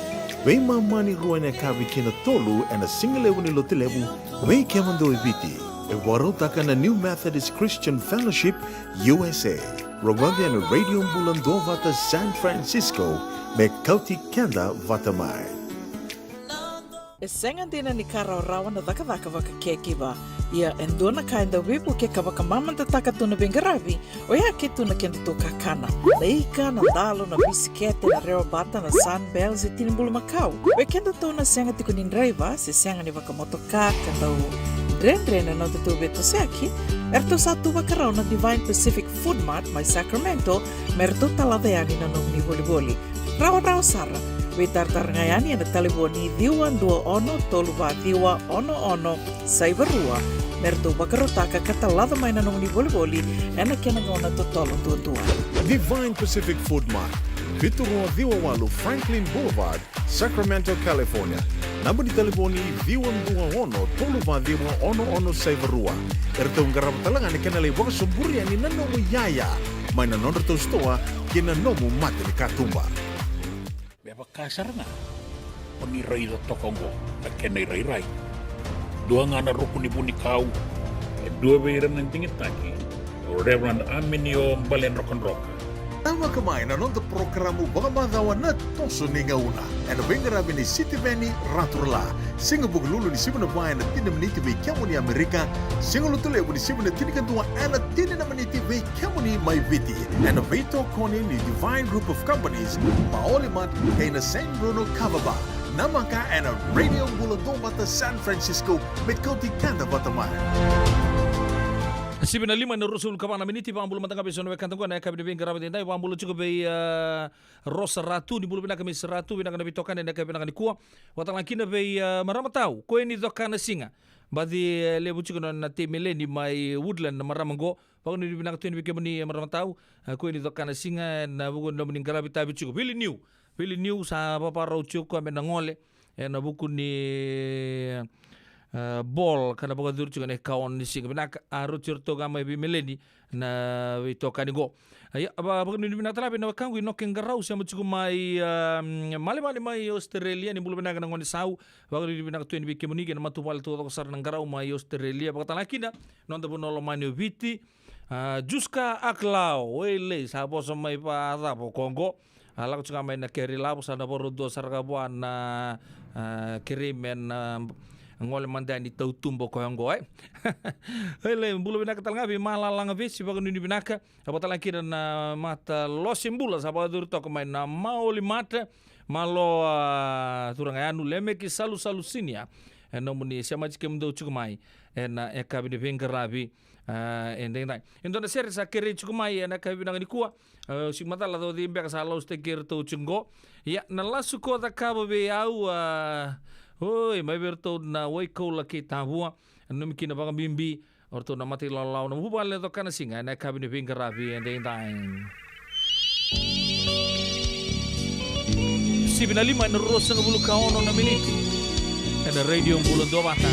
veimama ni rua ena yakavi ki na tolu ena sigalevu ni Lotulevu vei kemudou e Viti. E vakarautaka na New Methodist Christian Fellowship U S A. Rogoca ena Radio Bula Duavata San Francisco me kauti keda vata mai. E sega dina ni ka rawarawa na cakacaka vaka caregiver. Ia e dua na ka e dau veivukei ka vakamamadataka tu na veiqaravi, oya ke tu na kedatou kakana. Na ika, na dalo, na bisikete, na rewabata, na Sunbell se tini bulumakau. Vei kedatou na sega tiko ni draiva se sega ni vakamotoka ka dau dredre na nodatou veitosoyaki, eratou sa tu vakarau na Divine Pacific Food Mart mai Sacramento me ratou talaca yani na nomuni volivoli. Rawarawa sara, veitaratara ga yani ena talevoni ciwa dua ono tolu va ciwa ono ono saiva rua me ratou vakarautaka ka talaca mai na nomuni volivoli ena kena gauna totolo duadua. Divine Pacific Food Mart, vitu rua ciwa walu Franklin Boulevard, Sacramento, California. Naba ni talevoni ciwa dua ono tolu va ciwa ono ono saiva rua. Eratou qarava tale ga na kena lai vakasoburi yani na nomu iyaya mai na nodratou sitoa ki na nomu mata ni katuba. Me vaka sara ga o ni raica toka oqo na kena irairai. Dua ga na ruku ni vunikau, E dua vei ira na digitaki o Reverend Aminio Baledrokadroka. Namaka mai na noda porokaramu vakamacawa na Toso ni Gauna, ena veiqaravi ni Sitiveni Raturala. Siga Vukelulu ni sivi na va ena tini na miniti vei kemuni Amerika. Siga Lotulevu ni sivi na tinikadua ena tini na miniti vei kemuni mai Viti, ena veitokoni ni Divine Group of Companies, Maoli Mart, kei na San Bruno Kava Bar. Namaka ena Radio Bula Duavata San Francisco, me kauti keda vata mai. Sivi na lima ena ruasagavulu ka va na miniti. Vakabula mada ga vei so na wekada qo ena yakavi ni veiqaravi edaidai. Vakabula tiko vei, e, Rosa Ratu, ni bula vinaka Miss Ratu, vinaka na veitokani ena yakavi vinaka nikua. Vakatalega kina vei, e, Marama Tau, ko e ni coka na siga. Baci, e, levu tiko na, na tei Meleni mai Woodland na marama qo. Vakanuinui vinaka tu yani vei kemuni, e, Marama Tau, e, ko e ni coka na siga ena vuku ni nomuni qaravi tavi tiko. Vili Niu, Vili Niu sa vavarau tiko me na gole ena vuku ni, e, ball ka na vakacuru tiko ena ikaono ni siga. Vinaka, a rauti iratou ga mai vei Meleni na veitokani qo. Ia, va, vakanuinui vinaka tale vei na wekaqu i Noke Qarau, sema tiko mai, e, Malevale mai Australia, ni bula vinaka na gone sau. Vakanuinui vinaka tu yani vei kemuni kei na matavuvale taucoko sara na Qarau mai Australia. Vakatalega kina noda vanua lomani o Viti, a, Juska Aklao, e lei, sa vosa mai vacava o koya qo. A lako tiko ga mai na kere lavo, sa na vakarau dua sara ga vua na, a, kerei me na, a, gole mada yani tautuba o koya qo, e. E lei, bula vinaka tale ga vei Malalaga Vesi, vakanuinui vinaka. A vakatalega kina na Mata Lose Bula, sa vakacuru toka mai na Maoli Mart. Malo, a, turaga yanu, Lemeki Salusalu Senior, e nomuni semati kemudou tiko mai ena yakavi ni veiqaravi, a, edaidai. E dua na sere sa kerei tiko mai ena yakavi vinaka nikua. A, sega ni macala o cei beka sa lasutaki iratou tiko qo. Ia, na lasu ko cakava vei au, a, oi, mai vei iratou na Waikoula kei Tavua. Nanumi kina vakabibi o ratou na mata ilawalawa, na vuvale coka na siga ena yakavi ni veiqaravi edaidai. Sivi na lima ena ruasagavulu ka ono na miniti ena Radio Bula Duavata.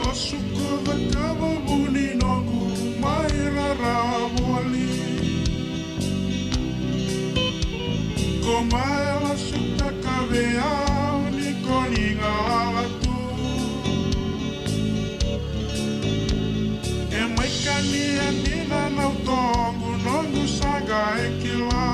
Lasu ko cakava vu ni noqu mai rarawa voli. Ko mai lasutaka vei au ni ko ni galala tu. E mai kania dina na utoqu, noqu saqa e kila.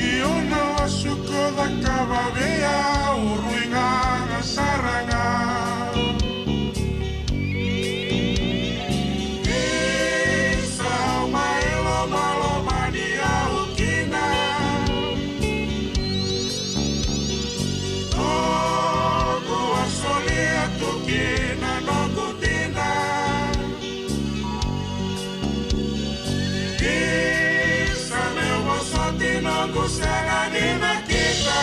Io, na lasu ko cakava vei au rui gaga sara ga. Isa, o mai lomalomani au kina. Noqu a solia tu kina noqu dina. Isa, meu vosoti noqu sega ni nakita.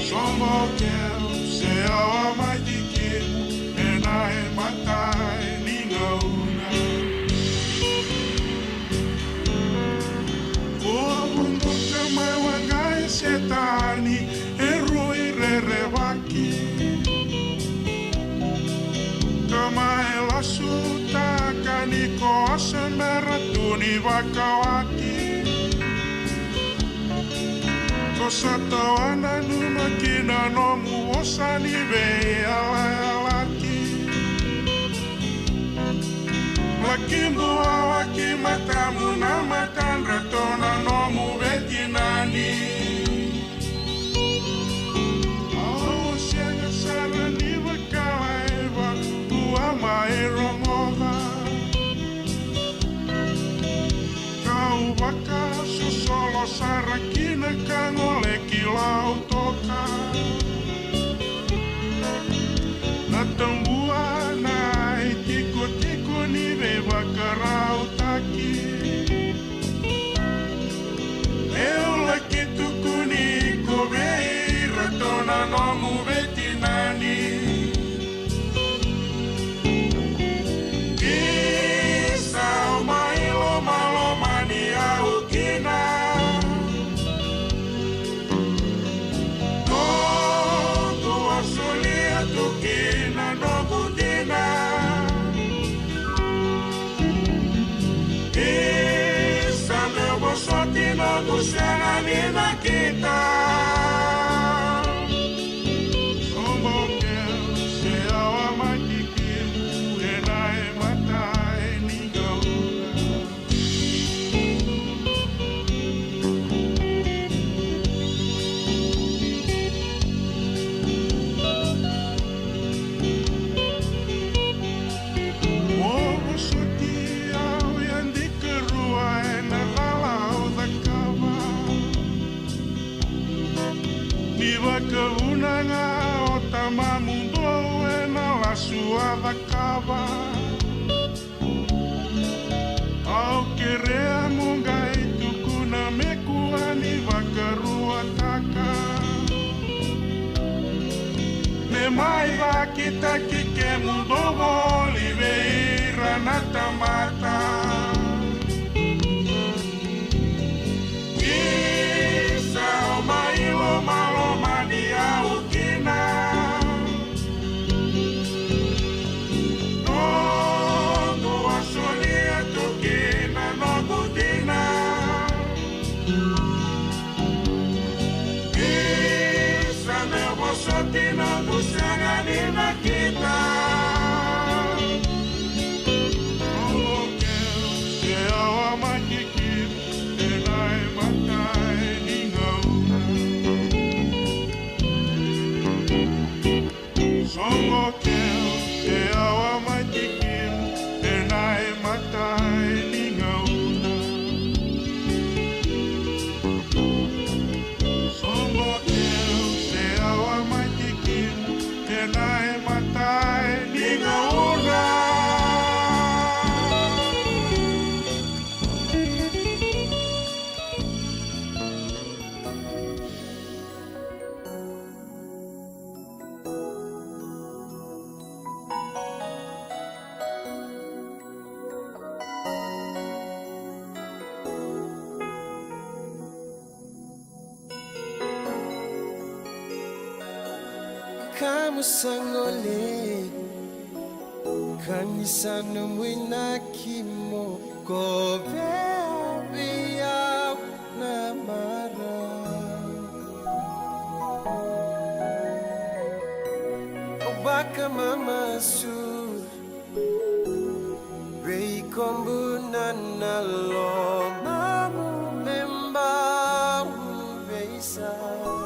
Sobo keu se yawa mai tiko ena imatai ni gauna. Ko a vodoka mai waqa i Setani e rui rerevaki. Ka mai lasutaka ni ko a se bera tu ni vakawaki. Ko sa tawa nanuma ki na nomu vosa ni veiyalayalati. Laki buawaki matamu na matadratou na nomu veitinani. Au sega sara ni vakalaiva, vua mai rogoca. Kau vakasosolo sara kina ka gole ki Lautoka. Na tabua na itikotiko ni veivakarautaki. Eu laki tukuni iko vei iratou na nomu veitinani. Isa, o mai lomalomani au kina. vacakava. Au kerea mo qai tukuna me kua ni vakaruataka, me mai vakitaki kemudou voli vei ira na tamata. Isa, o mai lomalomani au kina. Noqu a solia tu kina noqu dina. Isa, me vosoti noqu sega ni nakita. Noqu keu se awa matiki. Ena imatai ni gauna. Soqo keu se awa mai tikina. Ena imatai ni gauna. Soqo keu se awa mai tikina. Ena imatai ni gauna. Kamu sa gole, ka ni sa nomu inaki mo kovea vei au na marau. Au vakamamasu vei kobu na, na lomamu me bau veisau.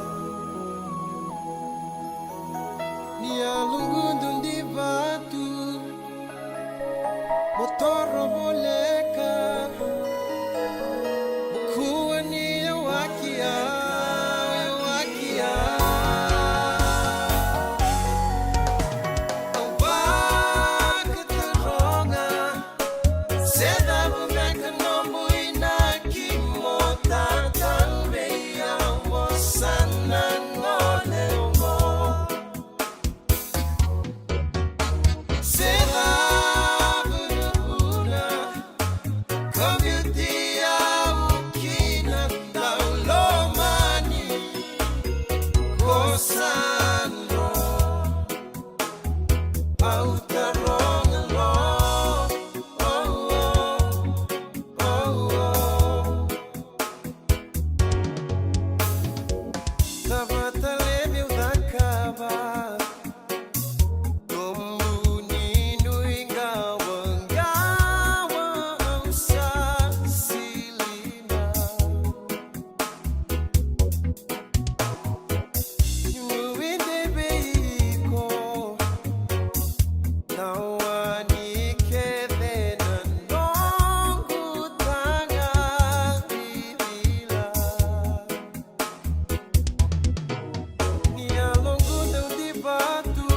Ni a lugudu divatu mo toro voleka. Mo kua ni yawaki au, yawaki au. Au vakataroga, se cava beka nomu inaki mo tautauvei au, o sa na gole oqo. Se cava na vuna ko biuti au kina, daulomani, ko sa dro. Au taroga lo, oh, oh, oh, oh. Cava tale meu cakava? Nomu ni nuiqawaqawa au sa sili mai. Niu nuidei vei iko, na wani kece na noqu taga vivila. Ni a loguda au divatu,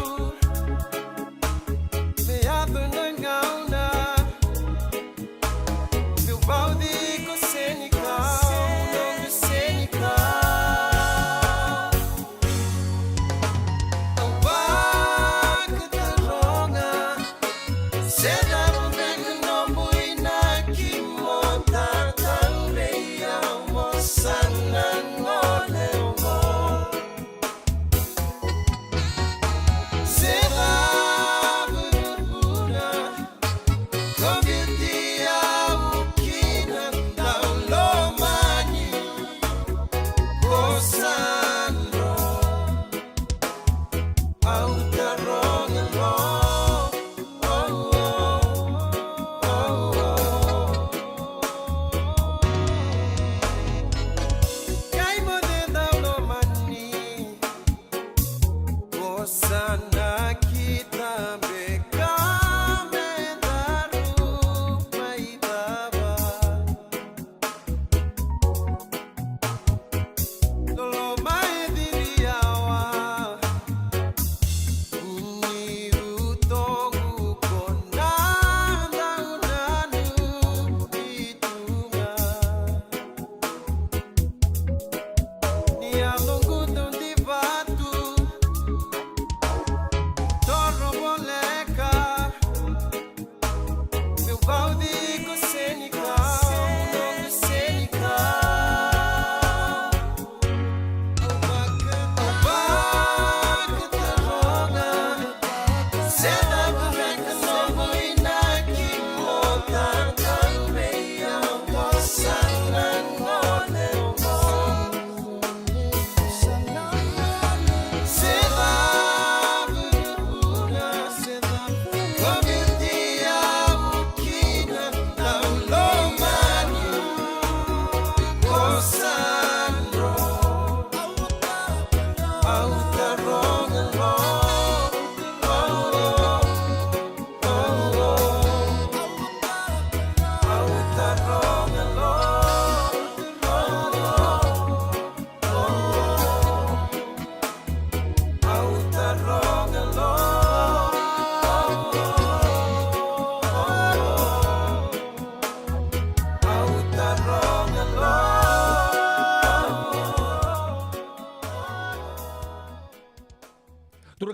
me yaco na gauna meu vauci iko, senikau, noqu senikau. Au vakataroga,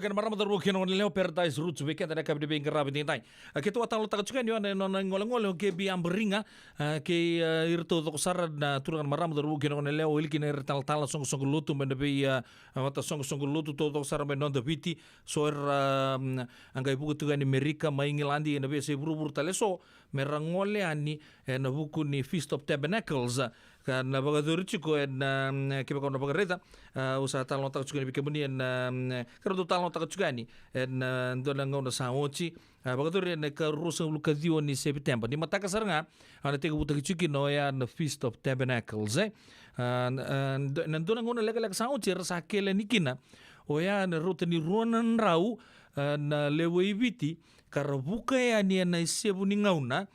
Na marama, cauravou kei na goneyalewa, Paradise Roots vei keda na yakavi ni veiqaravi edaidai. A, keitou a talanoataka tiko yani o ya na nona igolegole o Kebi Abariga, a, kei, a, iratou toko sara na turaga na marama, cauravou kei na goneyalewa, o Ilikina, ira talatala, soqosoqo lotu mai na vei, a, a, vata soqosoqo lotu taucoko sara mai na noda Viti. So era, mm, a qai vuka tiko yani Merika, mai Igiladi, ena veiyasai vuravura tale eso, me ra gole yani ena vuku ni Feast of Tabernacles, a, ka na vakayacori tiko ena, mm, kevaka o na vakaraica, a, au sa talanoataka tiko yani vei kemuni ena, mm, ka ra dau talanoataka tiko yani ena, a, dua na gauna sa oti, a, vakayacori ena ikaruasagavulu ka ciwa ni Sepiteba. Ni mataka sara ga, a, na tekivutaki tiko kina o ya na Feast of Tabernacles, e. A, na, a, na dua na gauna lekaleka sa oti era sa kele yani kina o ya na rauta ni rua na drau, a, na lewe i Viti, ka ra vuka yani ena isevu ni gauna,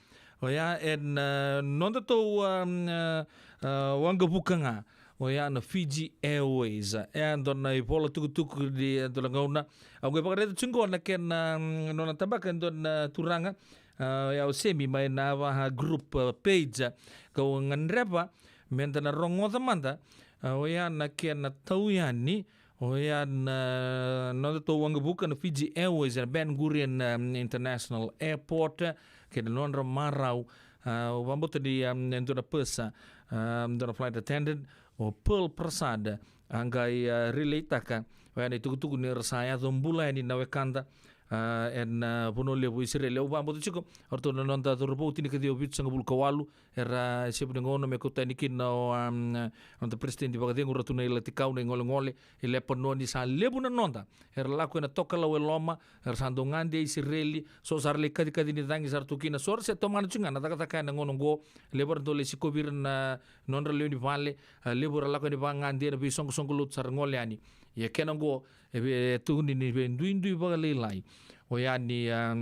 o ya ena, a, nodatou, a, a, a, waqavuka ga, o ya na Fiji Airways. E a dua na ivola tukutuku ni, e, dua na gauna. Au qai vakaraica tiko qo na kena, mm, nona tabaka e dua na turaga, a, o ya o Semi mai na Navaha Group, a, page. Kau gadreva me da na rogoca mada, a, o ya na kena tau yani, o ya na nodatou waqavuka na Fiji Airways ena Ben Gurion, um, International Airport, kei na nodra marau, a, au vakabauta ni, um, e dua na purser, um, dua na flight attendant, o Pearl Prasad, a qai, a, relay-taka o ya na itukutuku ni ra sa yaco bula yani na wekada, a, ena, a, vanua levu o Isireli. Au vakabauta tiko o ratou na noda cauravou tinikaciwa vitusagavulu ka walu, era isevu ni gauna me kauta yani kina o, um, noda peresitedi vakacegu Ratu Nailatikau, na igolegole i Lepanoni. Sa levu na noda era lako ena tokalau e loma, era sa dau gade e Isireli. So sa ra lai kacikaci ni cagi sa ra tu kina, so ra se tomana tiko ga na cakacaka ena gauna oqo. Levu era dau lai sikovi ira na nodra lewe ni vale, a, levu era lako yani vakagade ena veisoqosoqo lotu sa ra gole yani. Ia kena oqo e vei, e tukuni ni veiduidui vakalailai o ya ni, a,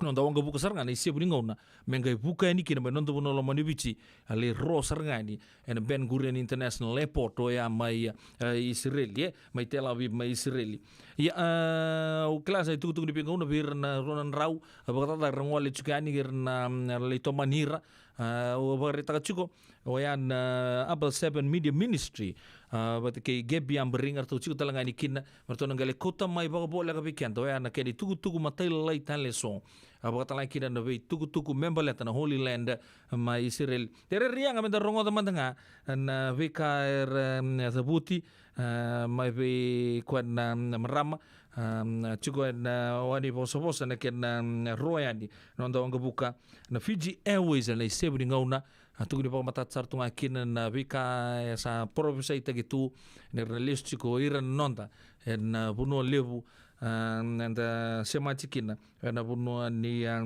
noda waqavuka sara ga na isevu ni gauna me qai vuka yani kina mai noda vanua lomani Viti, a, lai ro sara ga yani ena Ben Gurion International Airport, o ya mai, a, Isireli, e, mai Tel Aviv, mai Isireli. Ia, a, au kila sa itukutuku ni veigauna vei ira na rua na drau, a, vakacacana era gole tiko yani, ira na, mm, lai tomani ira, a, au vakaraitaka tiko, o ya na Abel Seven Media Ministry, a, vata kei Gabi Abariga, ratou tiko tale ga yani kina, me ratou na qai lai kauta mai vakavoleka vei keda o ya na kena itukutuku matailalai tale eso, a, vakatalega kina na veitukutuku me baleta na Holy Land mai Isireli. Tere ria ga me da rogoca mada ga na veika era, mm, cavuti, a, mai vei koya na, na marama, a, tiko ena, a, wani vosavosa na kena, mm, ro yani noda waqavuka na Fiji Airways ena isevu ni gauna. A, tukuni vakamatata sara tu ga kina na veika e sa parofisaitaki tu ni ra na lesu tiko o ira na noda ena, a, vanua levu, a, eda semati kina ena vanua ni, a,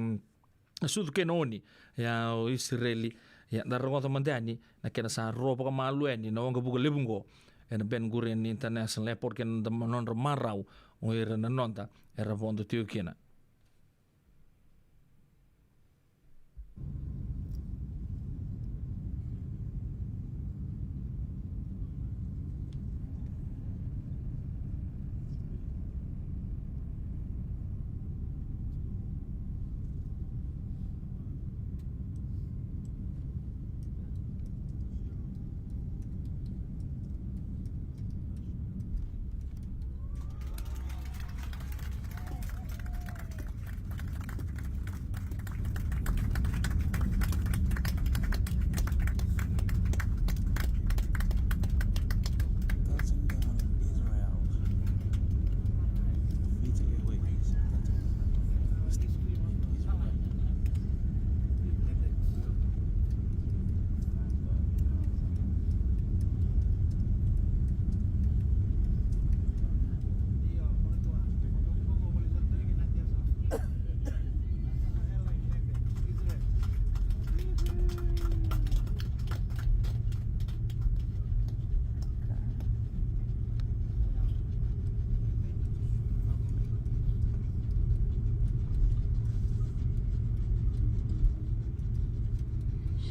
sucu kei na oni, ia o Isireli. Ia da rogoca mada yani na kena sa ro vakamalua yani na waqavuka levu oqo ena Ben Gurion International Airport kei na nodra marau o ira na noda era vodo tiko kina.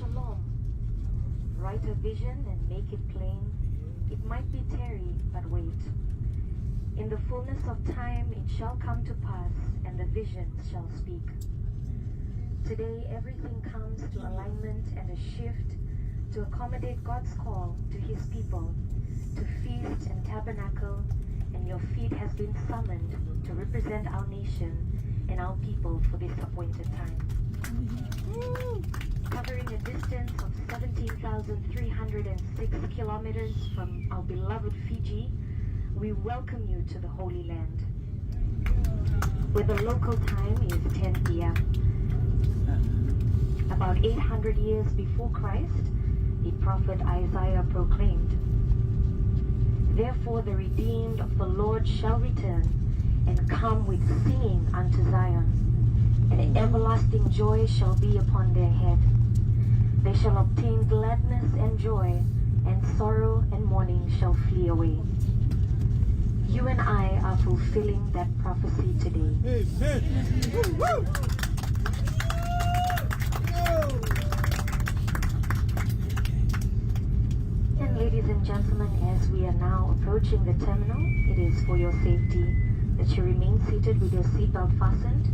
Shalom. Write a vision and make it plain. It might be tarry, but wait. In the fullness of time it shall come to pass, and the vision shall speak. Today, everything comes to alignment and a shift to accommodate God's call to his people to feast and tabernacle, and your feet has been summoned to represent our nation and our people for this appointed time. Covering a distance of seventeen thousand three hundred and six kilometers from our beloved Fiji, we welcome you to the Holy Land, where the local time is ten p m. About eight hundred years before Christ, the prophet Isaiah proclaimed, "Therefore the redeemed of the Lord shall return and come with singing unto Zion, and everlasting joy shall be upon their head. They shall obtain gladness and joy, and sorrow and mourning shall flee away." You and I are fulfilling that prophecy today. Amen. And ladies and gentlemen, as we are now approaching the terminal, it is for your safety that you remain seated with your seatbelt fastened.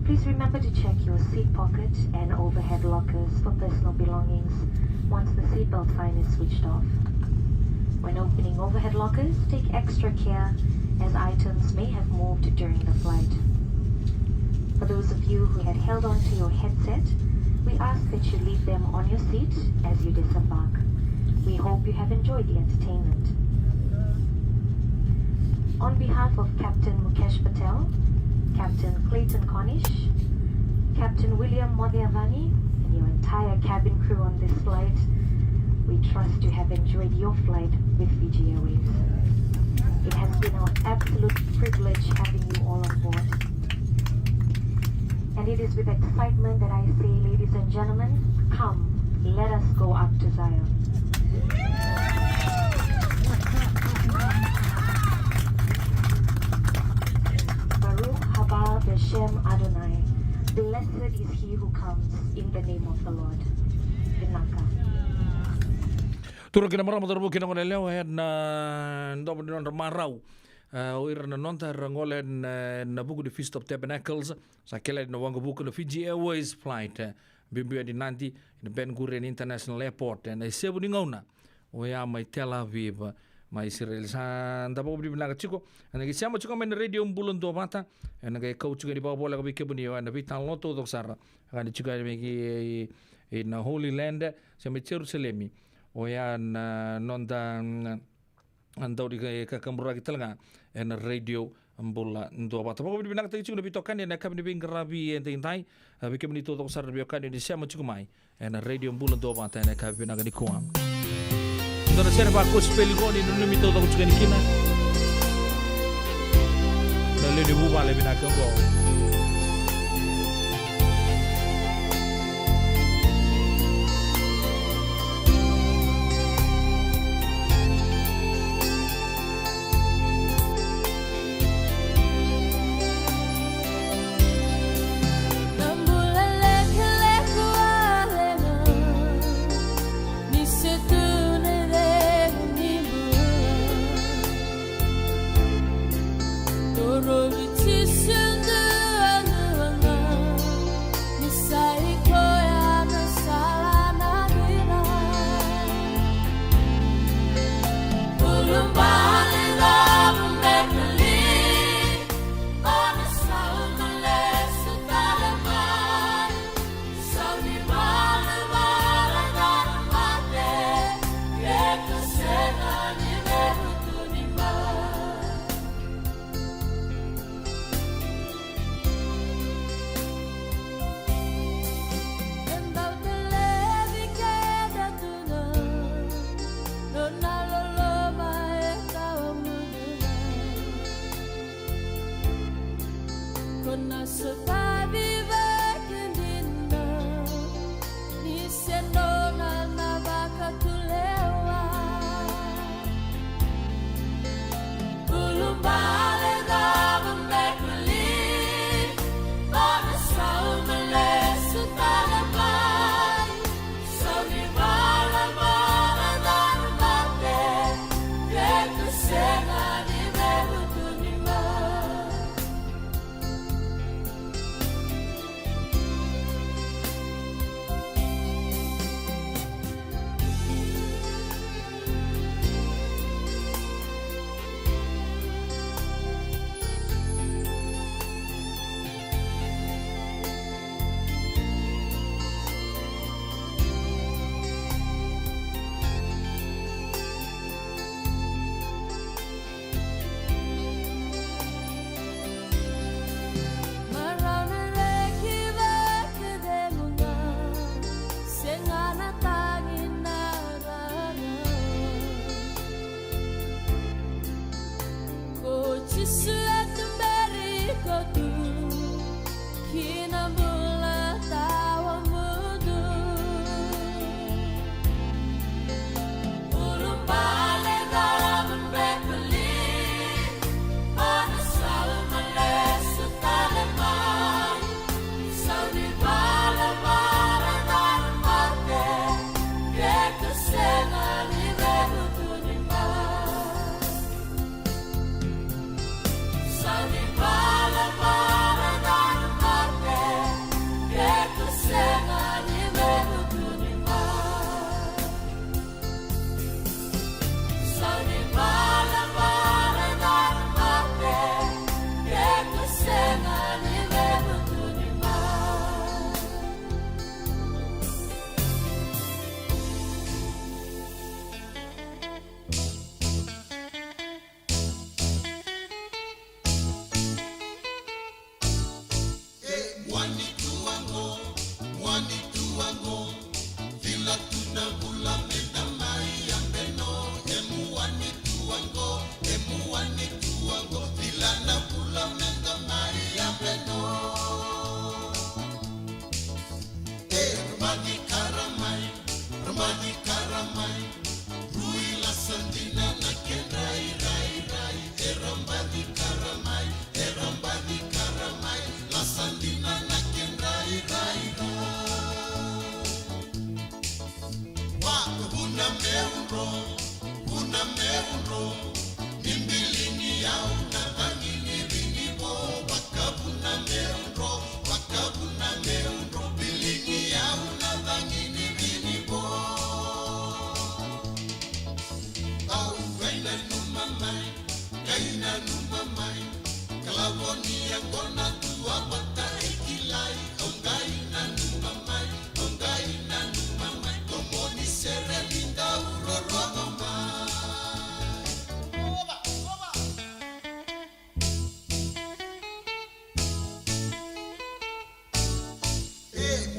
Please remember to check your seat pocket and overhead lockers for personal belongings once the seatbelt sign is switched off. When opening overhead lockers, take extra care as items may have moved during the flight. For those of you who had held on to your headset, we ask that you leave them on your seat as you disembark. We hope you have enjoyed the entertainment. On behalf of Captain Mukesh Patel, Captain Clayton Cornish, Captain William Motheavani, and your entire cabin crew on this flight, we trust you have enjoyed your flight with Fiji Airways. It has been our absolute privilege having you all on board. And it is with excitement that I say, ladies and gentlemen, come, let us go up to Zion. Baruch haba b'shem Adonai. Blessed is he who comes in the name of the Lord. Vinaka. Turaga kei na marama, cauravou kei na goneyalewa, ena domo ni nodra marau, e, o ira na noda era gole ena, ena vuku ni Feast of Tabernacles. Sa kele ni waqavuka na Fiji Airways flight, e, biubiu yani Nadi, ena Ben Gurion International Airport, ena isevu ni gauna oya mai Tel Aviv, mai Isireli. Sa da vakavinavinaka tiko ena qai sema tiko mai na Radio Bula Duavata, ena qai kau tiko ni vakavoleka vei kemuni oya na veitalanoa taucoko sara ka ni tiko yani mai ki, e, na Holy Land, se mai Jerusalemi, oya na noda, mm, dau ni ka, kakaburaki tale ga ena Radio Bula Duavata. Vakavinavinakataki tiko na veitokani ena yakavi ni veiqaravi edaidai. A, vei kemuni taucoko sara na veiwekani ni sema tiko mai ena Radio Bula Duavata ena yakavi vinaka nikua. Dua na sere vakosipeli qo ni nanumi taucoko tiko yani kina na lewe ni vuvale vinaka qo.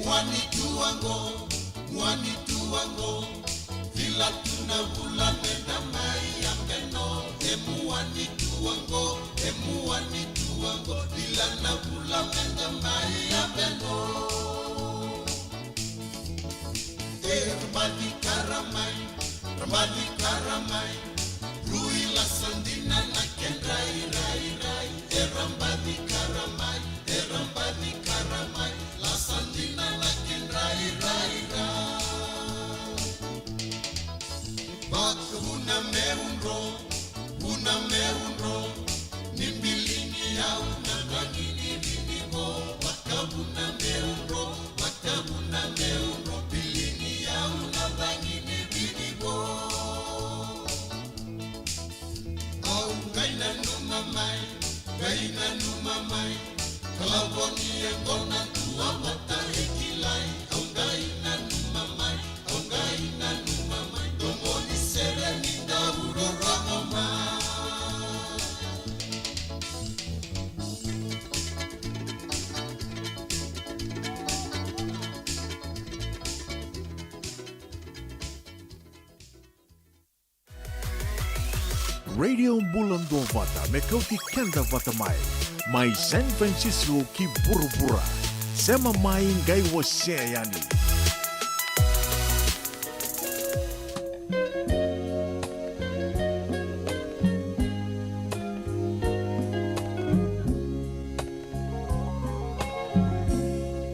Muani tu qo, muani tu qo, vila tu na vula meda mai yabe no. E muani tu qo, e muani tu qo, vila na vula meda mai yabe no. E ra baci ka ra mai, ra baci ka ra mai, rui lasa dina na kedra irairai. E ra baci ka ra mai, e ra baci ka ra mai, lasa dina na kedra irairai. Vakavuna meu dro, vuna meu dro, ni bilini au na cagi ni vinivo. Vakavuna meu dro, vakavuna meu dro, bilini au na cagi ni vinivo. Au qai nanuma mai, qai nanuma mai, ka lavo ni yaqona tua vata e kilai. Au qai nanuma mai, au qai nanuma mai, domo ni sere ni dau rorogo mai. Radio Bula Duavata me kauti keda vata mai, mai San Francisco ki vuravura. Sema mai qai wasea yani.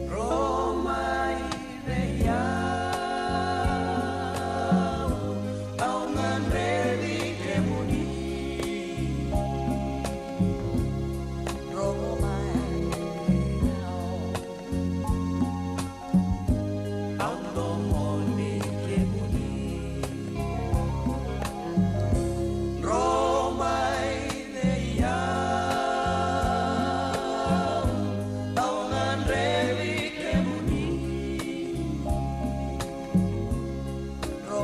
Dro mai vei au, au gadrevi kemuni. Dro mai vei au, au domoni kemuni. Dro mai vei au, au gadrevi kemuni. Dro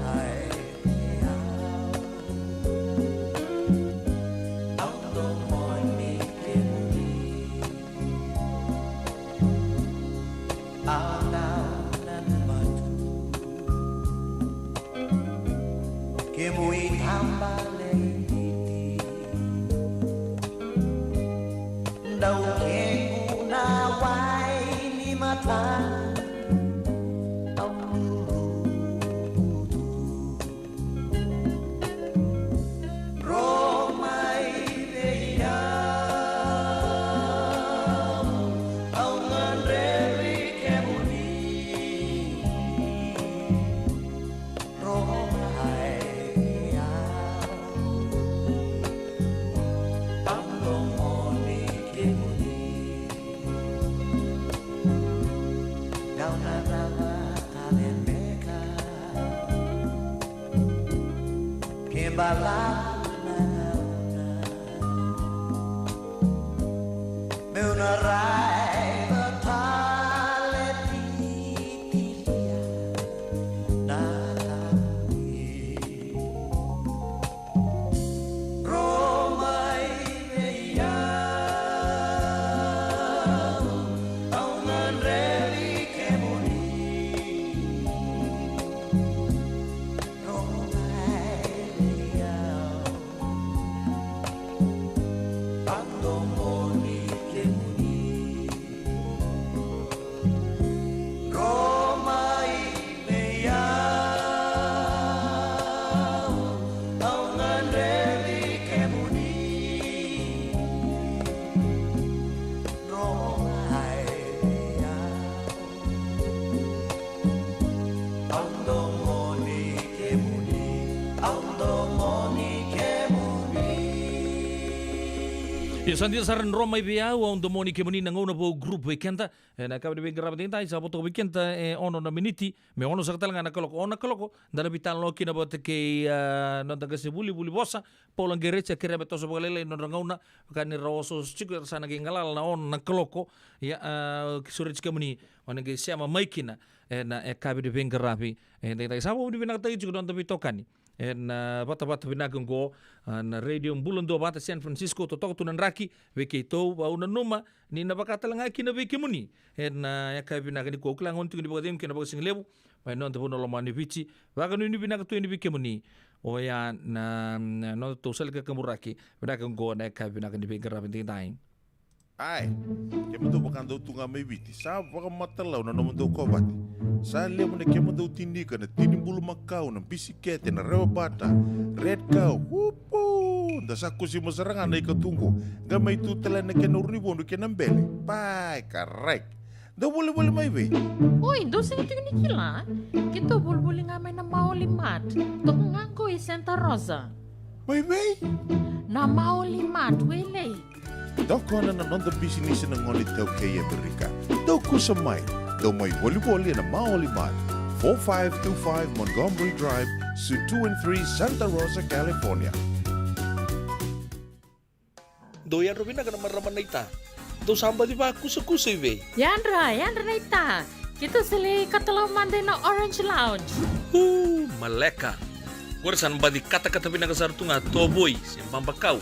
mai vei au, au domoni kemuni. Au dau nanuma tu, kemu itaba leititi. Dau kequ na wai ni mata, au luluvu tu. Dro mai vei au, au gadrevi kemuni. Dro mai vei au, au domoni kemuni. Dau na cava tale beka ke balavu na gauna, meu na raica tale titilia na tamui. Dro mai vei au, au gadrevi kemuni. Dro mai vei au, au domoni kemuni. Dro mai vei au, au gadrevi kemuni. Dro mai vei au, au domoni kemuni, au domoni kemuni. Io, sa dina sara, Dro mai vei au, au domoni kemuni, na gauna vou group vei keda. Ena yakavi ni veiqaravi edaidai, sa vo toka vei keda e ono na miniti me ono saka tale ga na kaloko. Ono na kaloko, da na veitalanoa kina vata kei, a, noda qase vuli, vuli vosa, Paula Qereti, a kerea me toso vakalailai na nodra gauna, vaka ni ra osooso tiko, era sa na qai galala na ono na kaloko. Ia, a, sureti kemuni mo ni qai sema mai kina ena yakavi ni veiqaravi edaidai. Sa vakavinavinakataki tiko na noda veitokani ena vatavata vinaka oqo, a, na Radio Bula Duavata San Francisco, totoka tu na draki vei keitou. Au nanuma ni na vaka tale ga kina vei kemuni ena, a, yakavi vinaka nikua. Au kila gona tiko ni vakacegu kei na vakasigalevu mai noda vanua lomani Viti. Vakanuinui vinaka tu yani vei kemuni. Oya na, na nodatou sala ni kakaburaki vinaka oqo, na yakavi vinaka ni veiqaravi edaidai. Ai, kemudou vakadau tu ga mai Viti, sa vakamatalau na nomudou kovate. Sa levu na kemudou tinika, na tini bulumakau, na bisikete, na rewabata, red cow, upu. Da sa kusima sara ga na ika tu qo, qai mai tu tale na kena urunivodu kei na bele. Pai, karai. Dau volivoli mai vei? Oi, dou sega tiko ni kila? Keitou volivoli ga mai na Maoli Mart. Toka ga qo i Santa Rosa. Mai vei? Na Maoli Mart, Wailei. Tokona na noda bisinisi na gone iTaukei e Amerika. Dou kusa mai. Dou mai volivoli ena Maoli Mart, four five two five Montgomery Drive, Suite two and three, Santa Rosa, California. Dou yadra vinaka na marama naita. Dou sa baci vakusakusa i vei? Yadra, yadra naita. Keitou sa lai katalau mada ena Orange Lounge. U, maleka. Qori sa na baci katakata vinaka sara tu ga tovoi se babakau,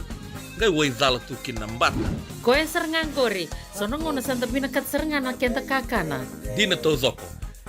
qai waicala tu kina na bata. Koya sara ga qori. So na gauna sa da vinakata sara ga na keda kakana. Dina taucoko.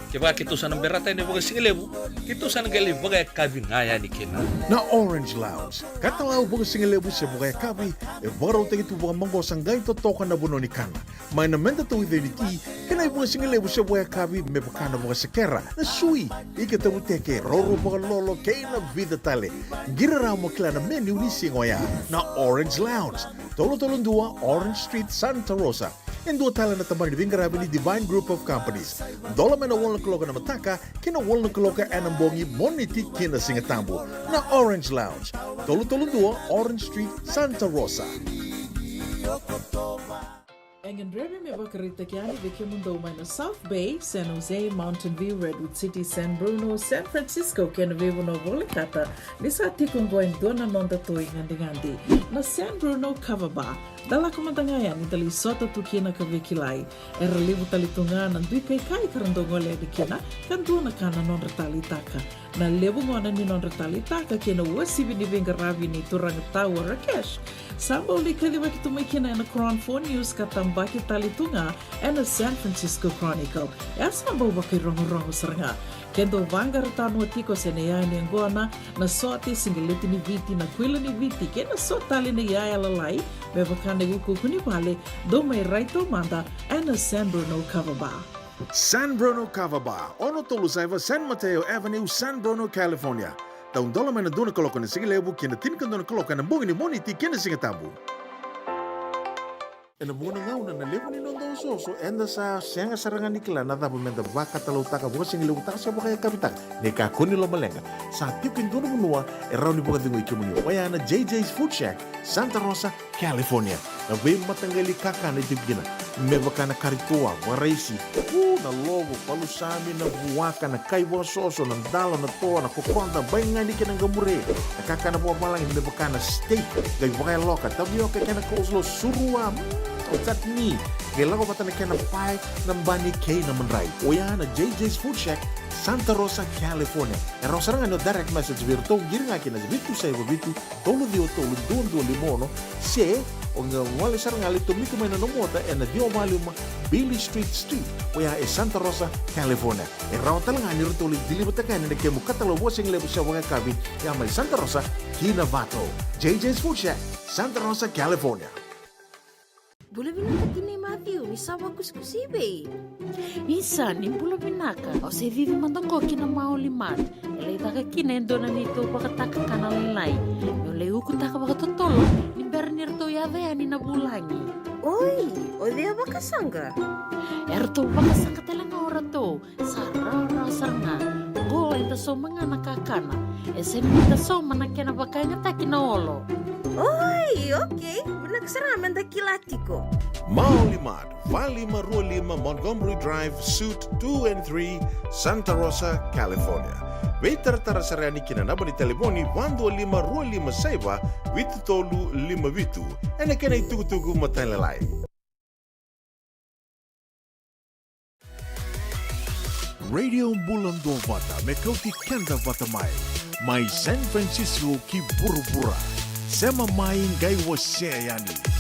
Kevaka keitou sa na berata yani vakasigalevu, keitou sa na qai lai vakayakavi ga yani kina. Na Orange Lounge, katalau vakasigalevu se vakayakavi, e vakarautaki tu vakamaqosa, qai totoka na vanua ni kana. Mai na medatou iceni ti, kei na ivakasigalevu se vakayakavi me vaka na vakasekera, na sui, ika tavuteke, roro vakalolo, kei na vica tale. Qiri rawa mo kila na menu ni siga oya. Na Orange Lounge, tolu tolu dua Orange Street, Santa Rosa. E dua tale na tabana ni veiqaravi ni Divine Group of Companies. Dola mai na walu na kaloko ena mataka ki na walu na kaloko ena bogi, Moniti ki na Sigatabu. Na Orange Lounge, tolu tolu dua Orange Street, Santa Rosa. E gadrevi me vakaraitaki yani vei kemudou mai na South Bay, San Jose, Mountain View, Redwood City, San Bruno, San Francisco kei na veivanua volekata, ni sa tiko oqo e dua na nodatou igadigadi, na San Bruno Kava Bar. Da lako mada ga yani da lai sota tu kina ka veikilai. Era levu tale tu ga na dui kaikai ka ra dau gole yani kina, ka dua na ka na nodra taleitaka. Na levu gona ni nodra taleitaka kei na uasivi ni veiqaravi nei Turaga Tau o Rakesh, sa bau lai kacivaki tu mai kina ena Cron Four News ka tabaki tale tu ga ena San Francisco Chronicle. E sa bau vakairogorogo sara ga. Ke dou vaqara tanoa tiko se na iyaya ni yaqona, na sote, siqeleti ni Viti, na kuila ni Viti kei na so tale na iyaya lalai, me vaka na iukuuku ni vale, dou mai rai taumada ena San Bruno Kava Bar. San Bruno Kava Bar, ono tolu saiva San Mateo Avenue, San Bruno, California. Tau dola mai na dua na kaloko ena sigalevu ki na tinikadua na kaloko ena bogi ni Moniti kei na Sigatabu. Ena vuqa na gauna na levu ni noda osooso, eda sa sega sara ga ni kila na cava meda vakatalautaka, vakasigalevu taka se vakayakavi taka. Ni kakua ni lomaleqa, sa tiko e dua na vanua e rawa ni vakacegui kemuni, oya na J J's Food Shack, Santa Rosa, California. Na veimataqali kakana e tiko kina, me vaka na kari toa, vakaraisi, u, na lovo, palusami, na vuaka, na kai vakasoso, na dalo, na toa, na kokoda, baigani kei na qamure, na kakana vakavalagi me vaka na steak, qai vakayaloka, tavioka kei na coleslaw, surua, mm, o chutney, qai lako vata na kena pae, na bani kei na madrai. Oya na J J's Food Shack, Santa Rosa, California. E rawa sara ga ni o direct message vei iratou, qiri ga kina vitu saiva vitu, tolu ciwa tolu dua dua lima ono, se o qai gole sara ga, lai tomika mai na nomu ota ena ciwa walu lima Beale Street Suite, oya e Santa Rosa, California. E rawa tale ga ni ratou lai deliver-taka yani na kemu katalau vakasigalevu se vakayakavi, ya mai Santa Rosa ki Novato. J J's Food Shack, Santa Rosa, California. Bula vinaka tinai Matthew, ni sa vakusikusi i vei? Isa, ni bula vinaka. Au se cici mada qo ki na Maoli Mart. E lai caka kina e dua na neitou vakatakakana lailai. Meu lai ukutaka vakatotolo ni bera ni ratou yaco yani na vulagi. Oi, o cei a vakasaqa? E ratou vakasaqa tale ga o ratou. Sa rawarawa sara ga. Qo eda sauma ga na kakana. E sega ni da sauma na kena vakayagataki na olo. Oi, okei. Vinaka sara ga meda kila tiko. Maoli Mart, va lima rua lima Montgomery Drive, Suite two and three, Santa Rosa, California. Veitaratara sara yani ki na naba ni talevoni va dua lima rua lima saiva vitu tolu lima vitu. Ena kena itukutuku matailalai. Radio Bula Duavata, me kauti keda vata mai. Mai San Francisco ki vuravura. Sema mai, qai wasea yani.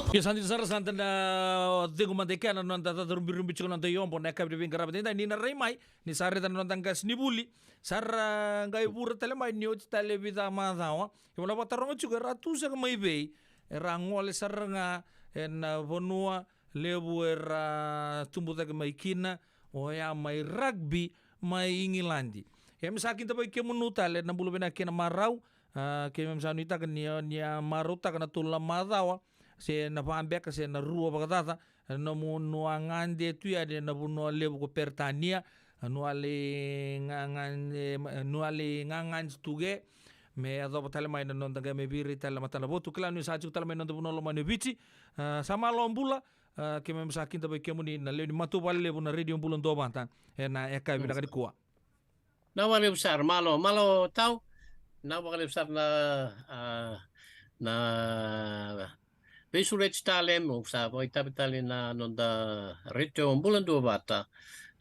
Io, sa dina sara, sa da na cegu mada i kea na noda caca rubirubi tiko na noda iobo na yakavi ni veiqaravi edaidai. Ni na rai mai, ni sa raica na noda qasenivuli, sa ra qai vura tale mai ni oti tale e vica macawa. Io, na vakataroga tiko, era tu saka mai vei, era gole sara ga ena vanua levu era tubu cake mai kina, oya mai Rugby mai Igiladi. Ia me sa kidavaki kemunu tale na bula vinaka kei na marau. A, keimami sa nuitaka ni, ni a marautaka na tolu na macawa se na va beka se na rua vakacaca, na nomuni a gade tu yani ena vanua levu ko Peritania, na nomuni a gagade, na nomuni a gagade tu ke, me yacova tale mai na noda qai mai veirai tale na matanavotu. Kila ni sa tiko tale mai na noda vanua lomani o Viti. A, sa malo bula. A, keimami sa kidavaki kemuni na lewe ni matavuvale levu na Radio Bula Duavata ena yakavi vinaka nikua. Na vakalevu sara, malo, malo Tau. Na vakalevu sara na, a, na veisureti tale, mo sa vakaitavi tale na noda Radio Bula Duavata.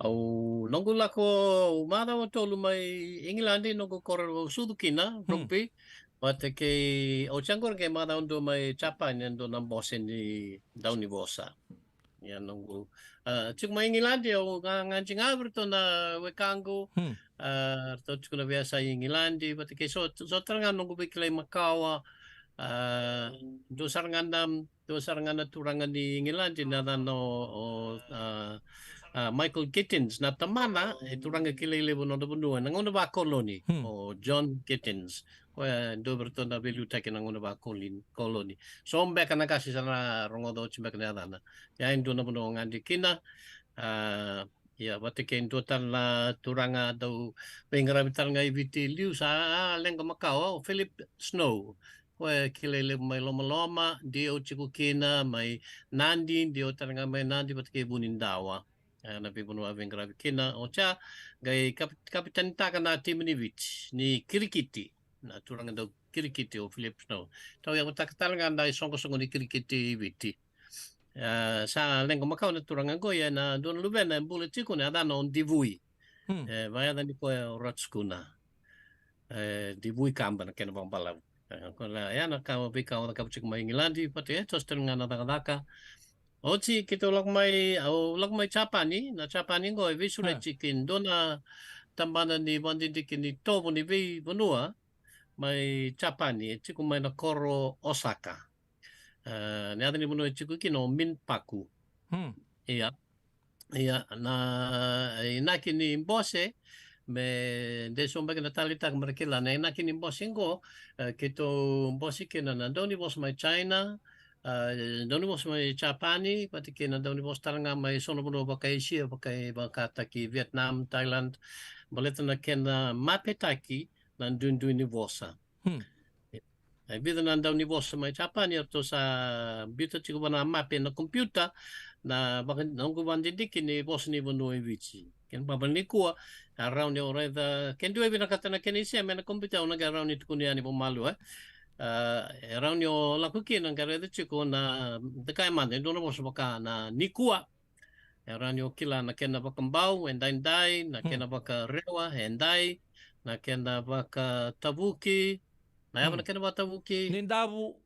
Au noqu lako, au macawa tolu mai Igiladi, noqu koro au sucu kina, Rugby. Vata kei, au sa qori qai macawa dua mai Japani, e dua na bose ni daunivosa. Ia noqu, a, tiko mai Igiladi, au ga, gade ga vei ratou na wekaqu, a, ratou tiko na veiyasa i Igiladi, vata kei so, so tale ga noqu veikilai makawa, a, dua sara ga na, dua sara ga na turaga ni Igiladi, na yacana o, o, a, a, Michael Gittins, na tamana, e turaga kilai levu na noda vanua, na gauna vakoloni, o John Gittins. Koya e dua vei ratou na veiliutaki ena gauna vakoloni, koloni. So beka na qase sa na rogoca oti beka na yacana. Ia e dua na vanua au gade kina. A, ia vata kei dua tale na turaga dau veiqaravi tale ga i Viti liu sa, a, leqa makawa, o Philip Snow. Koya e kilai levu mai Lomaloma, Diu tiko kina, mai Nadi, Diu tale ga mai Nadi, vata kei Vunidawa. E, na veivanua a veiqaravi kina. Oti ya, qai kap-, kapitanitaka na timi ni Viti ni kirikiti. Na turaga dau kirikiti o Philip Snow. Tau yavutaka tale ga na isoqosoqo ni kirikiti i Viti. E, sa leqa makawa na turaga qo, ia na dua na luvena e bula tiko na yacana o Divui. E, vakayaca ni koya o Rod Skuna. E, Divui Kaba na kena vakabalavu. E, koya ya na ka, veika au cakava tiko mai Igiladi, vata e toso tale ga na cakacaka. Oti keitou lako mai, au lako mai Japani, na Japani qo e veisureti kei dua na tabana ni vakadidike ni tovo ni veivanua mai Japani, e tiko mai na koro Osaka. E, na yaca ni vanua e tiko kina o Minpaku. Ia, ia, na inaki ni bose, me de so beka na taleitaka me ra kila na inaki ni bose qo, e, keitou bose kina na daunivosa mai China, a, daunivosa mai Japani, vata kei na daunivosa tale ga mai so na vanua vaka Esia, vaka, vakataki Vietnam, Thailand, baleta na kena mapetaki na duidui ni vosa. E vica na daunivosa mai Japani, eratou sa biuta tiko va na mape na kompiuta, na vaka, noqu vakadidike ni vosa ni vanua i Viti. Kena ibalebale nikua, a rawa ni o raica, ke dua e vinakata na kena isema ena kompiuta, au na qai rawa ni tukuna yani vakamalua, e. A, e rawa ni o lako kina qai raica tiko na, da kaya mada, e dua na vosa vaka na nikua. E rawa ni o kila na kena vakabau, edaidai, na kena vakarewa, edai, na kena vakatavuki, na yava na kena vakatavuki. Nidavu.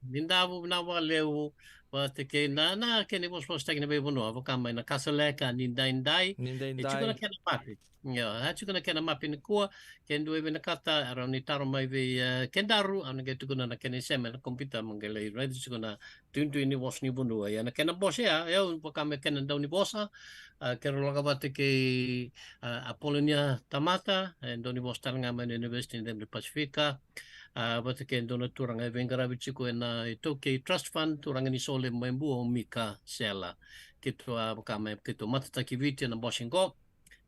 Nidavu, na vakalevu, vata kei na, na kena ivosavosataki na veivanua, vaka mai na kasaleka, nidaidai. E tiko na kena mape. Io, e tiko na kena mape nikua, ke dua e vinakata, e rawa ni taro mai vei, e, kedaru, au na qai tukuna na kena isema ena kompiuta, mo qai lai raica tiko na duidui ni vosa ni vanua. Ia na kena bose ya, e au vaka me kena daunivosa, a, keirau lako vata kei, a, Apolonia Tamata, e daunivosa tale ga mai na University ni Cegu ni Pasifika, a, vata kei dua na turaga e veiqaravi tiko ena iTaukei Trust Fund, turaga ni Sole mai Bua, o Mika Sela. Keitou a vaka me keitou matataki Viti ena bose qo.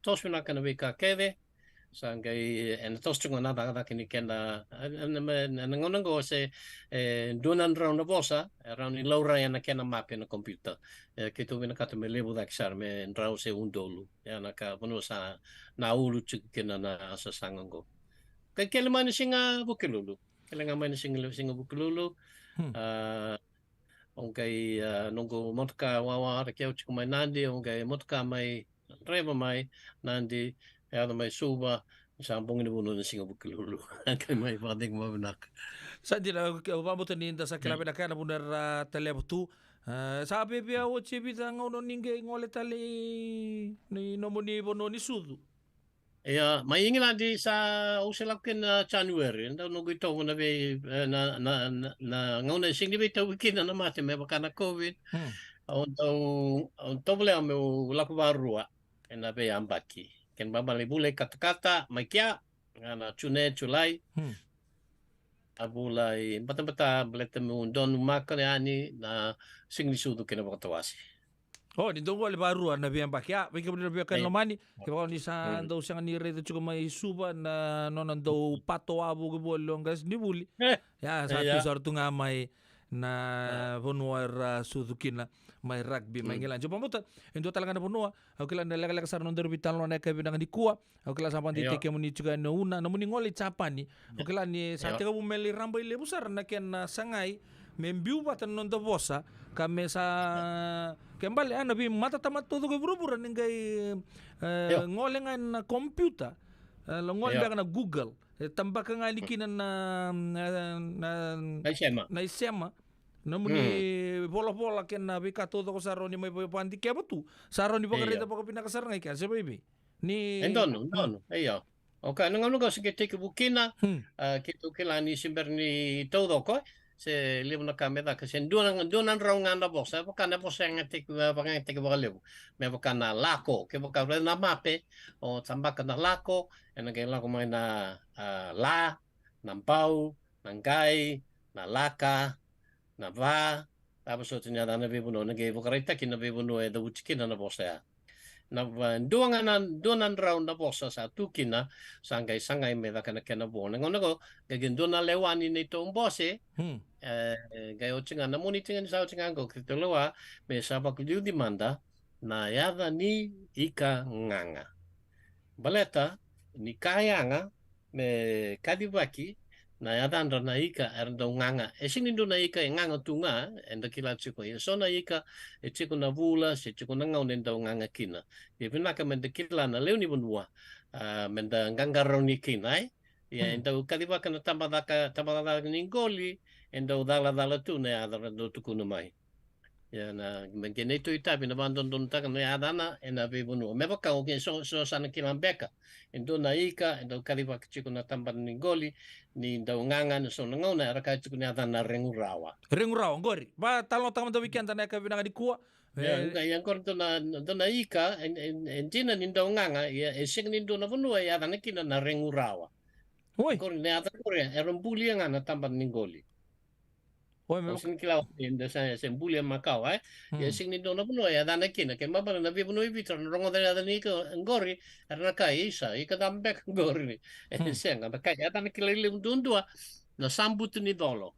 Toso vinaka na veika kece. Sa qai, ena toso tiko na cakacaka ni kena, e, e, e, na gauna qo se, e, dua na drau na vosa, e rawa ni laurai ena kena mape na kompiuta. E, keitou vinakata me levu cake sara, me drau se udolu. E, na ka vanua sa na ulu tiko kina na sasaga qo. Qai kele mai na siga Vukelulu. Kele ga mai na siga, siga Vukelulu. A, au qai, a, noqu motoka wawa ra ke au tiko mai Nadi, au qai motoka mai, draiva mai Nadi, yaco mai Suva, Sa bogi ni vanua na siga Vukelulu. Ka mai vakacegu vakavinaka. Sa dina, au vakabauta ni da sa kila vinaka na vanua era taleva tu. E, sa vevea oti e vica gauna ni qai gole tale i, ni nomuni vanua ni sucu? Ia, mai Igiladi sa, au se lako kina na January, dau noqu itovo na vei, e, na, na, na, na gauna e sega ni veitauvi kina na mate me vaka na COVID. Hmm. Au dau, au tovolea meu lako vakarua ena veiyabaki. Kena ibalebale vula i katakata mai kea, ga na June, July. Hmm. A vula i batabata baleta meu donumaka yani na siga ni sucu kei na vakatawase. O, ni dau gole vakarua na veiyabaki. A, vei kemuni na veiwekani lomani, kevaka ni sa dau sega ni raica tiko mai Suva na nona dau pato wavoki voli o qasenivuli. Ia, sa tu sara tu ga mai na vanua era sucu kina, mai rugby, mai Igiladi. Au vakabauta e dua tale ga na vanua, au kila ni lekaleka sara na nodaru veitalanoa na yakavi vinaka nikua. Au kila sa vakadeitaki kemuni tiko yani o Una, nomuni gole i Japani. Au kila ni sa tekivu me lai rabailevu sara na kena sagai me biu vata na noda vosa, ka me sa, ke bale, a, na veimatatamata taucoko e vuravura ni qai, e, gole ga na kompiuta. E, la gole beka na Google. E tabaka ga ni kina na, na, na, na isema. Na isema. Nomuni volavola kei na veika taucoko sa rawa ni mai vakadikeva tu. Sa rawa ni vakaraica vakavinaka sara ga i kea, se vei vei. Ni e donu, donu, io. Oka, na gauna qo se qai tekivu kina, a, keitou kila ni se bera ni taucoko, e, se levu na ka me caka, se dua na, dua na drau ga na vosa, e vaka na vosa yagataki, e, vakayagataki vakalevu. Me vaka na lako, kevaka raica na mape, o tabaka na lako, ena qai lako mai na, a, la, na bau, na qai, na laka, na va, cava soti ni yacana na veivanua, na qai vakaraitaki na veivanua e cavuti kina na vosa ya. Na va, dua ga na, dua na drau na vosa sa tu kina, sa qai sagai me caka na kena vo. Na gauna qo, qai qai dua na lewa ni neitou bose, e, e, qai oti ga na Moniti ga ni sa oti ga qo, keitou lewa, me sa vakaliuci mada na yaca ni ika gaga. Baleta ni ka yaga me kacivaki na yacadra na ika era dau gaga. E sega ni dua na ika e gaga tu ga, eda kila tiko. Ia so na ika e tiko na vula, se tiko na gauna e dau gaga kina. Ia vinaka meda kila na lewe ni vanua, a, meda qaqarauni kina, e? Ia, e dau kacivaka na tabacakacaka, tabacakacaka ni qoli, e dau calacala tu na yaca era dau tukuna mai. Ia na, me qai neitou itavi na vakadodonutaka na yacana ena veivanua. Me vaka o kei so, so sa na kila beka. E dua na ika, e dau kacivaka tiko na tabana ni qoli, ni dau gaga na so na gauna, era kaya tiko na yacana na regurawa. Regurawa, qori. Vatalanoataka mada vei keda na yakavi vinaka nikua. Ia, e, ia qori dua na, dua na ika, e, e, e dina ni dau gaga, ia, e sega ni dua na vanua e yacana kina na regurawa. Oi. Qori na yaca qori, era bulia ga na tabana ni qoli. Oi, me au sega ni kila, e, da sa, se bulia makawa, e? Ia, sega ni dua na vanua e yacana kina, ke mabala na veivanua i Viti, era na rogoca na yaca ni ika qori, era na kaya, isa, ika cava beka qori. E, sega, na kaya, yacana kilai levu duadua, na sabutu ni colo.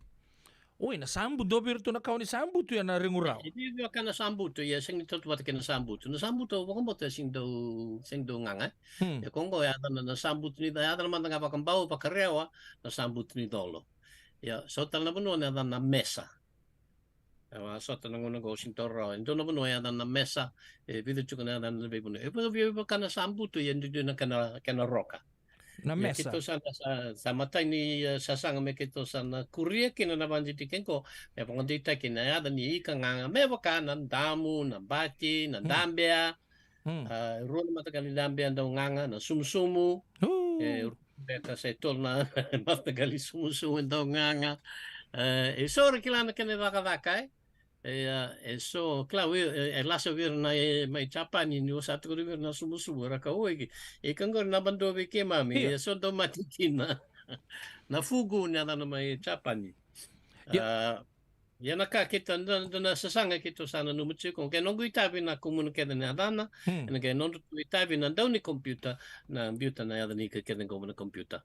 Oi, na sabutu, dua vei iratou na kawa ni sabutu, ia na regurawa. E viavia ka na sabutu, ia sega ni tautauvata kei na sabutu. Na sabutu, au vakabauta, e sega ni dau, sega ni dau gaga, e? Hmm. Ia ko qo, yacana na sabutu ni, yacana mada ga vakabau, vakarewa, na sabutu ni colo. Ia, so tale na vanua na yacana na mesa. Au a sota na gauna qo, au sega ni taura rawa. E dua na vanua e yacana na mesa, e vica tiko na yacana na veivanua. E vaka, vaka, vaka na sabutu, ia duidui na kena, kena roka. Na mesa. Ia keitou sa na, sa, sa matai ni, e, sasaga me keitou sa na kuria kina na vakadidike qo, me vakadeitaki na yaca ni ika gaga, me vaka na damu, na bati, na dabea, Hmm. A, rua na mataqali dabe e dau gaga, na sumusumu. Uu. E, rua beka se tolu na mataqali sumusumu e dau gaga. E, e so ra kila na kena cakacaka, e. E, a, e so, kila, e, e lasa vei ira na, e, mai Japani, ni o sa tukuna vei ira na sumusumu, ra kaya, oi, e, ka qori na yabaki dua vei keimami, io, e so dau mate kina. Na fugu na yacana mai Japani. Io. A, Ia na ka keitou, dua, dua na sasaga keitou sa nanuma tiko, ke noqu itavi na kumuna kece na yacana, hmm, ena ke nodratou itavi na dau ni kompiuta, na biuta na yaca ni ika kece qo mai na kompiuta.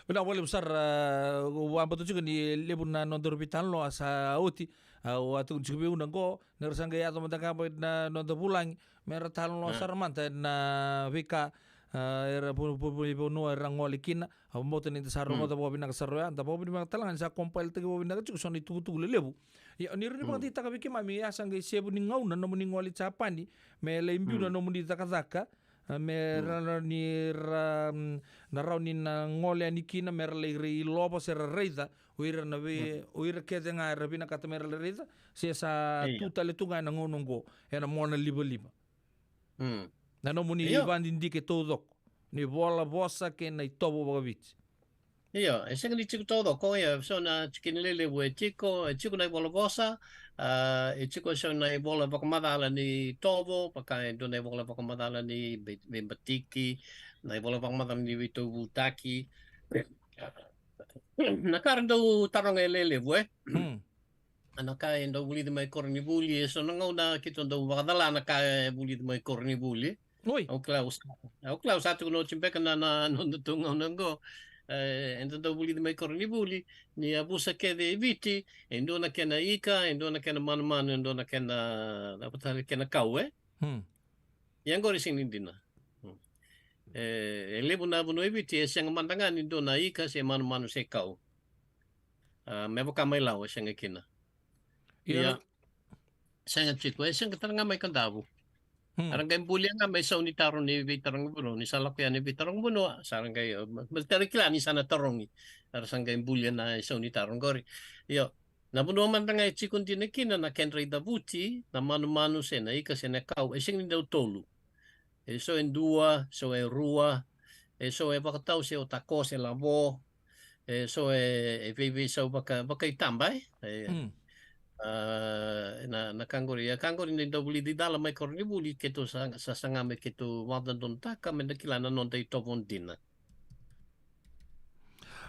Vinaka vakalevu sara, a, au vakabauta tiko ni levu na nodaru veitalanoa sa oti, a, au a tukuna tiko vei au na qo, ni ra sa qai yaco mada ga mai na noda vulagi, me ra talanoa, a, sara mada na veika, a, era vu-, vu-, vu-, vanua era gole kina, Au vakabauta ni da sa rogoca, mm, vakavinaka sara oya, da vakavinavinaka tale ga ni sa compile-taki vakavinaka tiko so na itukutuku lelevu. Ia, o ni rawa ni, mm, vakadeitaka vei keimami, ia sa qai sevu ni gauna na nomuni gole i Japani, me lai biu na, mm, nomuni cakacaka, A, me ra, ra ni ra, mm, na rawa ni na gole yani kina me ra lai rei lova se ra raica o ira na vei, o ira kece ga era vinakata me ra lai raica, se sa tu tale tu ga ena gauna oqo ena mona livaliva. Na nomuni vakadidike taucoko ni vola vosa kei na itovo vakaviti. Io, e sega ni tiko taucoko, io, e so na tikina lelevu e tiko, e tiko na ivola vosa, a, e tiko e so na ivola vakamacala ni tovo, vaka e dua na ivola vakamacala ni vei-, veibatiki, na ivola vakamacala ni veitauvutaki. Na ka ra dau taroga e lelevu, e? Hmm. A, na ka e dau vulici mai koronivuli, e so na gauna keitou dau vakacala na ka e vulici mai koronivuli. Oi. Au kila au sa, au kila au sa tukuna oti beka na, na, na noda tu gauna oqo. E, eda dau vulici mai koronivuli, ni yavusa kece e Viti, e dua na kena ika, e dua na kena manumanu, e dua na kena, na vata kena kau, e? Hmm. Ia oqori sega ni dina. Hmm. E, e levu na vanua e Viti, e sega mada ga ni dua na ika, se manumanu, se kau. A, me vaka mai Lau, e sega kina. Ia, ia. Sega tiko, e sega tale ga mai Kadavu. Hmm. Era qai bulia ga mai sau ni taro ni veitarogi vanua, ni sa lako yani veitarogi vanua, sa ra qai, ma, ma, tara kila ni sa na tarogi. Era sa qai bulia na sau ni taro qori. Io, na vanua mada ga e tiko dina kina na kedra icavuti, na manumanu se na ika se na kau, e sega ni dau tolu. E so e dua, so e rua, e so e vakatau se o tako se lavo, e so e, e veiveisau vaka, vakaitaba, e. E, hmm. A, na, na ka qori, a ka qori ni dau vulici cala mai koronivuli, keitou sa, sa saga me keitou vakadodonutaka, me da kila na noda itovo dina.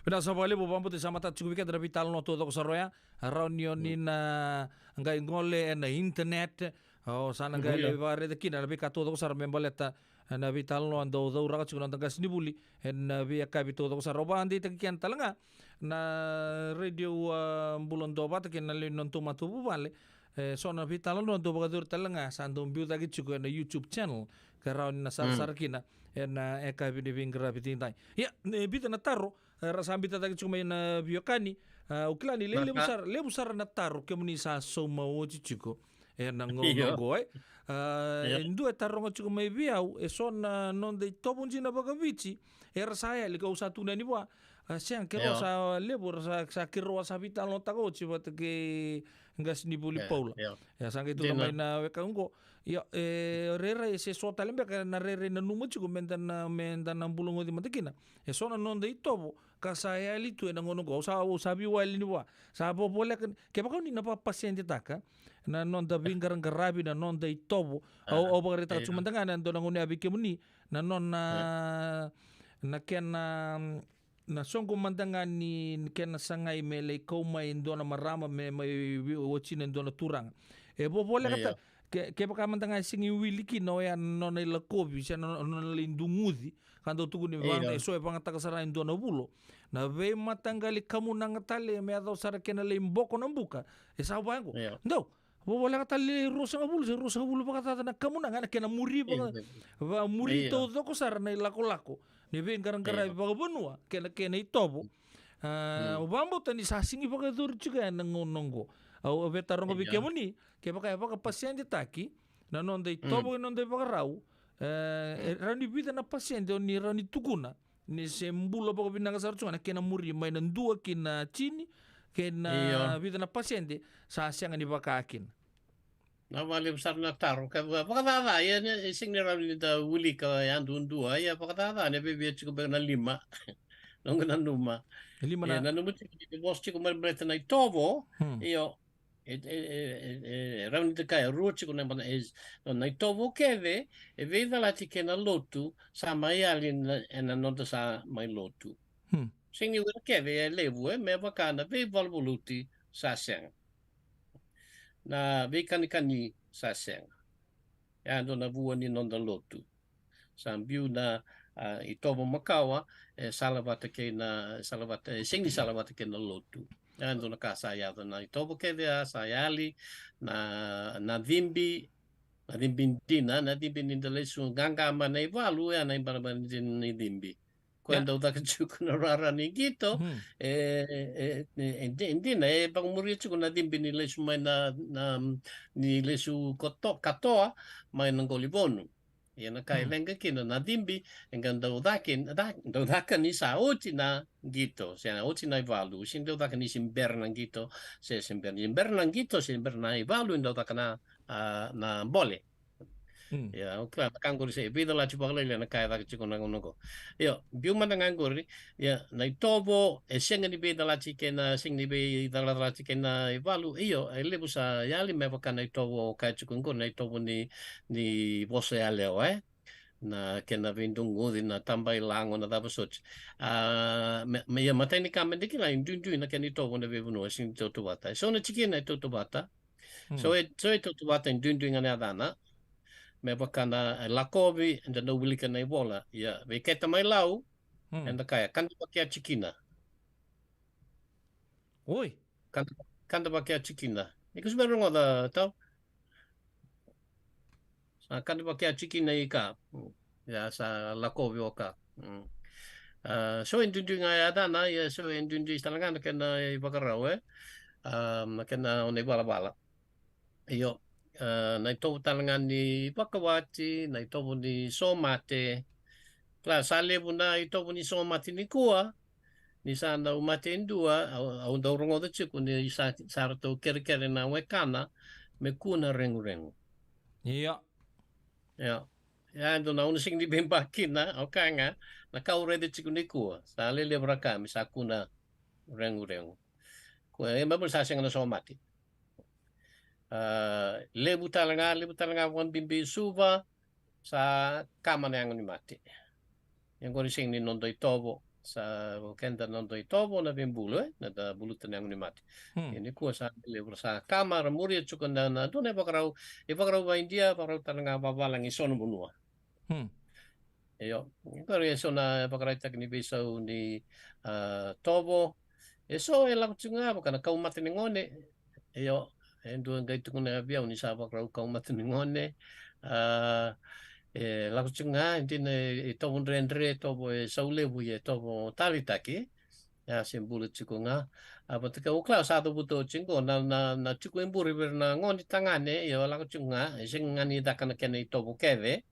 Vinaka sara vakalevu, vakabauta ni sa matata tiko vei keda na veitalanoa taucoko sara oya. A, rawa ni o ni na qai gole ena internet, o sa na qai lai vakaraica kina na veika taucoko sara me baleta na veitalanoa dau cauraka tiko na noda qasenivuli ena veiyakavi taucoko sara. Au vakadeitaki keda tale ga na Radio, a, Bula Duavata kei na lewe ni nodatou matavuvale. E so na veitalanoa dau vakayacori tale ga, sa dau biu cake tiko ena YouTube channel, ka rawa ni na sarasara kina ena yakavi ni veiqaravi edaidai. Ia, e vica na taro, e, ra sa biuta cake tiko mai na veiwekani. A, au kila ni le-, levu sara, levu sara na taro kemuni sa sauma oti tiko ena gauna oqo, e. A, e dua e taroga tiko mai vei au, e so na noda itovo dina vakaviti era sa yali, kau sa tukuna yani vua. A, sega, keirau sa levu, ra sa, sa keirau a sa veitalanoataka oti vata kei qasenivuli Paula. Ia, sa qai tukuna mai na weka oqo. Ia, e rairai se so tale beka na rairai nanuma tiko me da na, me da na bula goci mada kina. E so na noda itovo ka sa yali tu ena gauna oqo. Au sa, au sa veiwali ni vua. Sa vovoleka, kevaka ni na vakapasedetaka na noda veiqaraqaravi, na noda itovo. Au, au vakaraitaka tiko mada ga na dua na gauna ya vei kemuni, na nona, na kena, na soqo mada ga ni kena sagai me lai kau mai e dua na marama me mai watina e dua na turaga. E vovoleka ta, ke, kevaka mada ga e sega ni wili kina oya na nona ilakovi se na nona lai duguci, ka dau tukuni vaqo, e so e vagataka sara e dua na vulo. Na veimataqali kamunaga tale me yacova sara kena lai boko na buka. E sa vaqo. Dau vovoleka tale ruasagavulu se ruasagavulu vakacaca na kamunaga, na kena muri vaka, vamuri taucoko sara na ilakolako ni veiqaraqaravi vakavanua kei na kena itovo. A, au vakabauta ni sa sega ni vakayacori tiko ya na gauna oqo. Au, au via taroga vei kemuni, kevaka e vakapasedetaki na noda itovo kei na noda ivakarau, e, e rawa ni vica na pasede o ni rawa ni tukuna ni se bula vakavinaka sara tu ga na kena muri mai na dua ki na tini, kei na vica na pasede sa sega ni vaka kina. Na vakalevu sara na taro, ka va-, vakacaca, ia, e sega ni rawa ni da wilika yaduadua, ia vakacaca na veivei tiko beka na lima. Noqu nanuma. Lima na. Ia, nanuma tiko ni vosa tiko mai baleta na itovo, io, e, e, e, e, e rawa ni da kaya e rua tiko na, e, na itovo kece e veicalati kei na lotu, sa mai yali na, ena noda sa mai lotu. Hmm. Sega ni o ira kece e levu, e, me vaka na veivaluvaluti sa sega. Na veikanikani sa sega. Yadua na vua ni noda lotu. Sa biu na, a, itovo makawa, e salavata kei na, salavata, e sega ni salavata kei na lotu. Yadua na ka sa yaco, na itovo kece a sa yali, na, na cibi, na cibi dina, na cibi ni da lesu qaqa mai na ivalu, e a na ibalebale dina ni cibi. Ko e dau caka tiko na rara ni qito, e, e, e, e di-, dina, e vakamuria tiko na cibi ni lesu mai na, na, ni lesu koto-, katoa, mai na qoli vonu. Ia na ka e leqa kina na cibi, e qai dau caka, ca-, dau caka ni sa oti na qito, se oti na ivalu, se dau caka ni se bera na qito, se se bera, se bera na qito, se bera na ivalu, e dau caka na, a, na bole. Ia, o kila na ka qori se veicalati vakalailai na ka e caka tiko na gauna qo. Io, biu mada ga qori, ia, na itovo, e sega ni veicalati kei na, sega ni veicalacalati kei na ivalu, io, e levu sa yali me vaka na itovo ka tiko qori, na itovo ni, ni vosa yalewa, e? Na kena veiduguci, na tabailago, na cava soti. A, me, me, ia, matai ni ka me da kila, e duidui na kena itovo na veivanua, e sega ni tautauvata. E so na tikina e tautauvata, so e, so e tautauvata e duidui ga na yacana. Me vaka na, e, lakovi, eda dau wilika na ivola. Ia, vei keda mai Lau, eda kaya, kadavaki a tikina. Oi. Kada, kadavaki a tikina. Ni kusi me rogoca tau. Sa kadavaki a tikina i ka. Ia sa lakovi o ka. A, so e duidui ga yacana, ia so e duidui tale ga na kena ivakarau, e. A, na kena o na ivalavala. Io, a, na itovo tale ga ni vakawati, na itovo ni somate. Kila, sa levu na itovo ni somate nikua, ni sa dau mate e dua, au, au dau rogoca tiko ni sa, sa ratou kerekere na wekana, me kua na reguregu. Ia. Ia. Ia, dua na au na sega ni veiba kina, au kaya ga, na ka au raica tiko nikua, sa lelevu ra ka, me sa kua na reguregu. Kua, e, me vuli sa sega na somate. A, levu tale ga, levu tale ga vakabibi Suva, sa kama na yago ni mate. Ia qori sega ni noda itovo, sa o keda noda itovo na veibulu, e, na da buluta na yago ni mate. Ia nikua sa levu ra sa kama, ra muria tiko na, na dua na ivakarau, ivakarau vaidia, vakarau tale ga vavalagi so na vanua. Io, qori e so na vakaraitaki ni veisau ni, a, tovo. E so e lako tiko ga vaka na kau mate ni gone. Io, e dua qai tukuna vei au ni sa vakarau kau mate ni gone. A, e lako tiko ga, e dina e, e tovo dredre, tovo e sau levu, e tovo taleitaki. Ia se bula tiko ga. A, vata kei au, kila, sa cavuta oti qo na, na, na tiko e buri vei ira na gone tagane, ia lako tiko ga, e sega ga ni caka na kena itovo kece.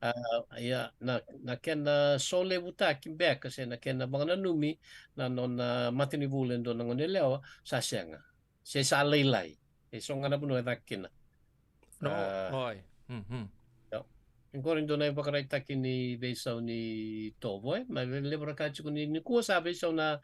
A, ia na, na kena solevutaki beka se na kena vakananumi na nona matanivola e dua na gone yalewa, sa sega. Se sa lailai. E so ga na vanua e caka kina. No, a, oi. Io. Qori dua na ivakaraitaki ni veisau ni tovo, e. Ma levu ra ka tiko ni, nikua sa veisau na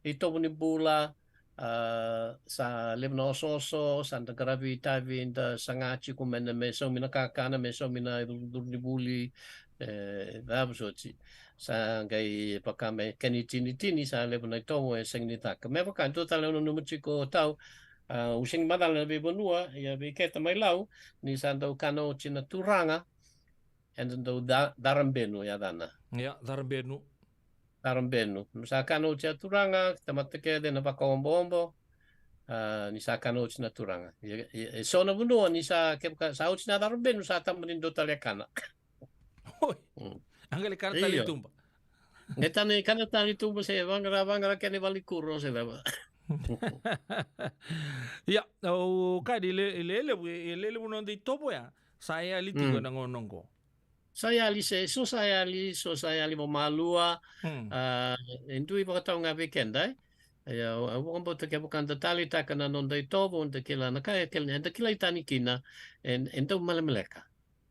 itovo ni bula, a, sa levu na osooso, sa da qaravi itavi, da saga tiko me na, me saumi na kakana, me saumi na icurucuru ni vuli, e, cava soti. Sa qai vaka me kena itinitini, sa levu na itovo e sega ni caka. Me vaka, dua tale au nanuma tiko tau, a, au sega ni macala na veivanua, ia vei keda mai Lau, ni sa dau kana oti na turaga, eda dau ca-, cara benu yacana. Ia, cara benu. Cara benu. Sa kana oti a turaga, tamata kece na vakaobobo, a, ni sa kana oti na turaga. Ia, ia, e so na vanua, ni sa, kevaka sa oti na cara benu, sa taba ni dua tale e kana. Oi. Mm. A qai lai kana tale i tuba. Io. Qai tani kana tale i tuba se vaqara, vaqara kena i valenikuro se cava. Ia, au kaya ni le, le, levu, e, lelevu na noda itovo ya. Sa yali tiko, mm, ena gauna oqo. Sa yali se, so sa yali, so sa yali vakamalua. Mm. A, e dui vakatau ga vei keda, e. Ia, au, au vakabauta kevaka da taleitaka na noda itovo, da kila na ka, e kila, eda kilai tani kina, e, e dau malemaleka.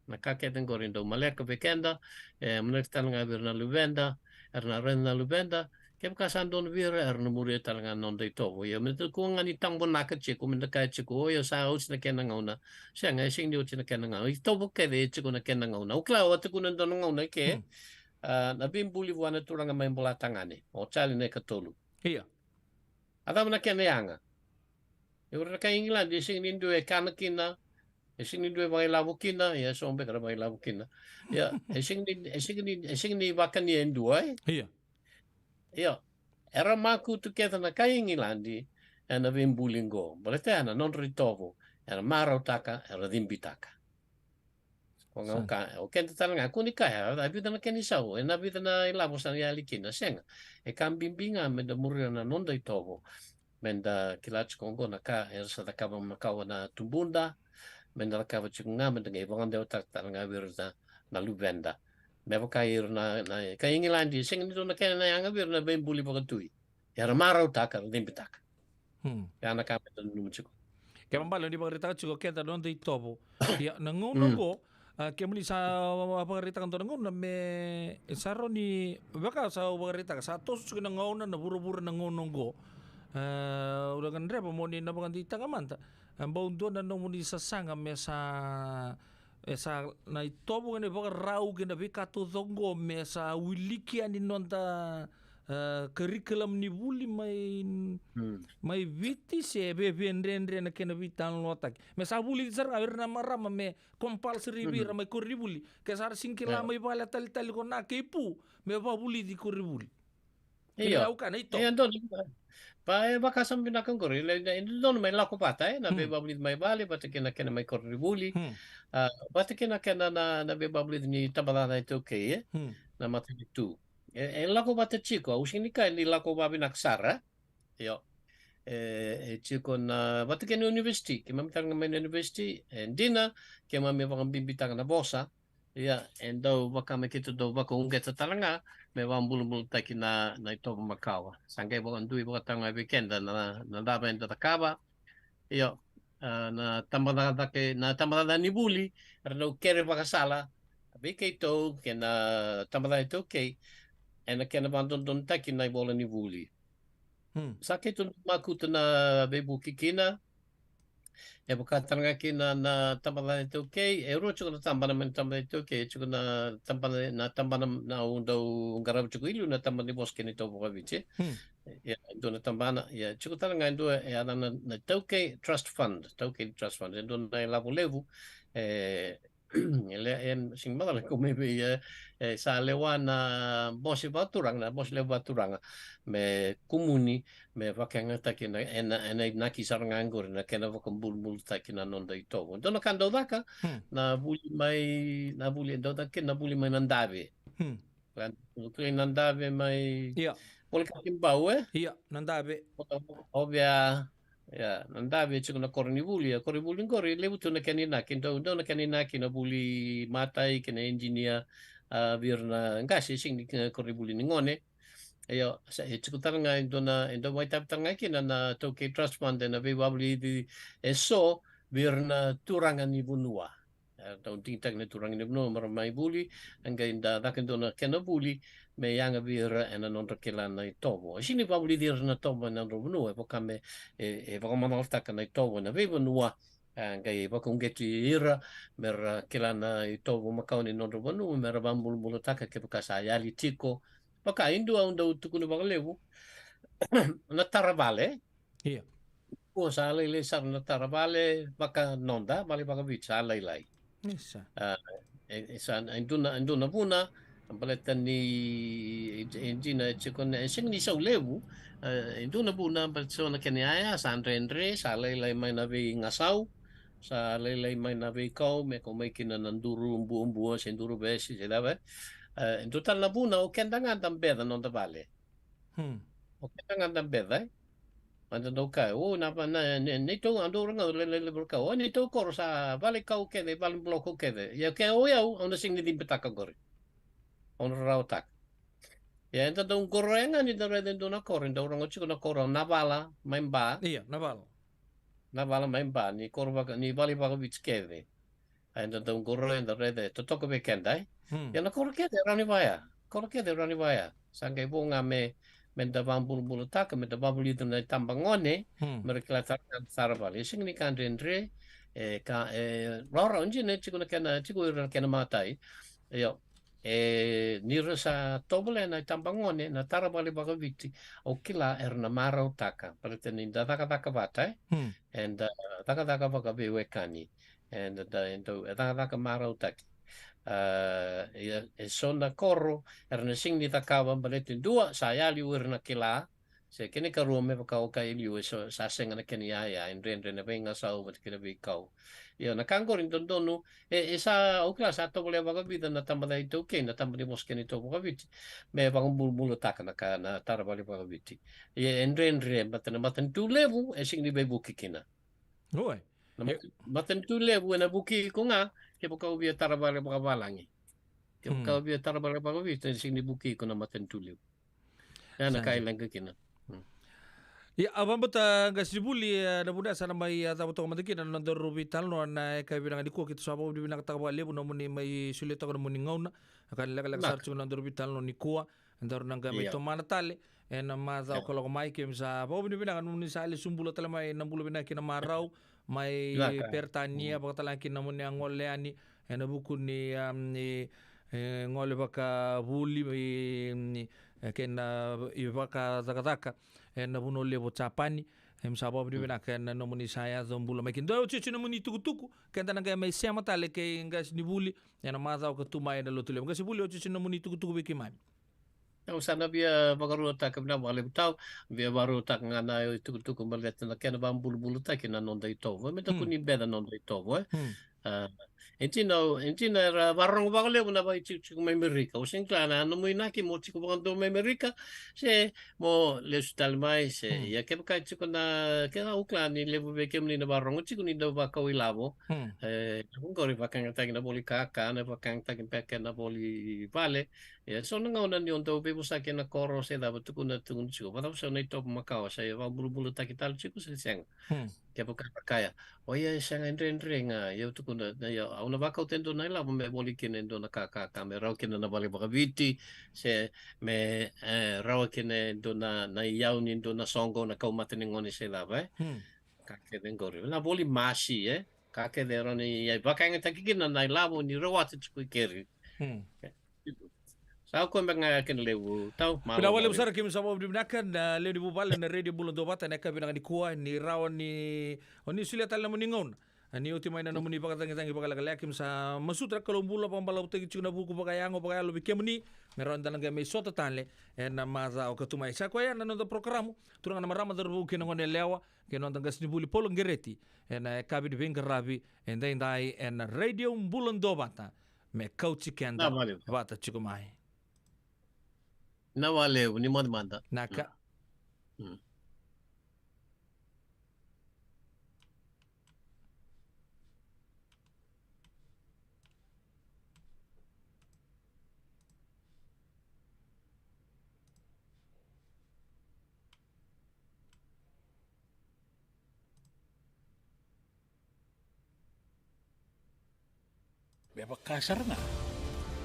Na ka kece qori e dau maleka vei keda, e, maleka tale ga vei ira na luveda, era na raica na luveda, kevaka sa donu vei ira, era na muria tale ga na noda itovo. Ia, me da kua ga ni tabonaka tiko, me da kaya tiko, o, ia sa oti na kena gauna. Sega, e sega ni oti na kena gauna. Itovo kece e tiko na kena gauna. Au kila, au a tukuna e dua na gauna ke, hmm, a, na veibuli vua na turaga mai Bolatagane, o Charlie Naikatolu. Ia. A cava na kena yaga? E, o ira na kai Igiladi, e sega ni dua e kana kina, e sega ni dua e vakailavo kina, ia e so beka era vakailavo kina. Ia, e sega ni, e sega ni, e sega ni vakania e dua, e? Ia. Io, era makutu kece na kai Igiladi ena veibuli qo. Baleta ya na nodra itovo, era marautaka, era cibitaka. Ko ga, sa, o ka, o keda tale ga, kua ni kaya, a vica na kena isau, ena vica na ilavo sa yali kina, sega. E ka bibi ga me da muria na noda itovo. Me da kila tiko qo na ka era sa cakava makawa na tubuda, me da cakava tiko ga, me da qai vakadewataka tale ga vei ira na na luveda. Me vaka ira na, na, ka Igiladi, sega ni dua na kena na yaga vei ira na veibuli vakatui. Era marautaka, era cibitaka. Hmm. Ya na ka me da nanuma tiko. Kena ibalebale ni vakaraitaka tiko keda na noda itovo. Ia, na gauna oqo, a, kemuni sa vakaraitaka dua na gauna me sa rawa ni, vaka sa vakaraitaka, sa toso tiko na gauna, na vuravura na gauna oqo. A, au na gadreva mo ni na vakadeitaka mada. A, bau dua na nomuni sasaga me sa E sa na itovo ga na ivakarau kei na veika taucoko me sa wiliki yani noda, e, curriculum ni vuli mai, mai Viti se vevedredre na kena veitalanoataki. Me sa vulici sara ga vei ira na marama me compulsory vei ira mai koronivuli. Ke sa ra sega ni kila mai vale a talitali ko na kei Pu, me vavulici koronivuli. Io. Kena au kana ito. Io, donu. Pa e vakasama vinaka oqori, le, le, donu mai lako vata, e, na veivavulici mai vale, vata kei na kena mai koronivuli. Hmm. A, vata kei na kena na, na veivavulici ni tabacakacaka iTaukei, e? Hmm. Na matanitu. E, e lako vata tiko, au sega ni kaya ni lako vavinaka sara. Io. E, e tiko na, vata kei na university, keimami tara ga mai na university, e dina, keimami vakabibitaka na vosa, Ia, e dau vaka me keitou dau vakauqeta tale ga me vakabulabulataki na, na itovo makawa. Sa qai vakadui vakatau ga vei keda na, na cava eda cakava. Io, a, na tabacakacaka, na tabacakacaka ni vuli, era dau kere vakasala vei keitou kei na tabacakacaka iTaukei ena kena vakadodonutaki na ivola ni vuli. Hmm. Sa keitou dau makuta na veivuke kina. E vaka tale ga kina na tabacakacaka iTaukei, e rua tiko na tabana mai na tabacakacaka iTaukei, e tiko na tabana, na tabana na au dau qarava tiko i liu na tabana ni vosa kei na itovo vakaviti. Hmm. Ia, e dua na tabana, ia, tiko tale ga e dua, e yacana na, na iTaukei Trust Fund, iTaukei Trust Fund, e dua na ilavo levu, e, E le, e, sega ni macala kau mai vei, e, e, sa lewa na bose vakaturaga, na bose levu vakaturaga, me kumuni, me vakayagataki ena, ena, ena inaki sara ga oqori, na kena vakabulabulataki na noda itovo. Dua na ka dau caka, Hmm. na vuli mai, na vuli, dau caka kina na vuli mai Nadave. Hmm. Ka, ka Nadave mai. Ia. Volekati Bau, e? Ia, Nadave. Ovea, ia, Nadave e tiko na koronivuli, a koronivuli qori, levu tu na kena inaki, dau, dau na kena inaki na vuli matai, kei na engineer, a, vei ira na qase, sega ni koronivuli ni gone. Io, sa, e tiko tale ga, e dua na, e dau vakaitavi tale ga kina na iTaukei Trust Fund, ena veivavulici eso, vei ira na turaga ni vanua. E, dau digitaki na turaga ni vanua me ra mai vuli, e qai da caka e dua na kena vuli, me yaga vei ira ena nodra kila na itovo. E sega ni vavulici ira na itovo ena nodra vanua, e vaka me, e, e vakamacalataka na itovo ena veivanua, e, qai vakauqeti ira, me ra kila na itovo makawa ni nodra vanua, me ra vakabulabulataka kevaka sa yali tiko. Vaka e dua au dau tukuna vakalevu, na tara vale, Ia. Ua sa lailai sara na tara vale vaka noda, vale vakaviti sa lailai. Isa. A, e, e sa, e dua na, e dua na vuna, baleta ni, e, e dina e tiko na, e sega ni sau levu, e, e dua na vuna, baleta so na kena yaya, sa dredre, sa lailai mai na veigasau, sa lailai mai na veikau, me kau mai kina na duru buabua, se duru vesi, se cava. E, e dua tale na vuna, o keda ga da beca noda vale. Hmm. O keda ga da beca, e? Mada dau kaya, o, na, na, na, neitou, a dau raga, le, le, le, kau, o, neitou koro sa vale kau kece, vale block kece. Ia ke o yau, au na sega ni cibitaka qori. Au na rarawataka. Ia, eda dau qoroya ga ni da raica e dua na koro, e dau rogo tiko na koro, Navala, mai Ba. Ia, Navala. Navala mai Ba, ni koro vaka, ni vale vakaviti kece. A eda dau qoroya, eda raica, e totoka vei keda, e? Hmm. Ia na koro kece, e rawa ni vaya. Koro kece, e rawa ni vaya. Sa qai vo ga me, me da vakabulabulataka, me da vavulica na itabagone, Hmm. me ra kila tara, tara vale. E sega ni ka dredre, e ka, e, rawarawa, dina, e tiko na kena, tiko ira na kena matai. Io. E, ni ra sa tovolea na itabagone, na tara vale vakaviti, au kila era na marautaka. Baleta ni da cakacaka vata, e? Hmm. Eda cakacaka vakaveiwekani. Eda, eda, e cakacaka marautaki. A, ia, e so na koro, era na sega ni cakava, baleta e dua, sa yali o ira na kila, se kena ikarua me vaka o kaya e liu, e so, sa sega na kena iyaya, e dredre na veigasau, vata kei na veikau. Ia, na ka qori dodonu, e, e sa, au kila sa tovolea vakavica na tabacakacaka iTaukei, na taba ni vosa kei na itovo vakaviti, me vakabulabulataka na ka, na tara vale vakaviti. Ia, e dredre, baleta na matanitu levu, e sega ni veivuke kina. Oi. Na E- mata-, matanitu levu ena vuki iko ga, kevaka o via tara vale vakavalagi. Ia, mm, ka via tara vale vakaviti, e sega ni vukei iko na matanitu levu. Ia na sa ka e dina. Leqa kina. Mm. Ia, a vakabauta qasenivuli, e, na vuna sa na mai, e, cava toka mada kina na nodaru veitalanoa ena yakavi vinaka nikua. Keitou sa vakavinavinakataka vakalevu nomuni mai solia toka nomuni gauna. Ka ni lekaleka sara tiko na nodaru veitalanoa nikua. Daru na qai mai, ia, tomana tale ena macawa, ia, ka lako mai. Keimami sa vakavinavinaka nomuni sa lesu bula tale mai na bula vinaka ki na marau mai, vinaka, Peritania, mm, vakatalega kina nomuni a gole yani ena vuku ni, am, ni, e, gole vakavuli, e, ni, e, kei na, e, vakacakacaka ena vanua levu o Japani. Keimami sa vakavinavinaka, mm, ena nomuni sa yaco bula mai kina. Dua otioti nomuni tukutuku, keda na qai mai sema tale kei qasenivuli ena macawa ka tu mai ena Lotulevu. Qasenivuli, otioti nomuni tukutuku vei keimami. Au sa na via vakaruataka, vinaka vakalevu tau, via vakaruataka ga na itukutuku baleta na kena vakabulabulataki na noda itovo. Me da, hmm, kua ni beca na noda itovo, e. Hmm. A, e dina, e dina era vakarorogo vakalevu na vakaitikotiko mai Amerika. Au sega ni kila na nomu inaki mo tiko vakadua mai Amerika, se mo lesu tale mai, se, hmm, ia kevaka e tiko na, ke au kila ni levu vei kemuni na vakarorogo tiko ni dau vakau ilavo. Hmm. E, oqori vakayagataki na voli kaka, na vakayagataki beka na voli vale, e so na gauna ni o dau veivosaki ena koro se cava, tukuna, tukuna tiko, vakacava so na itovo makawa, sa ia vakabulabulataki tale tiko se sega. Hmm. Kevaka e kaya, o ia e sega, e dredre ga, ia au tukuna, na ia, au na vakauta e dua na ilavo me voli kina e dua na kaka, ka me rawa kina na vale vakaviti, se me, e, rawa kina e dua na, na iyau ni dua na soqo, na kaumata ni gone se cava, e. Hmm. Ka kece qori. Na voli masi, e. Ka kece e rawa ni, ia, vakayagataki kina na ilavo ni rawata tiko i keri. Hmm. Sa koya beka ga kena levu, tau. Vinaka vakalevu sara, keimami sa vakavinavinaka na lewe ni vuvale na Radio Bula Duavata ena yakavi vinaka nikua, ni rawa ni o ni solia tale na nomuni gauna. A, ni oti mai na nomuni vakacagicagi vakalekaleka, keimami sa masuta na Kalou bula vakabalavutaki tiko na vuku vakayago vakayalo vei kemuni, me rawa ni da na qai mai sota tale ena macawa ka tu mai. Sa koya na noda porokaramu, turaga na marama, cauravou kei na goneyalewa, kei na noda qasenivuli Paula Qereti, ena yakavi ni veiqaravi edaidai ena Radio Bula Duavata, me kauti keda, na vale, vata tiko mai. Na vale, ni moce mada. Naka. Mm. Mm. Me vaka sara ga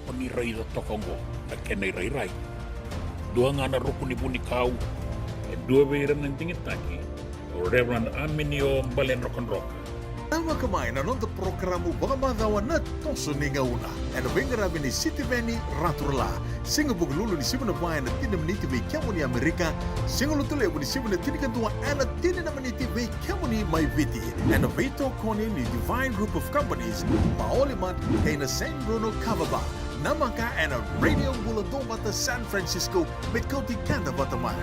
o ni raica toka oqo na kena irairai. Dua ga na ruku ni vunikau, e dua vei ira na digitaki, o Reverend Aminio Baledrokadroka. Namaka mai na noda porokaramu vakamacawa Na Toso ni Gauna, ena veiqaravi ni Sitiveni Raturala. Siga Vukelulu ni sivi na va ena tini na miniti vei kemuni Amerika. Siga Lotulevu ni sivi na tinikadua ena tini na miniti vei kemuni mai Viti. Ena veitokoni ni Divine Group of Companies, Maoli Mart, kei na Saint Bruno Kava Bar. Namaka ena Radio Bula Duavata San Francisco, me kauti keda vata mai.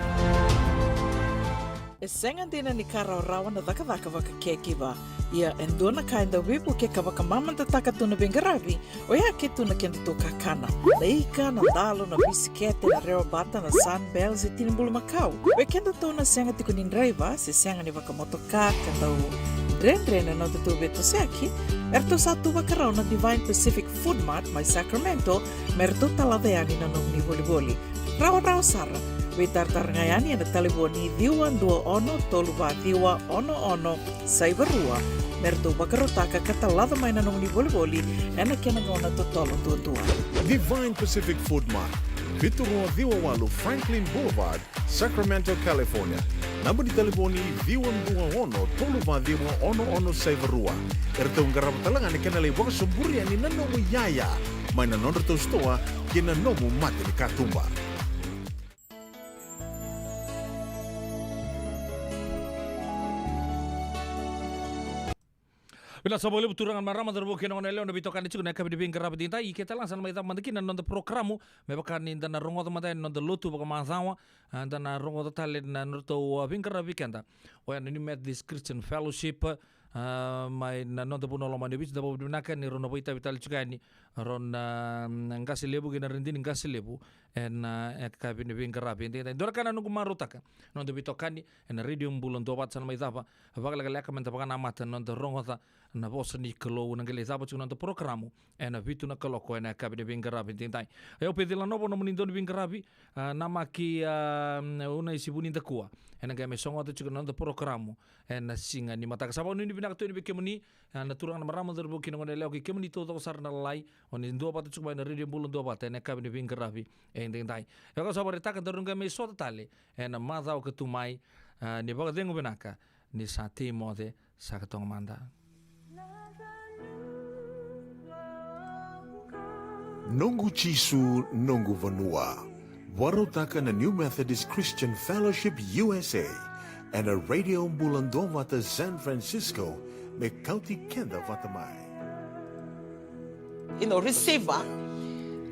E sega dina ni ka rawarawa na cakacaka vakacakiva. Ia e dua na ka e dau veivuke ka vakamamadataka tu na veiqaravi, oya ke tu na kedatou kakana. Na ika, na dalo, na bisikete, na rewabata, na Sunbell, se tini bulumakau. Vei kedatou na sega tiko ni draiva, se sega ni vakamotoka, ka dau dredre na nodatou veitosoyaki, eratou sa tu vakarau na Divine Pacific Food Mart mai Sacramento, me ratou talaca yani na nomuni volivoli. Rawarawa sara. Veitaratara ga yani ena talevoni ciwa dua ono tolu va ciwa ono ono saiva rua, me ratou vakarautaka ka talaca mai na nomuni volivoli ena kena gauna totolo duadua. Divine Pacific Food Mart, vitu rua ciwa walu Franklin Boulevard, Sacramento, California. Naba ni talevoni ciwa dua ono tolu va ciwa ono ono saiva rua. Eratou qarava tale ga na kena lai vakasoburia ni na nomu iyaya mai na nodratou sitoa ki na nomu mata ni katuba. Vinaka sara vakalevu turaga na marama, cauravou kei na goneyalewa, na veitokani tiko na yakavi ni veiqaravi edaidai. Ke tale ga sa na mai cava mada kina na noda porokaramu, me vaka ni da na rogoca mada yani na noda lotu vakamacawa, a, da na rogoca tale na nodratou, a, veiqaravi keda. Oya na New Methodist Christian Fellowship, A, mai na noda vanua lomani o Viti, da vakavinavinaka ni rau na vakaitavi tale tiko yani rau na, mm, qase levu kei na radini qase levu ena, e, yakavi ni veiqaravi edaidai. Dua na ka na noqu marautaka, noda veitokani ena Radio Bula Duavata sa na mai cava vakalekaleka meda vakanamata na noda rogoca na vosa ni Kalou, na qai lai cava tiko na noda porokaramu ena vitu na kaloko ena yakavi ni veiqaravi edaidai. E, o Pecila Novo nomuni dau ni veiqaravi, a, namaki, a, Unaisi Vunidakua, ena qai mai sogoca tiko na noda porokaramu ena siga ni mataka. Sa vakanuinui vinaka tu yani vei kemuni, a, na turaga, na marama, cauravou kei na goneyalewa, kei kemuni taucoko sara na lalai o ni duavata tiko mai na Radio Bula Duavata ena yakavi ni veiqaravi edaidai. E, ka sa vakaraitaka daru qai mai sota tale ena macawa ka tu mai, a, ni vakacegu vinaka, ni sa tei moce, sa ka toga mada. Noqu Jisu, noqu vanua. Vakarautaka na New Methodist Christian Fellowship U S A ena Radio Bula Duavata San Francisco, me kauti keda vata mai. You know, receiver,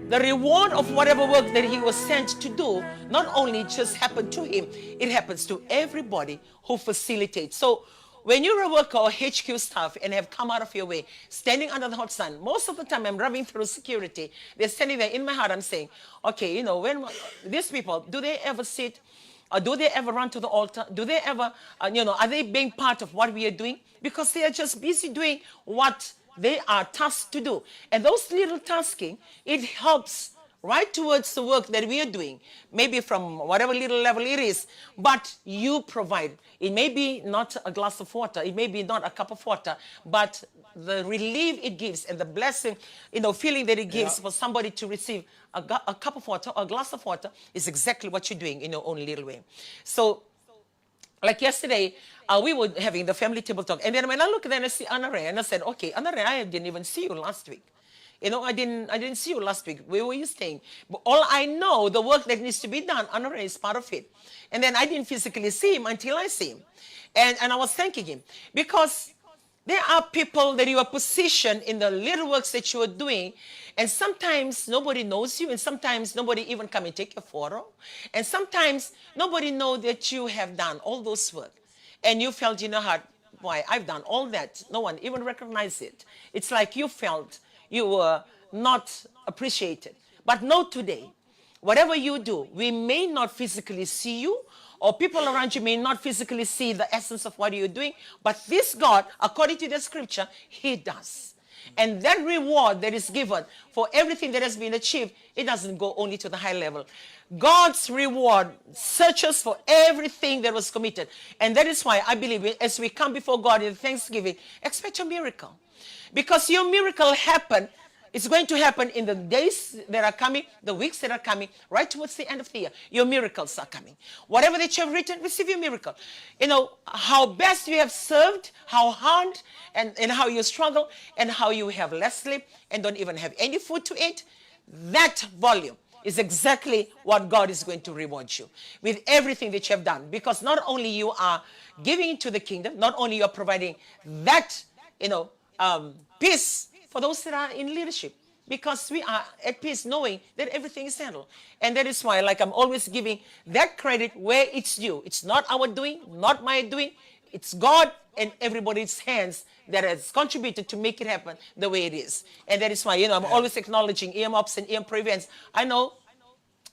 the reward of whatever work that he was sent to do, not only just happened to him, it happens to everybody who facilitates. So when you're a worker or H Q staff and have come out of your way, standing under the hot sun, most of the time I'm rubbing through security. They're standing there. In my heart, I'm saying, "Okay, you know, when these people, do they ever sit? Or do they ever run to the altar? Do they ever, uh, you know, are they being part of what we are doing?" Because they are just busy doing what they are tasked to do. And those little tasking, it helps right towards the work that we are doing. Maybe from whatever little level it is, but you provide. It may be not a glass of water, it may be not a cup of water, but the relief it gives and the blessing, you know, feeling that it gives, yeah, for somebody to receive a, gu- a cup of water or a glass of water is exactly what you're doing in your own little way. So, like yesterday, uh, we were having the family table talk. And then when I look, then I see Anna Ray, and I said, "Okay, Anna Ray, I didn't even see you last week. You know, I didn't, I didn't see you last week. Where were you staying?" But all I know, the work that needs to be done, Anna Ray is part of it. And then I didn't physically see him until I see him. And, and I was thanking him because there are people that you are positioned in the little works that you are doing, and sometimes nobody knows you, and sometimes nobody even come and take your photo, and sometimes nobody know that you have done all those work, and you felt in your heart, "Why, I've done all that, no one even recognized it." It's like you felt you were not appreciated. But no, today, whatever you do, we may not physically see you, or people around you may not physically see the essence of what you're doing, but this God, according to the scripture, he does. And that reward that is given for everything that has been achieved, it doesn't go only to the high level. God's reward searches for everything that was committed. And that is why I believe we- as we come before God in thanksgiving, expect a miracle. Because your miracle happen, it's going to happen in the days that are coming, the weeks that are coming, right towards the end of the year. Your miracles are coming. Whatever that you have written, receive your miracle. You know, how best you have served, how hard, and, and how you struggle, and how you have less sleep and don't even have any food to eat, that volume is exactly what God is going to reward you with everything that you have done. Because not only you are giving to the kingdom, not only you are providing that, you know, um, peace for those that are in leadership, because we are at peace knowing that everything is handled. And that is why, like, I'm always giving that credit where it's due. It's not our doing, not my doing. It's God and everybody's hands that has contributed to make it happen the way it is. And that is why, you know, I'm always acknowledging E M Ops and E M Pro events. I know,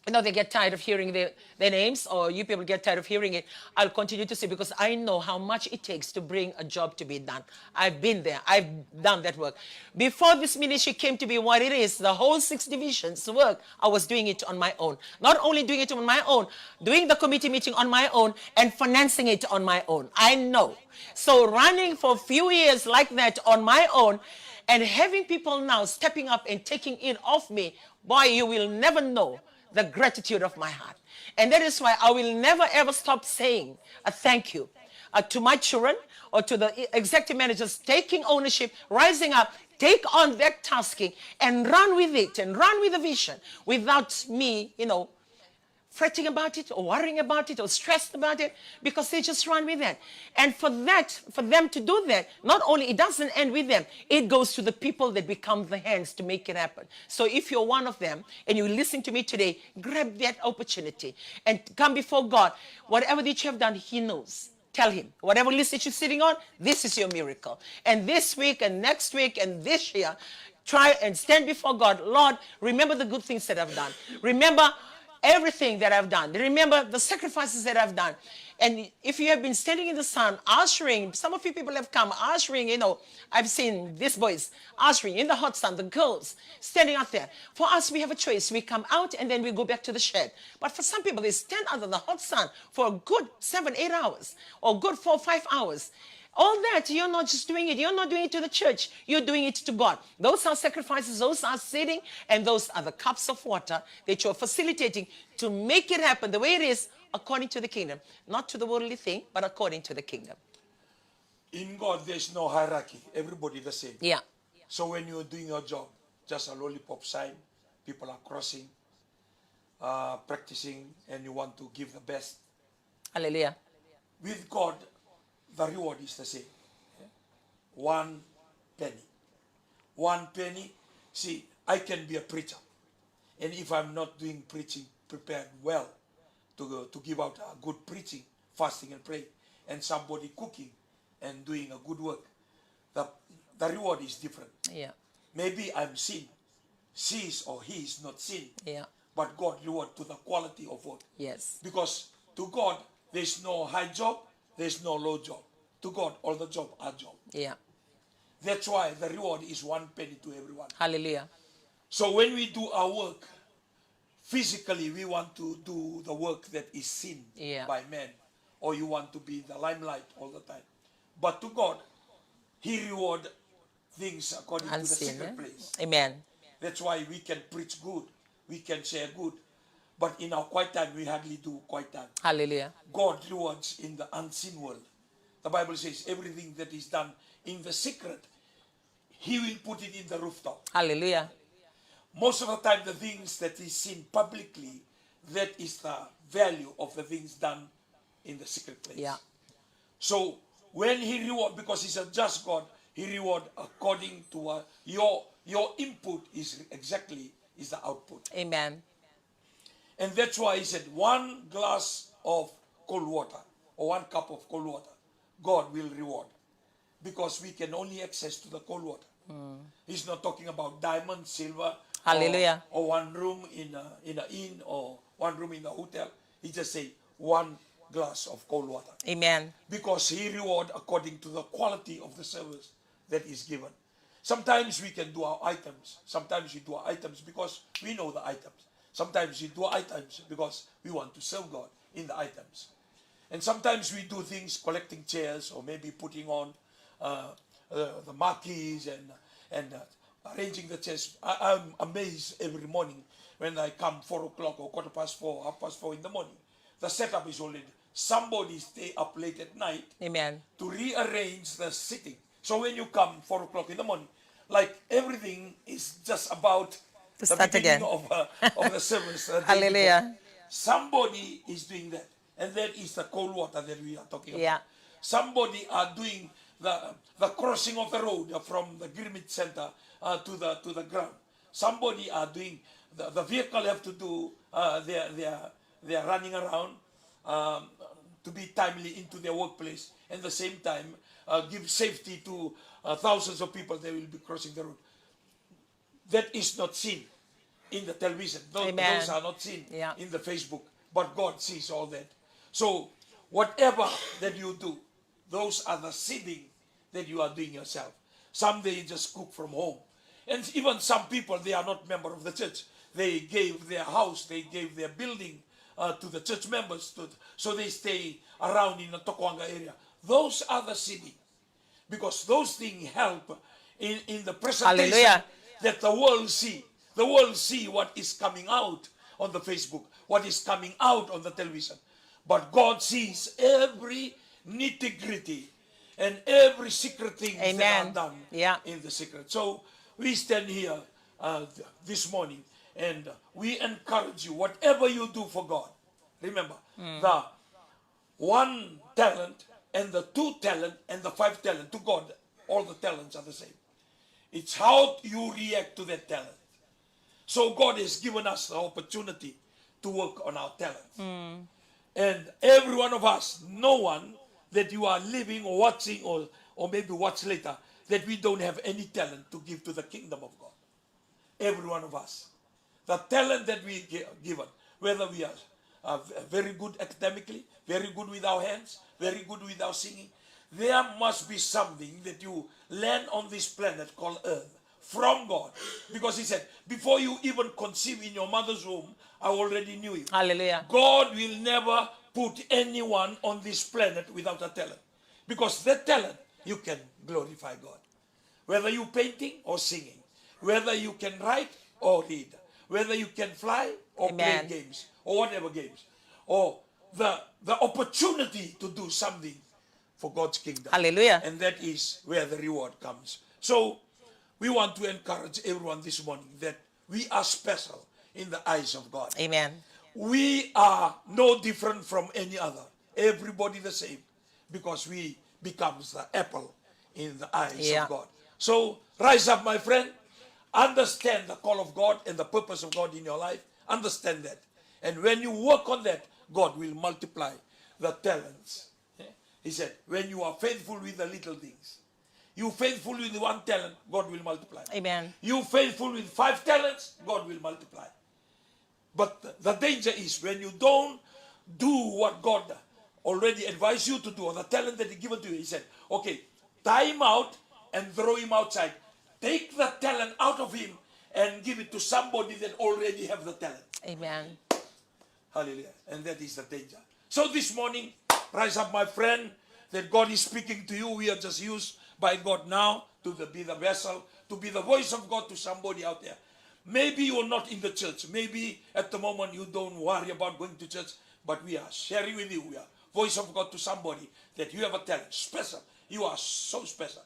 I know they get tired of hearing their, their names, or you people get tired of hearing it. I'll continue to say, because I know how much it takes to bring a job to be done. I've been there. I've done that work. Before this ministry came to be what it is, the whole six divisions work, I was doing it on my own. Not only doing it on my own, doing the committee meeting on my own and financing it on my own. I know. So running for a few years like that on my own and having people now stepping up and taking it off me, boy, you will never know the gratitude of my heart. And that is why I will never ever stop saying a thank you, uh, to my children or to the e- executive managers taking ownership, rising up, take on that tasking and run with it and run with the vision without me, you know, fretting about it or worrying about it or stressed about it, because they just run with it. And for that, for them to do that, not only it doesn't end with them, it goes to the people that become the hands to make it happen. So if you're one of them and you listen to me today, grab that opportunity and come before God. Whatever that you have done, He knows. Tell him, whatever list that you're sitting on, this is your miracle. And this week and next week and this year, try and stand before God. Lord, remember the good things that I've done. Remember everything that I've done. Remember the sacrifices that I've done. And if you have been standing in the sun, ushering, some of you people have come ushering, you know, I've seen these boys ushering in the hot sun, the girls standing out there. For us, we have a choice. We come out and then we go back to the shed. But for some people, they stand under the hot sun for a good seven, eight hours, or good four, five hours. All that, you're not just doing it. You're not doing it to the church. You're doing it to God. Those are sacrifices. Those are sitting. And those are the cups of water that you're facilitating to make it happen the way it is, according to the kingdom. Not to the worldly thing, but according to the kingdom. In God, there's no hierarchy. Everybody the same. Yeah. So when you're doing your job, just a lollipop sign, people are crossing, uh, practicing, and you want to give the best. Hallelujah. With God, the reward is the same. One penny. One penny. See, I can be a preacher. And if I'm not doing preaching prepared well to, go, to give out a good preaching, fasting and praying, and somebody cooking and doing a good work, the, the reward is different. Yeah. Maybe I'm seen. She is or he is not seen. Yeah. But God reward to the quality of work. Yes. Because to God, there's no high job, there's no low job. To God, all the job are job. Yeah. That's why the reward is one penny to everyone. Hallelujah. So when we do our work, physically we want to do the work that is seen Yeah. by men, or you want to be in the limelight all the time. But to God, He reward things according to the Unseen, secret eh? place. Amen. That's why we can preach good, we can share good. But in our quiet time, we hardly do quiet time. Hallelujah. God rewards in the unseen world. The Bible says everything that is done in the secret, He will put it in the rooftop. Hallelujah. Most of the time, the things that is seen publicly, that is the value of the things done in the secret place. Yeah. So when He reward, because He's a just God, He reward according to what your, your input is exactly is the output. Amen. And that's why He said one glass of cold water or one cup of cold water, God will reward, because we can only access to the cold water. He's not talking about diamond, silver, Hallelujah. Or, or one room in a, in an inn or one room in a hotel. He just say one glass of cold water. Amen. Because He reward according to the quality of the service that is given. Sometimes we can do our items. Sometimes we do our items because we know the items. Sometimes we do our items because we want to serve God in the items. And sometimes we do things, collecting chairs or maybe putting on uh, uh, the marquees and, and uh, arranging the chairs. I, I'm amazed every morning when I come four o'clock or quarter past four, half past four in the morning. The setup is already, somebody stay up late at night Amen. To rearrange the seating. So when you come four o'clock in the morning, like, everything is just about To the start beginning again. Of, uh, of the service. Uh, the Hallelujah. Somebody is doing that. And that is the cold water that we are talking about. Yeah. Somebody are doing the, the crossing of the road from the Girmit Center uh, to the, to the ground. Somebody are doing, the, the vehicle have to do uh, their, their, their running around um, to be timely into their workplace, and the same time uh, give safety to uh, thousands of people that will be crossing the road. That is not seen in the television. Those, Amen. Those are not seen Yeah. In the Facebook. But God sees all that. So whatever that you do, those are the seeding that you are doing yourself. Some they just cook from home. And even some people, they are not member of the church. They gave their house, they gave their building uh, to the church members. To, so they stay around in the Tokoaga area. Those are the seeding. Because those things help in, in the presentation Hallelujah. That the world see. The world see what is coming out on the Facebook, what is coming out on the television. But God sees every nitty gritty and every secret things that are Amen. Done Yeah. In the secret. So we stand here uh, th- this morning and uh, we encourage you, whatever you do for God, remember the one talent and the two talent and the five talent to God, all the talents are the same. It's how you react to that talent. So God has given us the opportunity to work on our talents. And every one of us, no one that you are living or watching or, or maybe watch later, that we don't have any talent to give to the kingdom of God. Every one of us. The talent that we gi- given, whether we are uh, v- very good academically, very good with our hands, very good with our singing, there must be something that you learn on this planet called Earth from God. Because he said, "Before you even conceive in your mother's womb, I already knew you." Hallelujah. God will never put anyone on this planet without a talent. Because that talent, you can glorify God. Whether you painting or singing, whether you can write or read, whether you can fly or play Amen. games or whatever games, or the, the opportunity to do something for God's kingdom. Hallelujah. And that is where the reward comes. So we want to encourage everyone this morning that we are special in the eyes of God. Amen. We are no different from any other. Everybody the same, because we becomes the apple in the eyes Yeah. of God. So rise up, my friend. Understand the call of God and the purpose of God in your life. Understand that. And when you work on that, God will multiply the talents. Eh? He said, "When you are faithful with the little things, you faithful with one talent, God will multiply. Amen. You faithful with five talents, God will multiply." But the danger is when you don't do what God already advised you to do, or the talent that He given to you. He said, "Okay, tie him out and throw him outside. Take the talent out of him and give it to somebody that already have the talent." Amen. Hallelujah. And that is the danger. So this morning, rise up, my friend, that God is speaking to you. We are just used by God now to the, be the vessel, to be the voice of God to somebody out there. Maybe you are not in the church. Maybe at the moment you don't worry about going to church. But we are sharing with you. We are voice of God to somebody that you have a talent. Special. You are so special.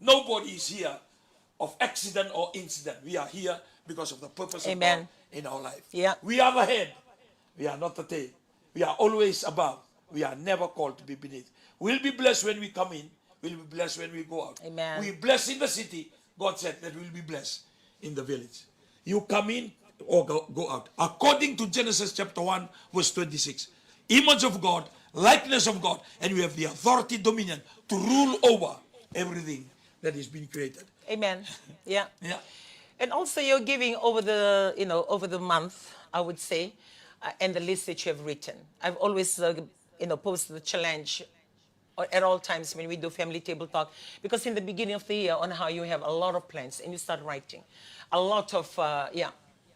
Nobody is here of accident or incident. We are here because of the purpose Amen. of God in our life. Yeah. We are the head. We are not the tail. We are always above. We are never called to be beneath. We'll be blessed when we come in. We'll be blessed when we go out. Amen. We bless in the city. God said that we'll be blessed in the village. You come in or go, go out. According to Genesis chapter one, verse twenty-six. Image of God, likeness of God, and we have the authority, dominion to rule over everything that is being created. Amen. Yeah. Yeah. And also your giving over the, you know, over the month, I would say, uh, and the list that you have written. I've always, uh, you know, posed the challenge at all times when we do family table talk, because in the beginning of the year on how you have a lot of plans and you start writing a lot of, uh, yeah,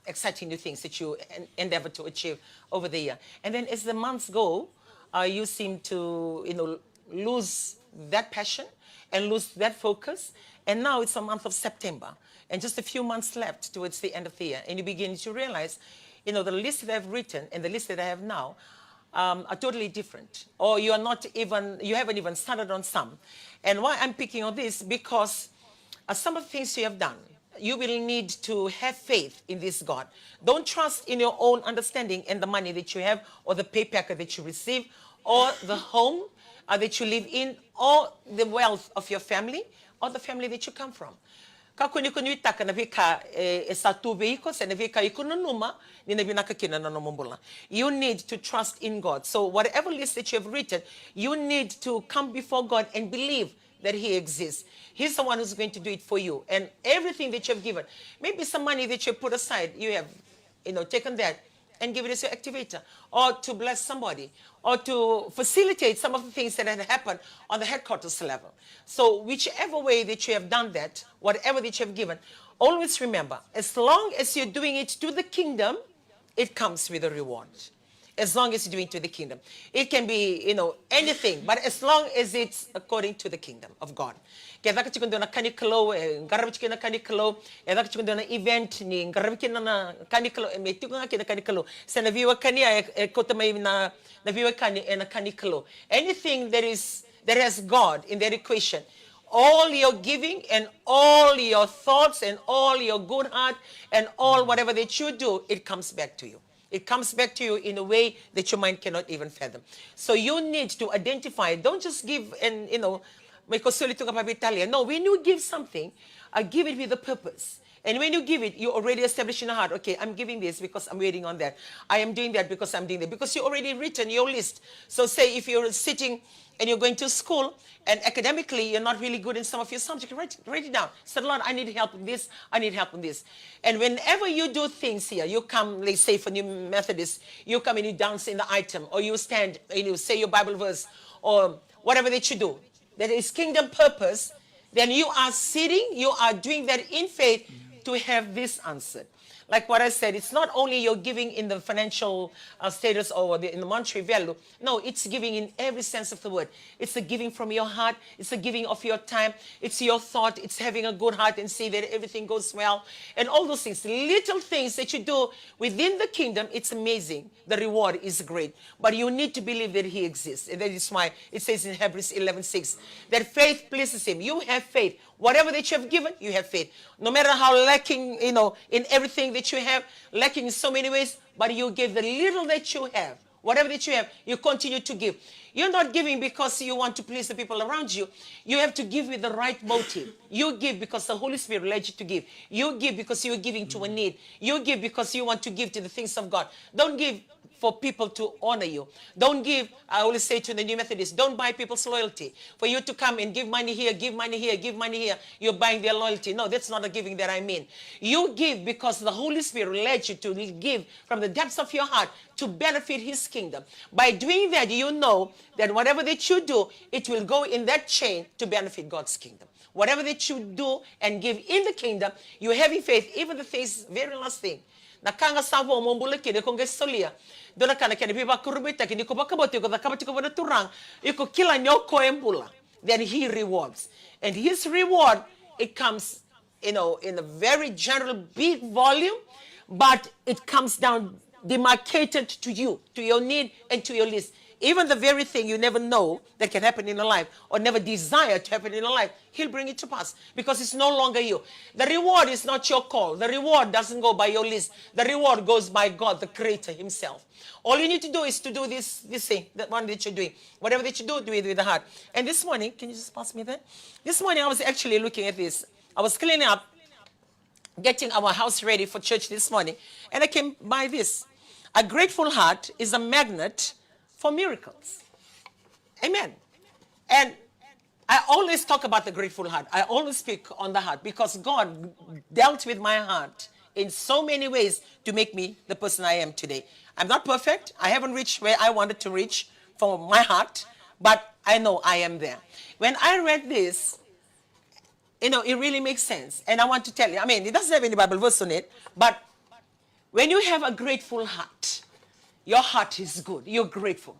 exciting new things that you en- endeavor to achieve over the year. And then as the months go, uh, you seem to, you know, lose that passion and lose that focus. And now it's the month of September and just a few months left towards the end of the year. And you begin to realize, you know, the list that I've written and the list that I have now um, are totally different. Or you are not even, you haven't even started on some. And why I'm picking on this, because uh, some of the things you have done, you will need to have faith in this God. Don't trust in your own understanding and the money that you have or the pay packet that you receive or the home uh, that you live in or the wealth of your family or the family that you come from. Kakua ni ko nuitaka na veika e, e sa tu vei iko se na veika iko nanuma ni na vinaka kina na nomu bula. You need to trust in God. So whatever list that you have written, you need to come before God and believe that He exists. He's the one who's going to do it for you. And everything that you have given, maybe some money that you have put aside, you have, you know, taken that and give it as your activator, or to bless somebody, or to facilitate some of the things that had happened on the headquarters level. So whichever way that you have done that, whatever that you have given, always remember, as long as you're doing it to the kingdom, it comes with a reward. As long as you're doing it to the kingdom, it can be, you know, anything, but as long as it's according to the kingdom of God. Ke caka tiko dua na ka ni Kalou, e qaravi tiko na ka ni Kalou, e caka tiko dua na event ni qaravi kina na ka ni Kalou, e me tiko ga kina ka ni Kalou. Se na veiwekani e, e kauta mai na, na veiwekani e na ka ni Kalou. Anything that is, that has God in that equation, all your giving and all your thoughts and all your good heart and all whatever that you do, it comes back to you. It comes back to you in a way that your mind cannot even fathom. So you need to identify. Don't just give and, you know, mai ko soli tu ga pa vei Talia. No, when you give something, uh, give it with a purpose. And when you give it, you already establish in your heart, "Okay, I'm giving this because I'm waiting on that. I am doing that because I'm doing that." Because you already written your list. So say if you're sitting and you're going to school and academically you're not really good in some of your subjects, write, write it down. Say, "Lord, I need help in this, I need help in this." And whenever you do things here, you come, let's say for New Methodist, you come and you dance in the item, or you stand and you say your Bible verse, or whatever that you do, that is kingdom purpose, then you are sitting, you are doing that in faith to have this answered. Like what I said, it's not only your giving in the financial uh, status or the, in the monetary value. No, it's giving in every sense of the word. It's a giving from your heart. It's a giving of your time. It's your thought. It's having a good heart and see that everything goes well. And all those things, little things that you do within the kingdom, it's amazing. The reward is great. But you need to believe that he exists. And that is why it says in Hebrews eleven six that faith pleases him. You have faith. Whatever that you have given, you have faith. No matter how lacking, you know, in everything that you have, lacking in so many ways, but you give the little that you have. Whatever that you have, you continue to give. You're not giving because you want to please the people around you. You have to give with the right motive. You give because the Holy Spirit led you to give. You give because you're giving to a need. You give because you want to give to the things of God. Don't give for people to honor you. Don't give, I always say to the New Methodists, don't buy people's loyalty. For you to come and give money here, give money here, give money here, you're buying their loyalty. No, that's not the giving that I mean. You give because the Holy Spirit led you to give from the depths of your heart to benefit his kingdom. By doing that, you know that whatever that you do, it will go in that chain to benefit God's kingdom. Whatever that you do and give in the kingdom, you having faith, even the things, very last thing. Na ka ga sa vo mo bula kina, iko qai solia. Dua na ka na kena veivakurabuitaki, ni ko vakabauta iko cakava tiko vua na Turaga, iko kila ni o koya e bula. Then he rewards. And his reward, it comes, you know, in a very general, big volume, but it comes down demarcated to you, to your need and to your list. Even the very thing you never know that can happen in your life or never desire to happen in your life, he'll bring it to pass because it's no longer you. The reward is not your call. The reward doesn't go by your list. The reward goes by God, the Creator Himself. All you need to do is to do this, this thing, that one that you're doing. Whatever that you do, do it with the heart. And this morning, can you just pass me that? This morning, I was actually looking at this. I was cleaning up, getting our house ready for church this morning, and I came by this. A grateful heart is a magnet for miracles. Amen. And I always talk about the grateful heart. I always speak on the heart because God dealt with my heart in so many ways to make me the person I am today. I'm not perfect. I haven't reached where I wanted to reach for my heart, but I know I am there. When I read this, you know, it really makes sense. And I want to tell you, I mean, it doesn't have any Bible verse on it, but when you have a grateful heart, your heart is good, you're grateful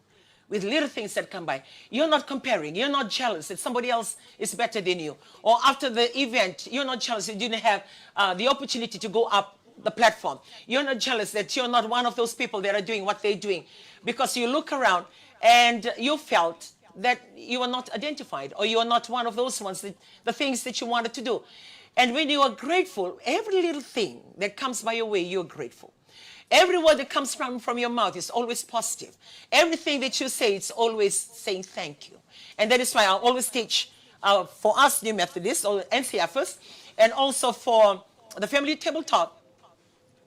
with little things that come by. You're not comparing, you're not jealous that somebody else is better than you. Or after the event, you're not jealous you didn't have uh, the opportunity to go up the platform. You're not jealous that you're not one of those people that are doing what they're doing, because you look around and you felt that you are not identified, or you are not one of those ones that the things that you wanted to do. And when you are grateful, every little thing that comes by your way, you're grateful. Every word that comes from, from your mouth is always positive. Everything that you say, it's always saying thank you. And that is why I always teach uh, for us New Methodists or N C Fs, and also for the family tabletop,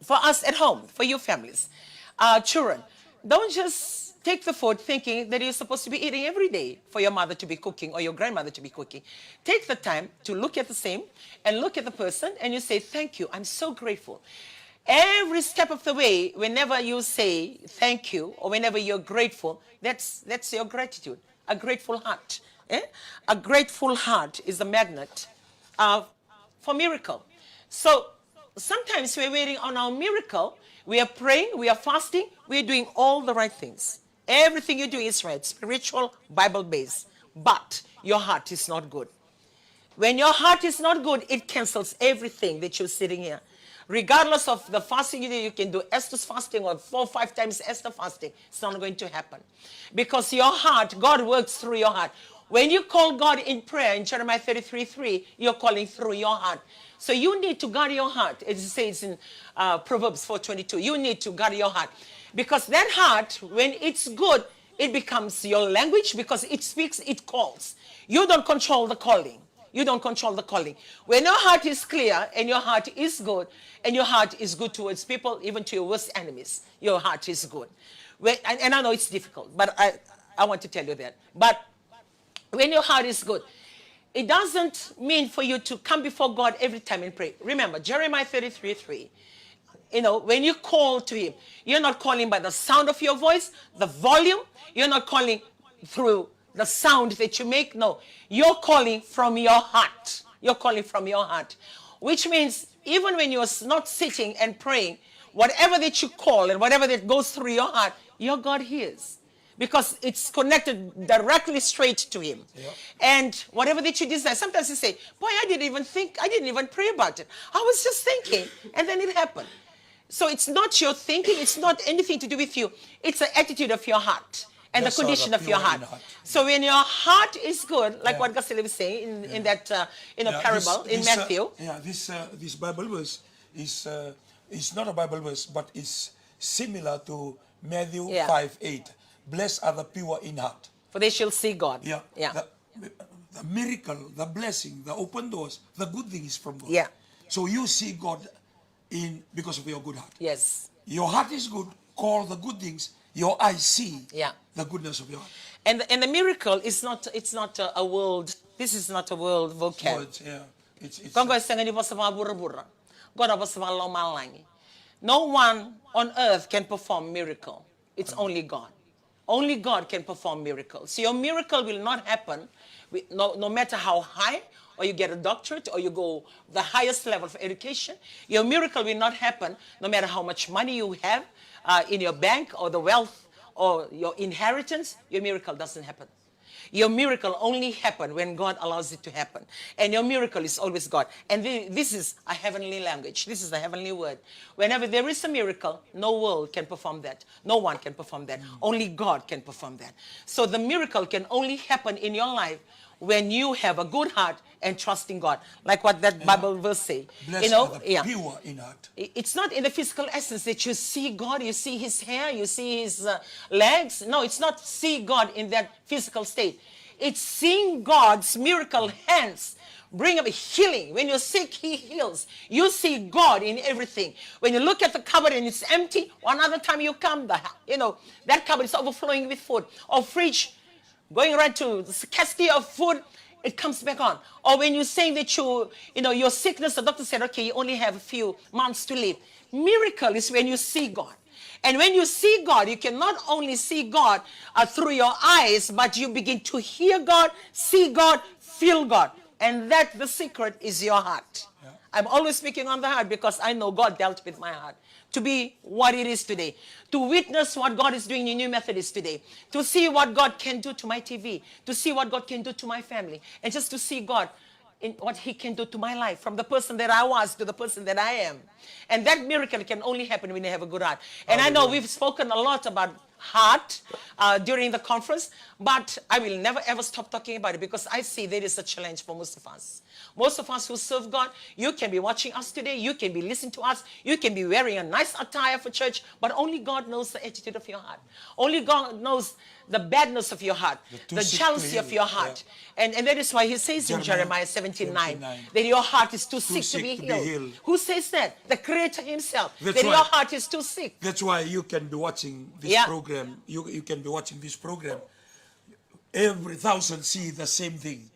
for us at home, for your families, uh, children, don't just take the food thinking that you're supposed to be eating every day for your mother to be cooking or your grandmother to be cooking. Take the time to look at the same and look at the person and you say, "Thank you, I'm so grateful." Every step of the way, whenever you say thank you or whenever you're grateful, that's, that's your gratitude, a grateful heart. Eh? A grateful heart is a magnet uh, for miracle. So sometimes we're waiting on our miracle. We are praying, we are fasting, we're doing all the right things. Everything you're doing is right, spiritual, Bible based. But your heart is not good. When your heart is not good, it cancels everything that you're sitting here. Regardless of the fasting you do, you can do Esther's fasting or four, five times Esther fasting. It's not going to happen. Because your heart, God works through your heart. When you call God in prayer in Jeremiah thirty-three three, you're calling through your heart. So you need to guard your heart, as it says in uh, Proverbs four twenty-two. You need to guard your heart. Because that heart, when it's good, it becomes your language because it speaks, it calls. You don't control the calling. You don't control the calling. When your heart is clear and your heart is good, and your heart is good towards people, even to your worst enemies, your heart is good. When, and, and I know it's difficult, but I, I want to tell you that. But when your heart is good, it doesn't mean for you to come before God every time and pray. Remember, Jeremiah thirty-three three. You know, when you call to Him, you're not calling by the sound of your voice, the volume. You're not calling through the sound that you make. No, you're calling from your heart. You're calling from your heart, which means even when you're s- not sitting and praying, whatever that you call and whatever that goes through your heart, your God hears, because it's connected directly straight to Him. Yeah. And whatever that you desire, sometimes you say, "Boy, I didn't even think, I didn't even pray about it. I was just thinking, and then it happened." So it's not your thinking, it's not anything to do with you. It's the attitude of your heart and That's the all condition the of your pure heart. In heart. So when your heart is good, like Yeah. what Gasile was saying in, in Yeah. that uh, you know Yeah, parable this, in this, uh, Matthew. Yeah, this uh, this Bible verse is uh, is not a Bible verse, but it's similar to Matthew Yeah. five eight. Blessed are the pure in heart. For they shall see God. Yeah. Yeah. The, the miracle, the blessing, the open doors, the good thing is from God. Yeah. So you see God in because of your good heart. Yes. Your heart is good. Call the good things. Your eyes see Yeah. the goodness of your heart. And and the miracle is not, it's not a, a world. This is not a world vocab. Words, yeah. It's, it's, Qo e sega ni vosa vakavuravura. Qo na vosa vakalomalagi. No one on earth can perform miracle. It's only God. Only God can perform miracles. So your miracle will not happen with, no, no matter how high, or you get a doctorate, or you go the highest level of education. Your miracle will not happen no matter how much money you have uh, in your bank, or the wealth, or your inheritance. Your miracle doesn't happen. Your miracle only happen when God allows it to happen. And your miracle is always God. And thi- this is a heavenly language. This is a heavenly word. Whenever there is a miracle, no world can perform that. No one can perform that. Only God can perform that. So the miracle can only happen in your life when you have a good heart and trust in God. Like what that Bible verse say. Blessed you know, are the yeah. Pure in heart. I- It's not in the physical essence that you see God, you see His hair, you see His uh, legs. No, it's not see God in that physical state. It's seeing God's miracle hands bring up healing. When you're sick, He heals. You see God in everything. When you look at the cupboard and it's empty, one other time you come, the you know that cupboard is overflowing with food. Or fridge, going right to the scarcity of food, it comes back on. Or when you're saying that you, you know, your sickness, the doctor said, "Okay, you only have a few months to live." Miracle is when you see God. And when you see God, you can not only see God uh, through your eyes, but you begin to hear God, see God, feel God. And that the secret is your heart. I'm always speaking on the heart because I know God dealt with my heart to be what it is today, to witness what God is doing in New Methodist today, to see what God can do to my T V, to see what God can do to my family, and just to see God in what He can do to my life, from the person that I was to the person that I am. And that miracle can only happen when you have a good heart. And I know we've spoken a lot about heart uh, during the conference, but I will never ever stop talking about it because I see there is a challenge for most of us. Most of us who serve God, you can be watching us today, you can be listening to us, you can be wearing a nice attire for church, but only God knows the attitude of your heart. Only God knows the badness of your heart, the, jealousy of your heart. And, and that is why He says in Jeremiah seventeen nine that your heart is too, sick, to be, healed. Who says that? The Creator Himself. That your heart is too sick. That's why you can be watching this program. You, you can be watching this program. Every thousand see the same thing.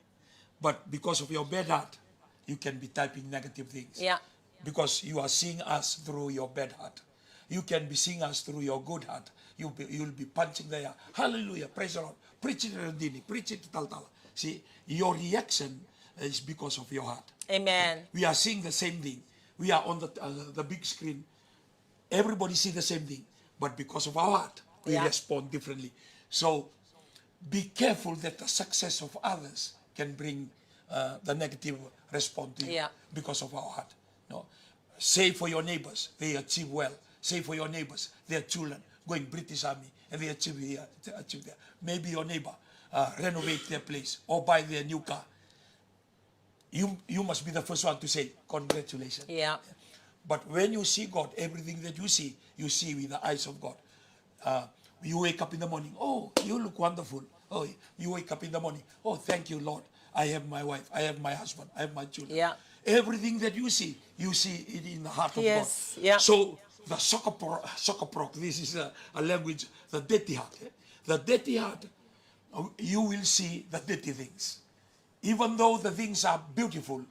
But because of your bad heart, you can be typing negative things. Yeah. Because you are seeing us through your bad heart. You can be seeing us through your good heart. You be, you'll be punching the air. Hallelujah, praise the Lord. Preach it, Radini. Preach it, Talatala. See, your reaction is because of your heart. Amen. We are seeing the same thing. We are on the, uh, the big screen. Everybody see the same thing. But because of our heart, we respond differently. So be careful that the success of others can bring uh, the negative response to you because of our heart. No? Say for your neighbors, they achieve well. Say for your neighbors, their children going British Army and they achieve here, achieve there. Maybe your neighbor uh, renovate their place or buy their new car. You, you must be the first one to say, "Congratulations." Yeah. But when you see God, everything that you see, you see with the eyes of God. Uh, you wake up in the morning, "Oh, you look wonderful." Oh, you wake up in the morning, "Oh, thank you, Lord. I have my wife, I have my husband, I have my children. Yeah. Everything that you see, you see it in the heart of Yes, God. Yeah. So the sokopro- sokoprok, this is a, a language, the dirty heart. Eh? The dirty heart, uh, you will see the dirty things. Even though the things are beautiful,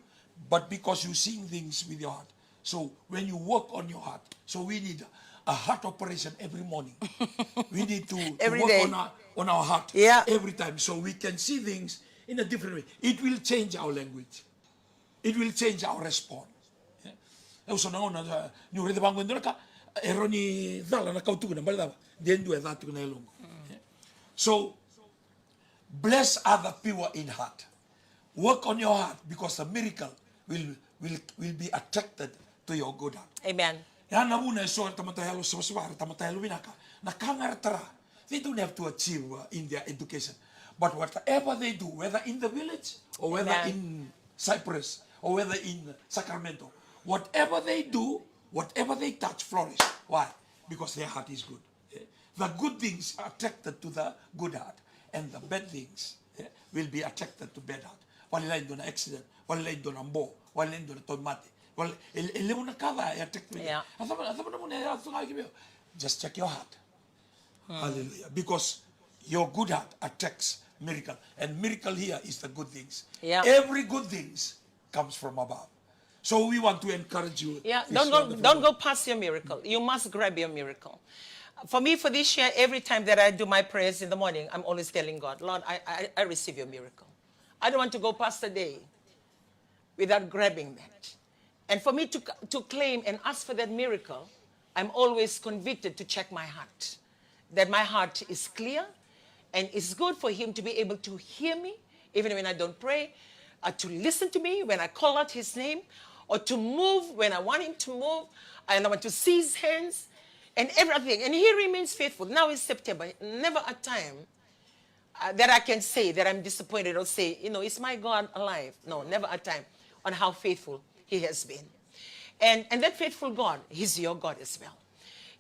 but because you're seeing things with your heart. So when you work on your heart, so we need a heart operation every morning. We need to, to Every work day. On, our, on our heart Yeah. Every time, so we can see things in a different way. It will change our language. It will change our response. Yeah. Eu so na gauna, uh, niu raica vaqo e dua na ka, e rawa ni cala na ka au tukuna, baleta cava? De dua e ca tiko na yaloqu. Yeah. So blessed are the pure in heart. Work on your heart because the miracle will, will, will be attracted to your good heart. Amen. Ya na vuna e so era tamata yalo savasava, era tamata yalo vinaka. Na ka ga era tara, they don't have to achieve, uh, in their education. But whatever they do, whether in the village or whether Amen. In Cyprus or whether in Sacramento, whatever they do, whatever they touch flourish. Why? Because their heart is good. Eh, the good things are attracted to the good heart, and the bad things, eh, will be attracted to bad heart. Vale lai dua na accident, vale lai dua na bo, vale lai dua na tauvimate, vale e, e levu na ka ca e attract me. Yeah. A cava, a cava na vuna e yaco ga ki veo? Just check your heart. Hallelujah. Because your good heart attracts miracle, and miracle here is the good things. Yeah. Every good things comes from above. So we want to encourage you. Yeah, This don't go, wonderful don't go morning. Past your miracle. You must grab your miracle. For me, for this year, every time that I do my prayers in the morning, I'm always telling God, Lord, I, I, I receive your miracle. I don't want to go past a day without grabbing that. And for me to, to claim and ask for that miracle, I'm always convicted to check my heart. That my heart is clear, and it's good for him to be able to hear me, even when I don't pray, uh, to listen to me when I call out his name, or to move when I want him to move, and I want to see his hands and everything. And he remains faithful. Now it's September. Never a time, uh, that I can say that I'm disappointed or say, you know, is my God alive? No, never a time on how faithful he has been. And, and that faithful God, he's your God as well.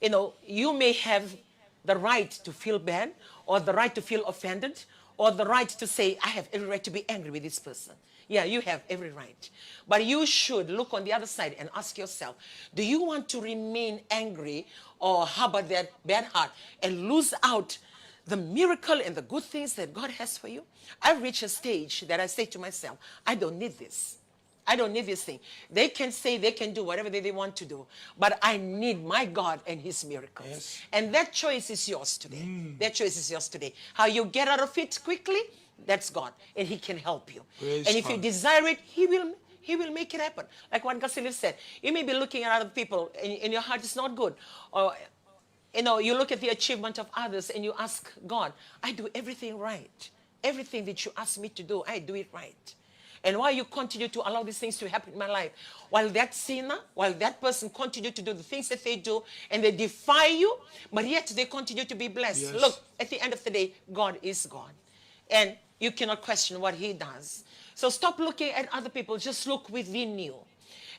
You know, you may have the right to feel bad, or the right to feel offended, or the right to say, I have every right to be angry with this person. Yeah, you have every right. But you should look on the other side and ask yourself, do you want to remain angry or harbor that bad heart and lose out the miracle and the good things that God has for you? I've reached a stage that I say to myself, I don't need this. I don't need this thing. They can say, they can do whatever they, they want to do, but I need my God and his miracles. Yes. And that choice is yours today. That choice is yours today. How you get out of it quickly, that's God, and he can help you. Praise And if you God. Desire it, he will, he will make it happen. Like what Gasilif said, you may be looking at other people and, and your heart is not good. Or, you know, you look at the achievement of others and you ask God, I do everything right. Everything that you ask me to do, I do it right. And why you continue to allow these things to happen in my life? While that sinner, while that person continue to do the things that they do, and they defy you, but yet they continue to be blessed. Yes. Look, at the end of the day, God is God. And you cannot question what he does. So stop looking at other people, just look within you.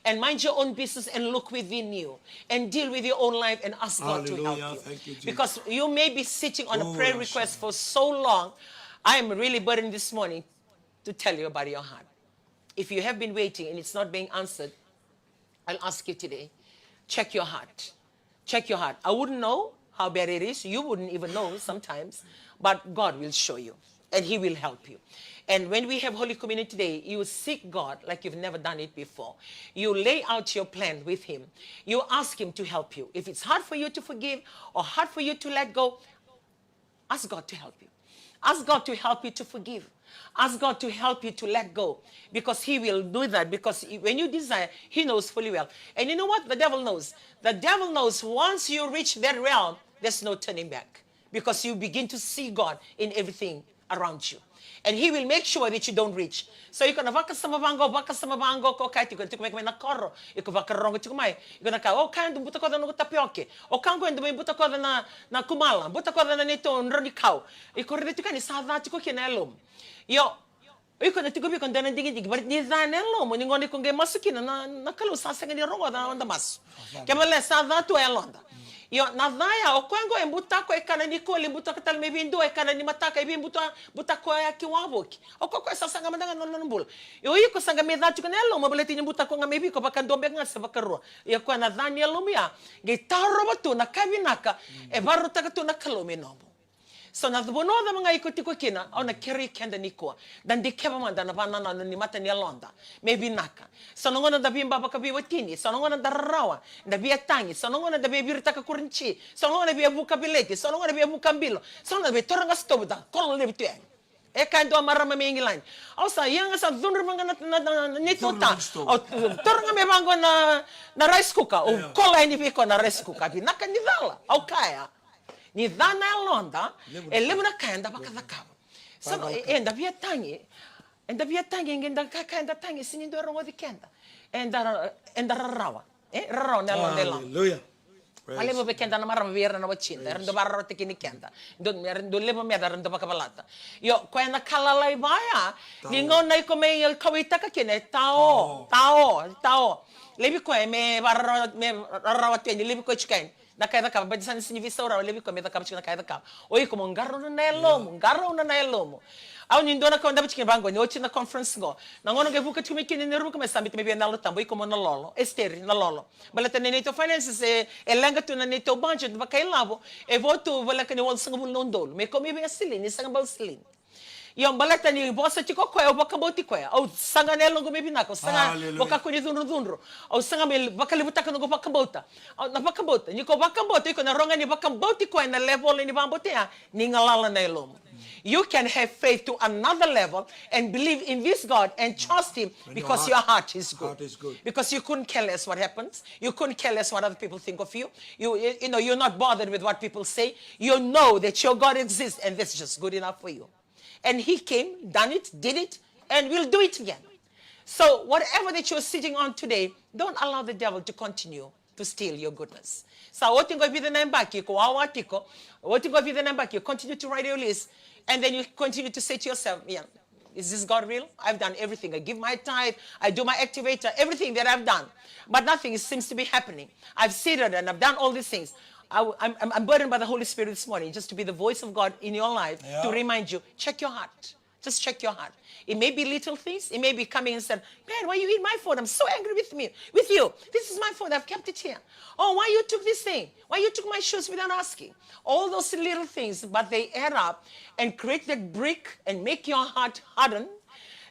And mind your own business and look within you. And deal with your own life and ask God to help Hallelujah. You. Thank you, Jesus. Because you may be sitting on a Oh, prayer yes. Request for so long. I am really burdened this morning to tell you about your heart. If you have been waiting and it's not being answered, I'll ask you today, check your heart. Check your heart. I wouldn't know how bad it is. You wouldn't even know sometimes. But God will show you. And he will help you. And when we have Holy Communion today, you seek God like you've never done it before. You lay out your plan with him. You ask him to help you. If it's hard for you to forgive or hard for you to let go, ask God to help you. Ask God to help you to forgive. Ask God to help you to let go. Because he will do that. Because when you desire, he knows fully well. And you know what? The devil knows. The devil knows once you reach that realm, there's no turning back. Because you begin to see God in everything around you. And he will make sure that you don't reach. So iko na vakasama vaqo, vakasama vaqo, ko kaya tiko, tiko mai, mai na koro, iko vakarorogo tiko mai, iko na kaya, o kaya dou butakoca na noqu tapioke, o kaya qo dou mai butakoca na, na kumala, butakoca na neitou drau ni kau. Iko raica tiko ni sa ca tiko kina e yalomu. Io, iko na tiko vei iko dua na digidigi, but ni ca na yalomu, ni gauna iko qai masu kina na, na Kalou sa sega ni rogoca na noda masu. Kevaka sa ca tu e yaloda. Io, na ca ya, o koya qo e butako, e kana nikua, lai butako tale mai vei dua, e kana ni mataka, e vei buta, butako ya ki wavoki. O koya qo e sasaga mada ga na nona bula. Io, iko sa qai mai ca tiko na yalomu, baleta ni butako ga mai vei iko, vakadua beka ga se vakarua. Ia koya na ca ni yalomu ya, qai tarova tu na ka vinaka e vakarautaka tu na Kalou me nomu. So na vanua cava ga iko tiko kina, au na kerei keda nikua. Da dikeva mada na vanananu ni mata ni yaloda me vinaka. So na gauna da veiba vakaveiwatini, so na gauna da rarawa, da veitagi, so na gauna da veiviritaka kureniti, so na gauna veivuka veleti, so na gauna veivuka bilo, so na gauna veitaura ga sitovu, da kolo levu tu yani. E kaya e dua marama mai Igilani, au sa ia ga sa cudru vaka na, na, na, na neitou ta. Au taura ga mai vaqo na, na rice cooker, au kolo yani vei koya na rice cooker. Vinaka ni cala, au kaya. Ni ca na yaloda, e levu na ka eda vakacakava. Sa no, e, eda via tagi, eda via tagi, qai da ka, ka eda tagi, sega ni dua e rogoci keda. Eda, eda rarawa, e, rarawa na yaloda e lako. Hallelujah. Valevu vei keda na marama vei ira na watida, era dau vakararawataki ni keda. Dau, era dau levu meca, era dau vakavalata. Io, koya na ka lalai vaya, ni gauna iko mai kauwaitaka kina, e tao, tao, tao. Levi koya me vararawa, me rarawa tu yani, levi koya tiko yani. Na ka e cakava, baleta sa na sega ni veisau rawa, levi koya me cakava tiko na ka e cakava. O iko mo qarauna na yalomu, qarauna na yalomu. Au ni dua na ka au dau tiko vaqo, ni oti na conference qo. Na gauna qai vuka tiko mai kina ni Ruku mai sa biuta mai vei au na Yalo Tabu, o iko mo na lolo, Esiteri, na lolo. Baleta na neitou finances e, e leqa tu na neitou budget vakailavo, e vo tu voleka ni walusagavulu na udolu. Me kau mai vei Selini, sega bau Selini. Io, baleta ni vosa tiko koya, au vakabauti koya. Au saga na yaloqu me vinaka, au saga vakakua ni cudrucudru. Au saga me vakalevutaka noqu vakabauta. Au na vakabauta, ni ko vakabauta, iko na rogo ni vakabauti koya na level ni vakabauta ya, ni galala na yalomu. You can have faith to another level and believe in this God and trust Him because your heart is good. Because you couldn't care less what happens. You couldn't care less what other people think of you. You, you, you know, you're not bothered with what people say. You know that your God exists and that's just good enough for you. And He came, done it, did it, and will do it again. So whatever that you're sitting on today, don't allow the devil to continue to steal your goodness. Sa oti qo e vica na yabaki, ko wawa tiko, oti qo e vica na yabaki, you continue to write your list, and then you continue to say to yourself, yeah, is this God real? I've done everything. I give my tithe, I do my activator, everything that I've done. But nothing seems to be happening. I've seeded and I've done all these things. I, am I'm, I'm burdened by the Holy Spirit this morning just to be the voice of God in your life to remind you, check your heart. Just check your heart. It may be little things. It may be coming and said, "Man, why you eat my food? I'm so angry with me, with you. This is my food. I've kept it here. Oh, why you took this thing? Why you took my shoes without asking?" All those little things, but they add up and create that brick and make your heart harden,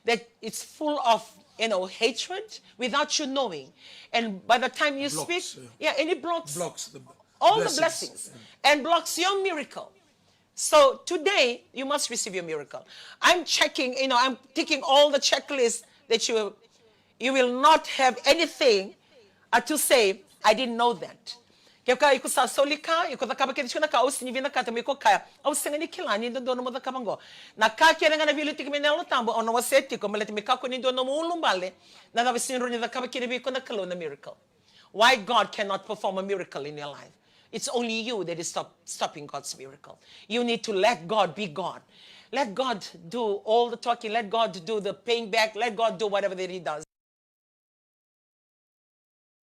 that it's full of, you know, hatred without you knowing. And by the time you speak, yeah, and it blocks all the blessings and blocks your miracle. So today, you must receive your miracle. I'm checking, you know, I'm ticking all the checklists that you, you will not have anything, uh, to say, "I didn't know that." Kevaka iko sa soli ka, iko cakava kece tiko na ka, au sega ni vinakata me iko kaya, "Au sega ni kila ni dodonu mo cakava qo." Na ka kece ga na veiliutaki mai na Yalo Tabu, au na wasea tiko, baleta me kakua ni dua nomu ulubale na cava e sega ni rawa ni cakava kina vei iko na Kalou na miracle. Why God cannot perform a miracle in your life? It's only you that is stop, stopping God's miracle. You need to let God be God. Let God do all the talking. Let God do the paying back. Let God do whatever that He does.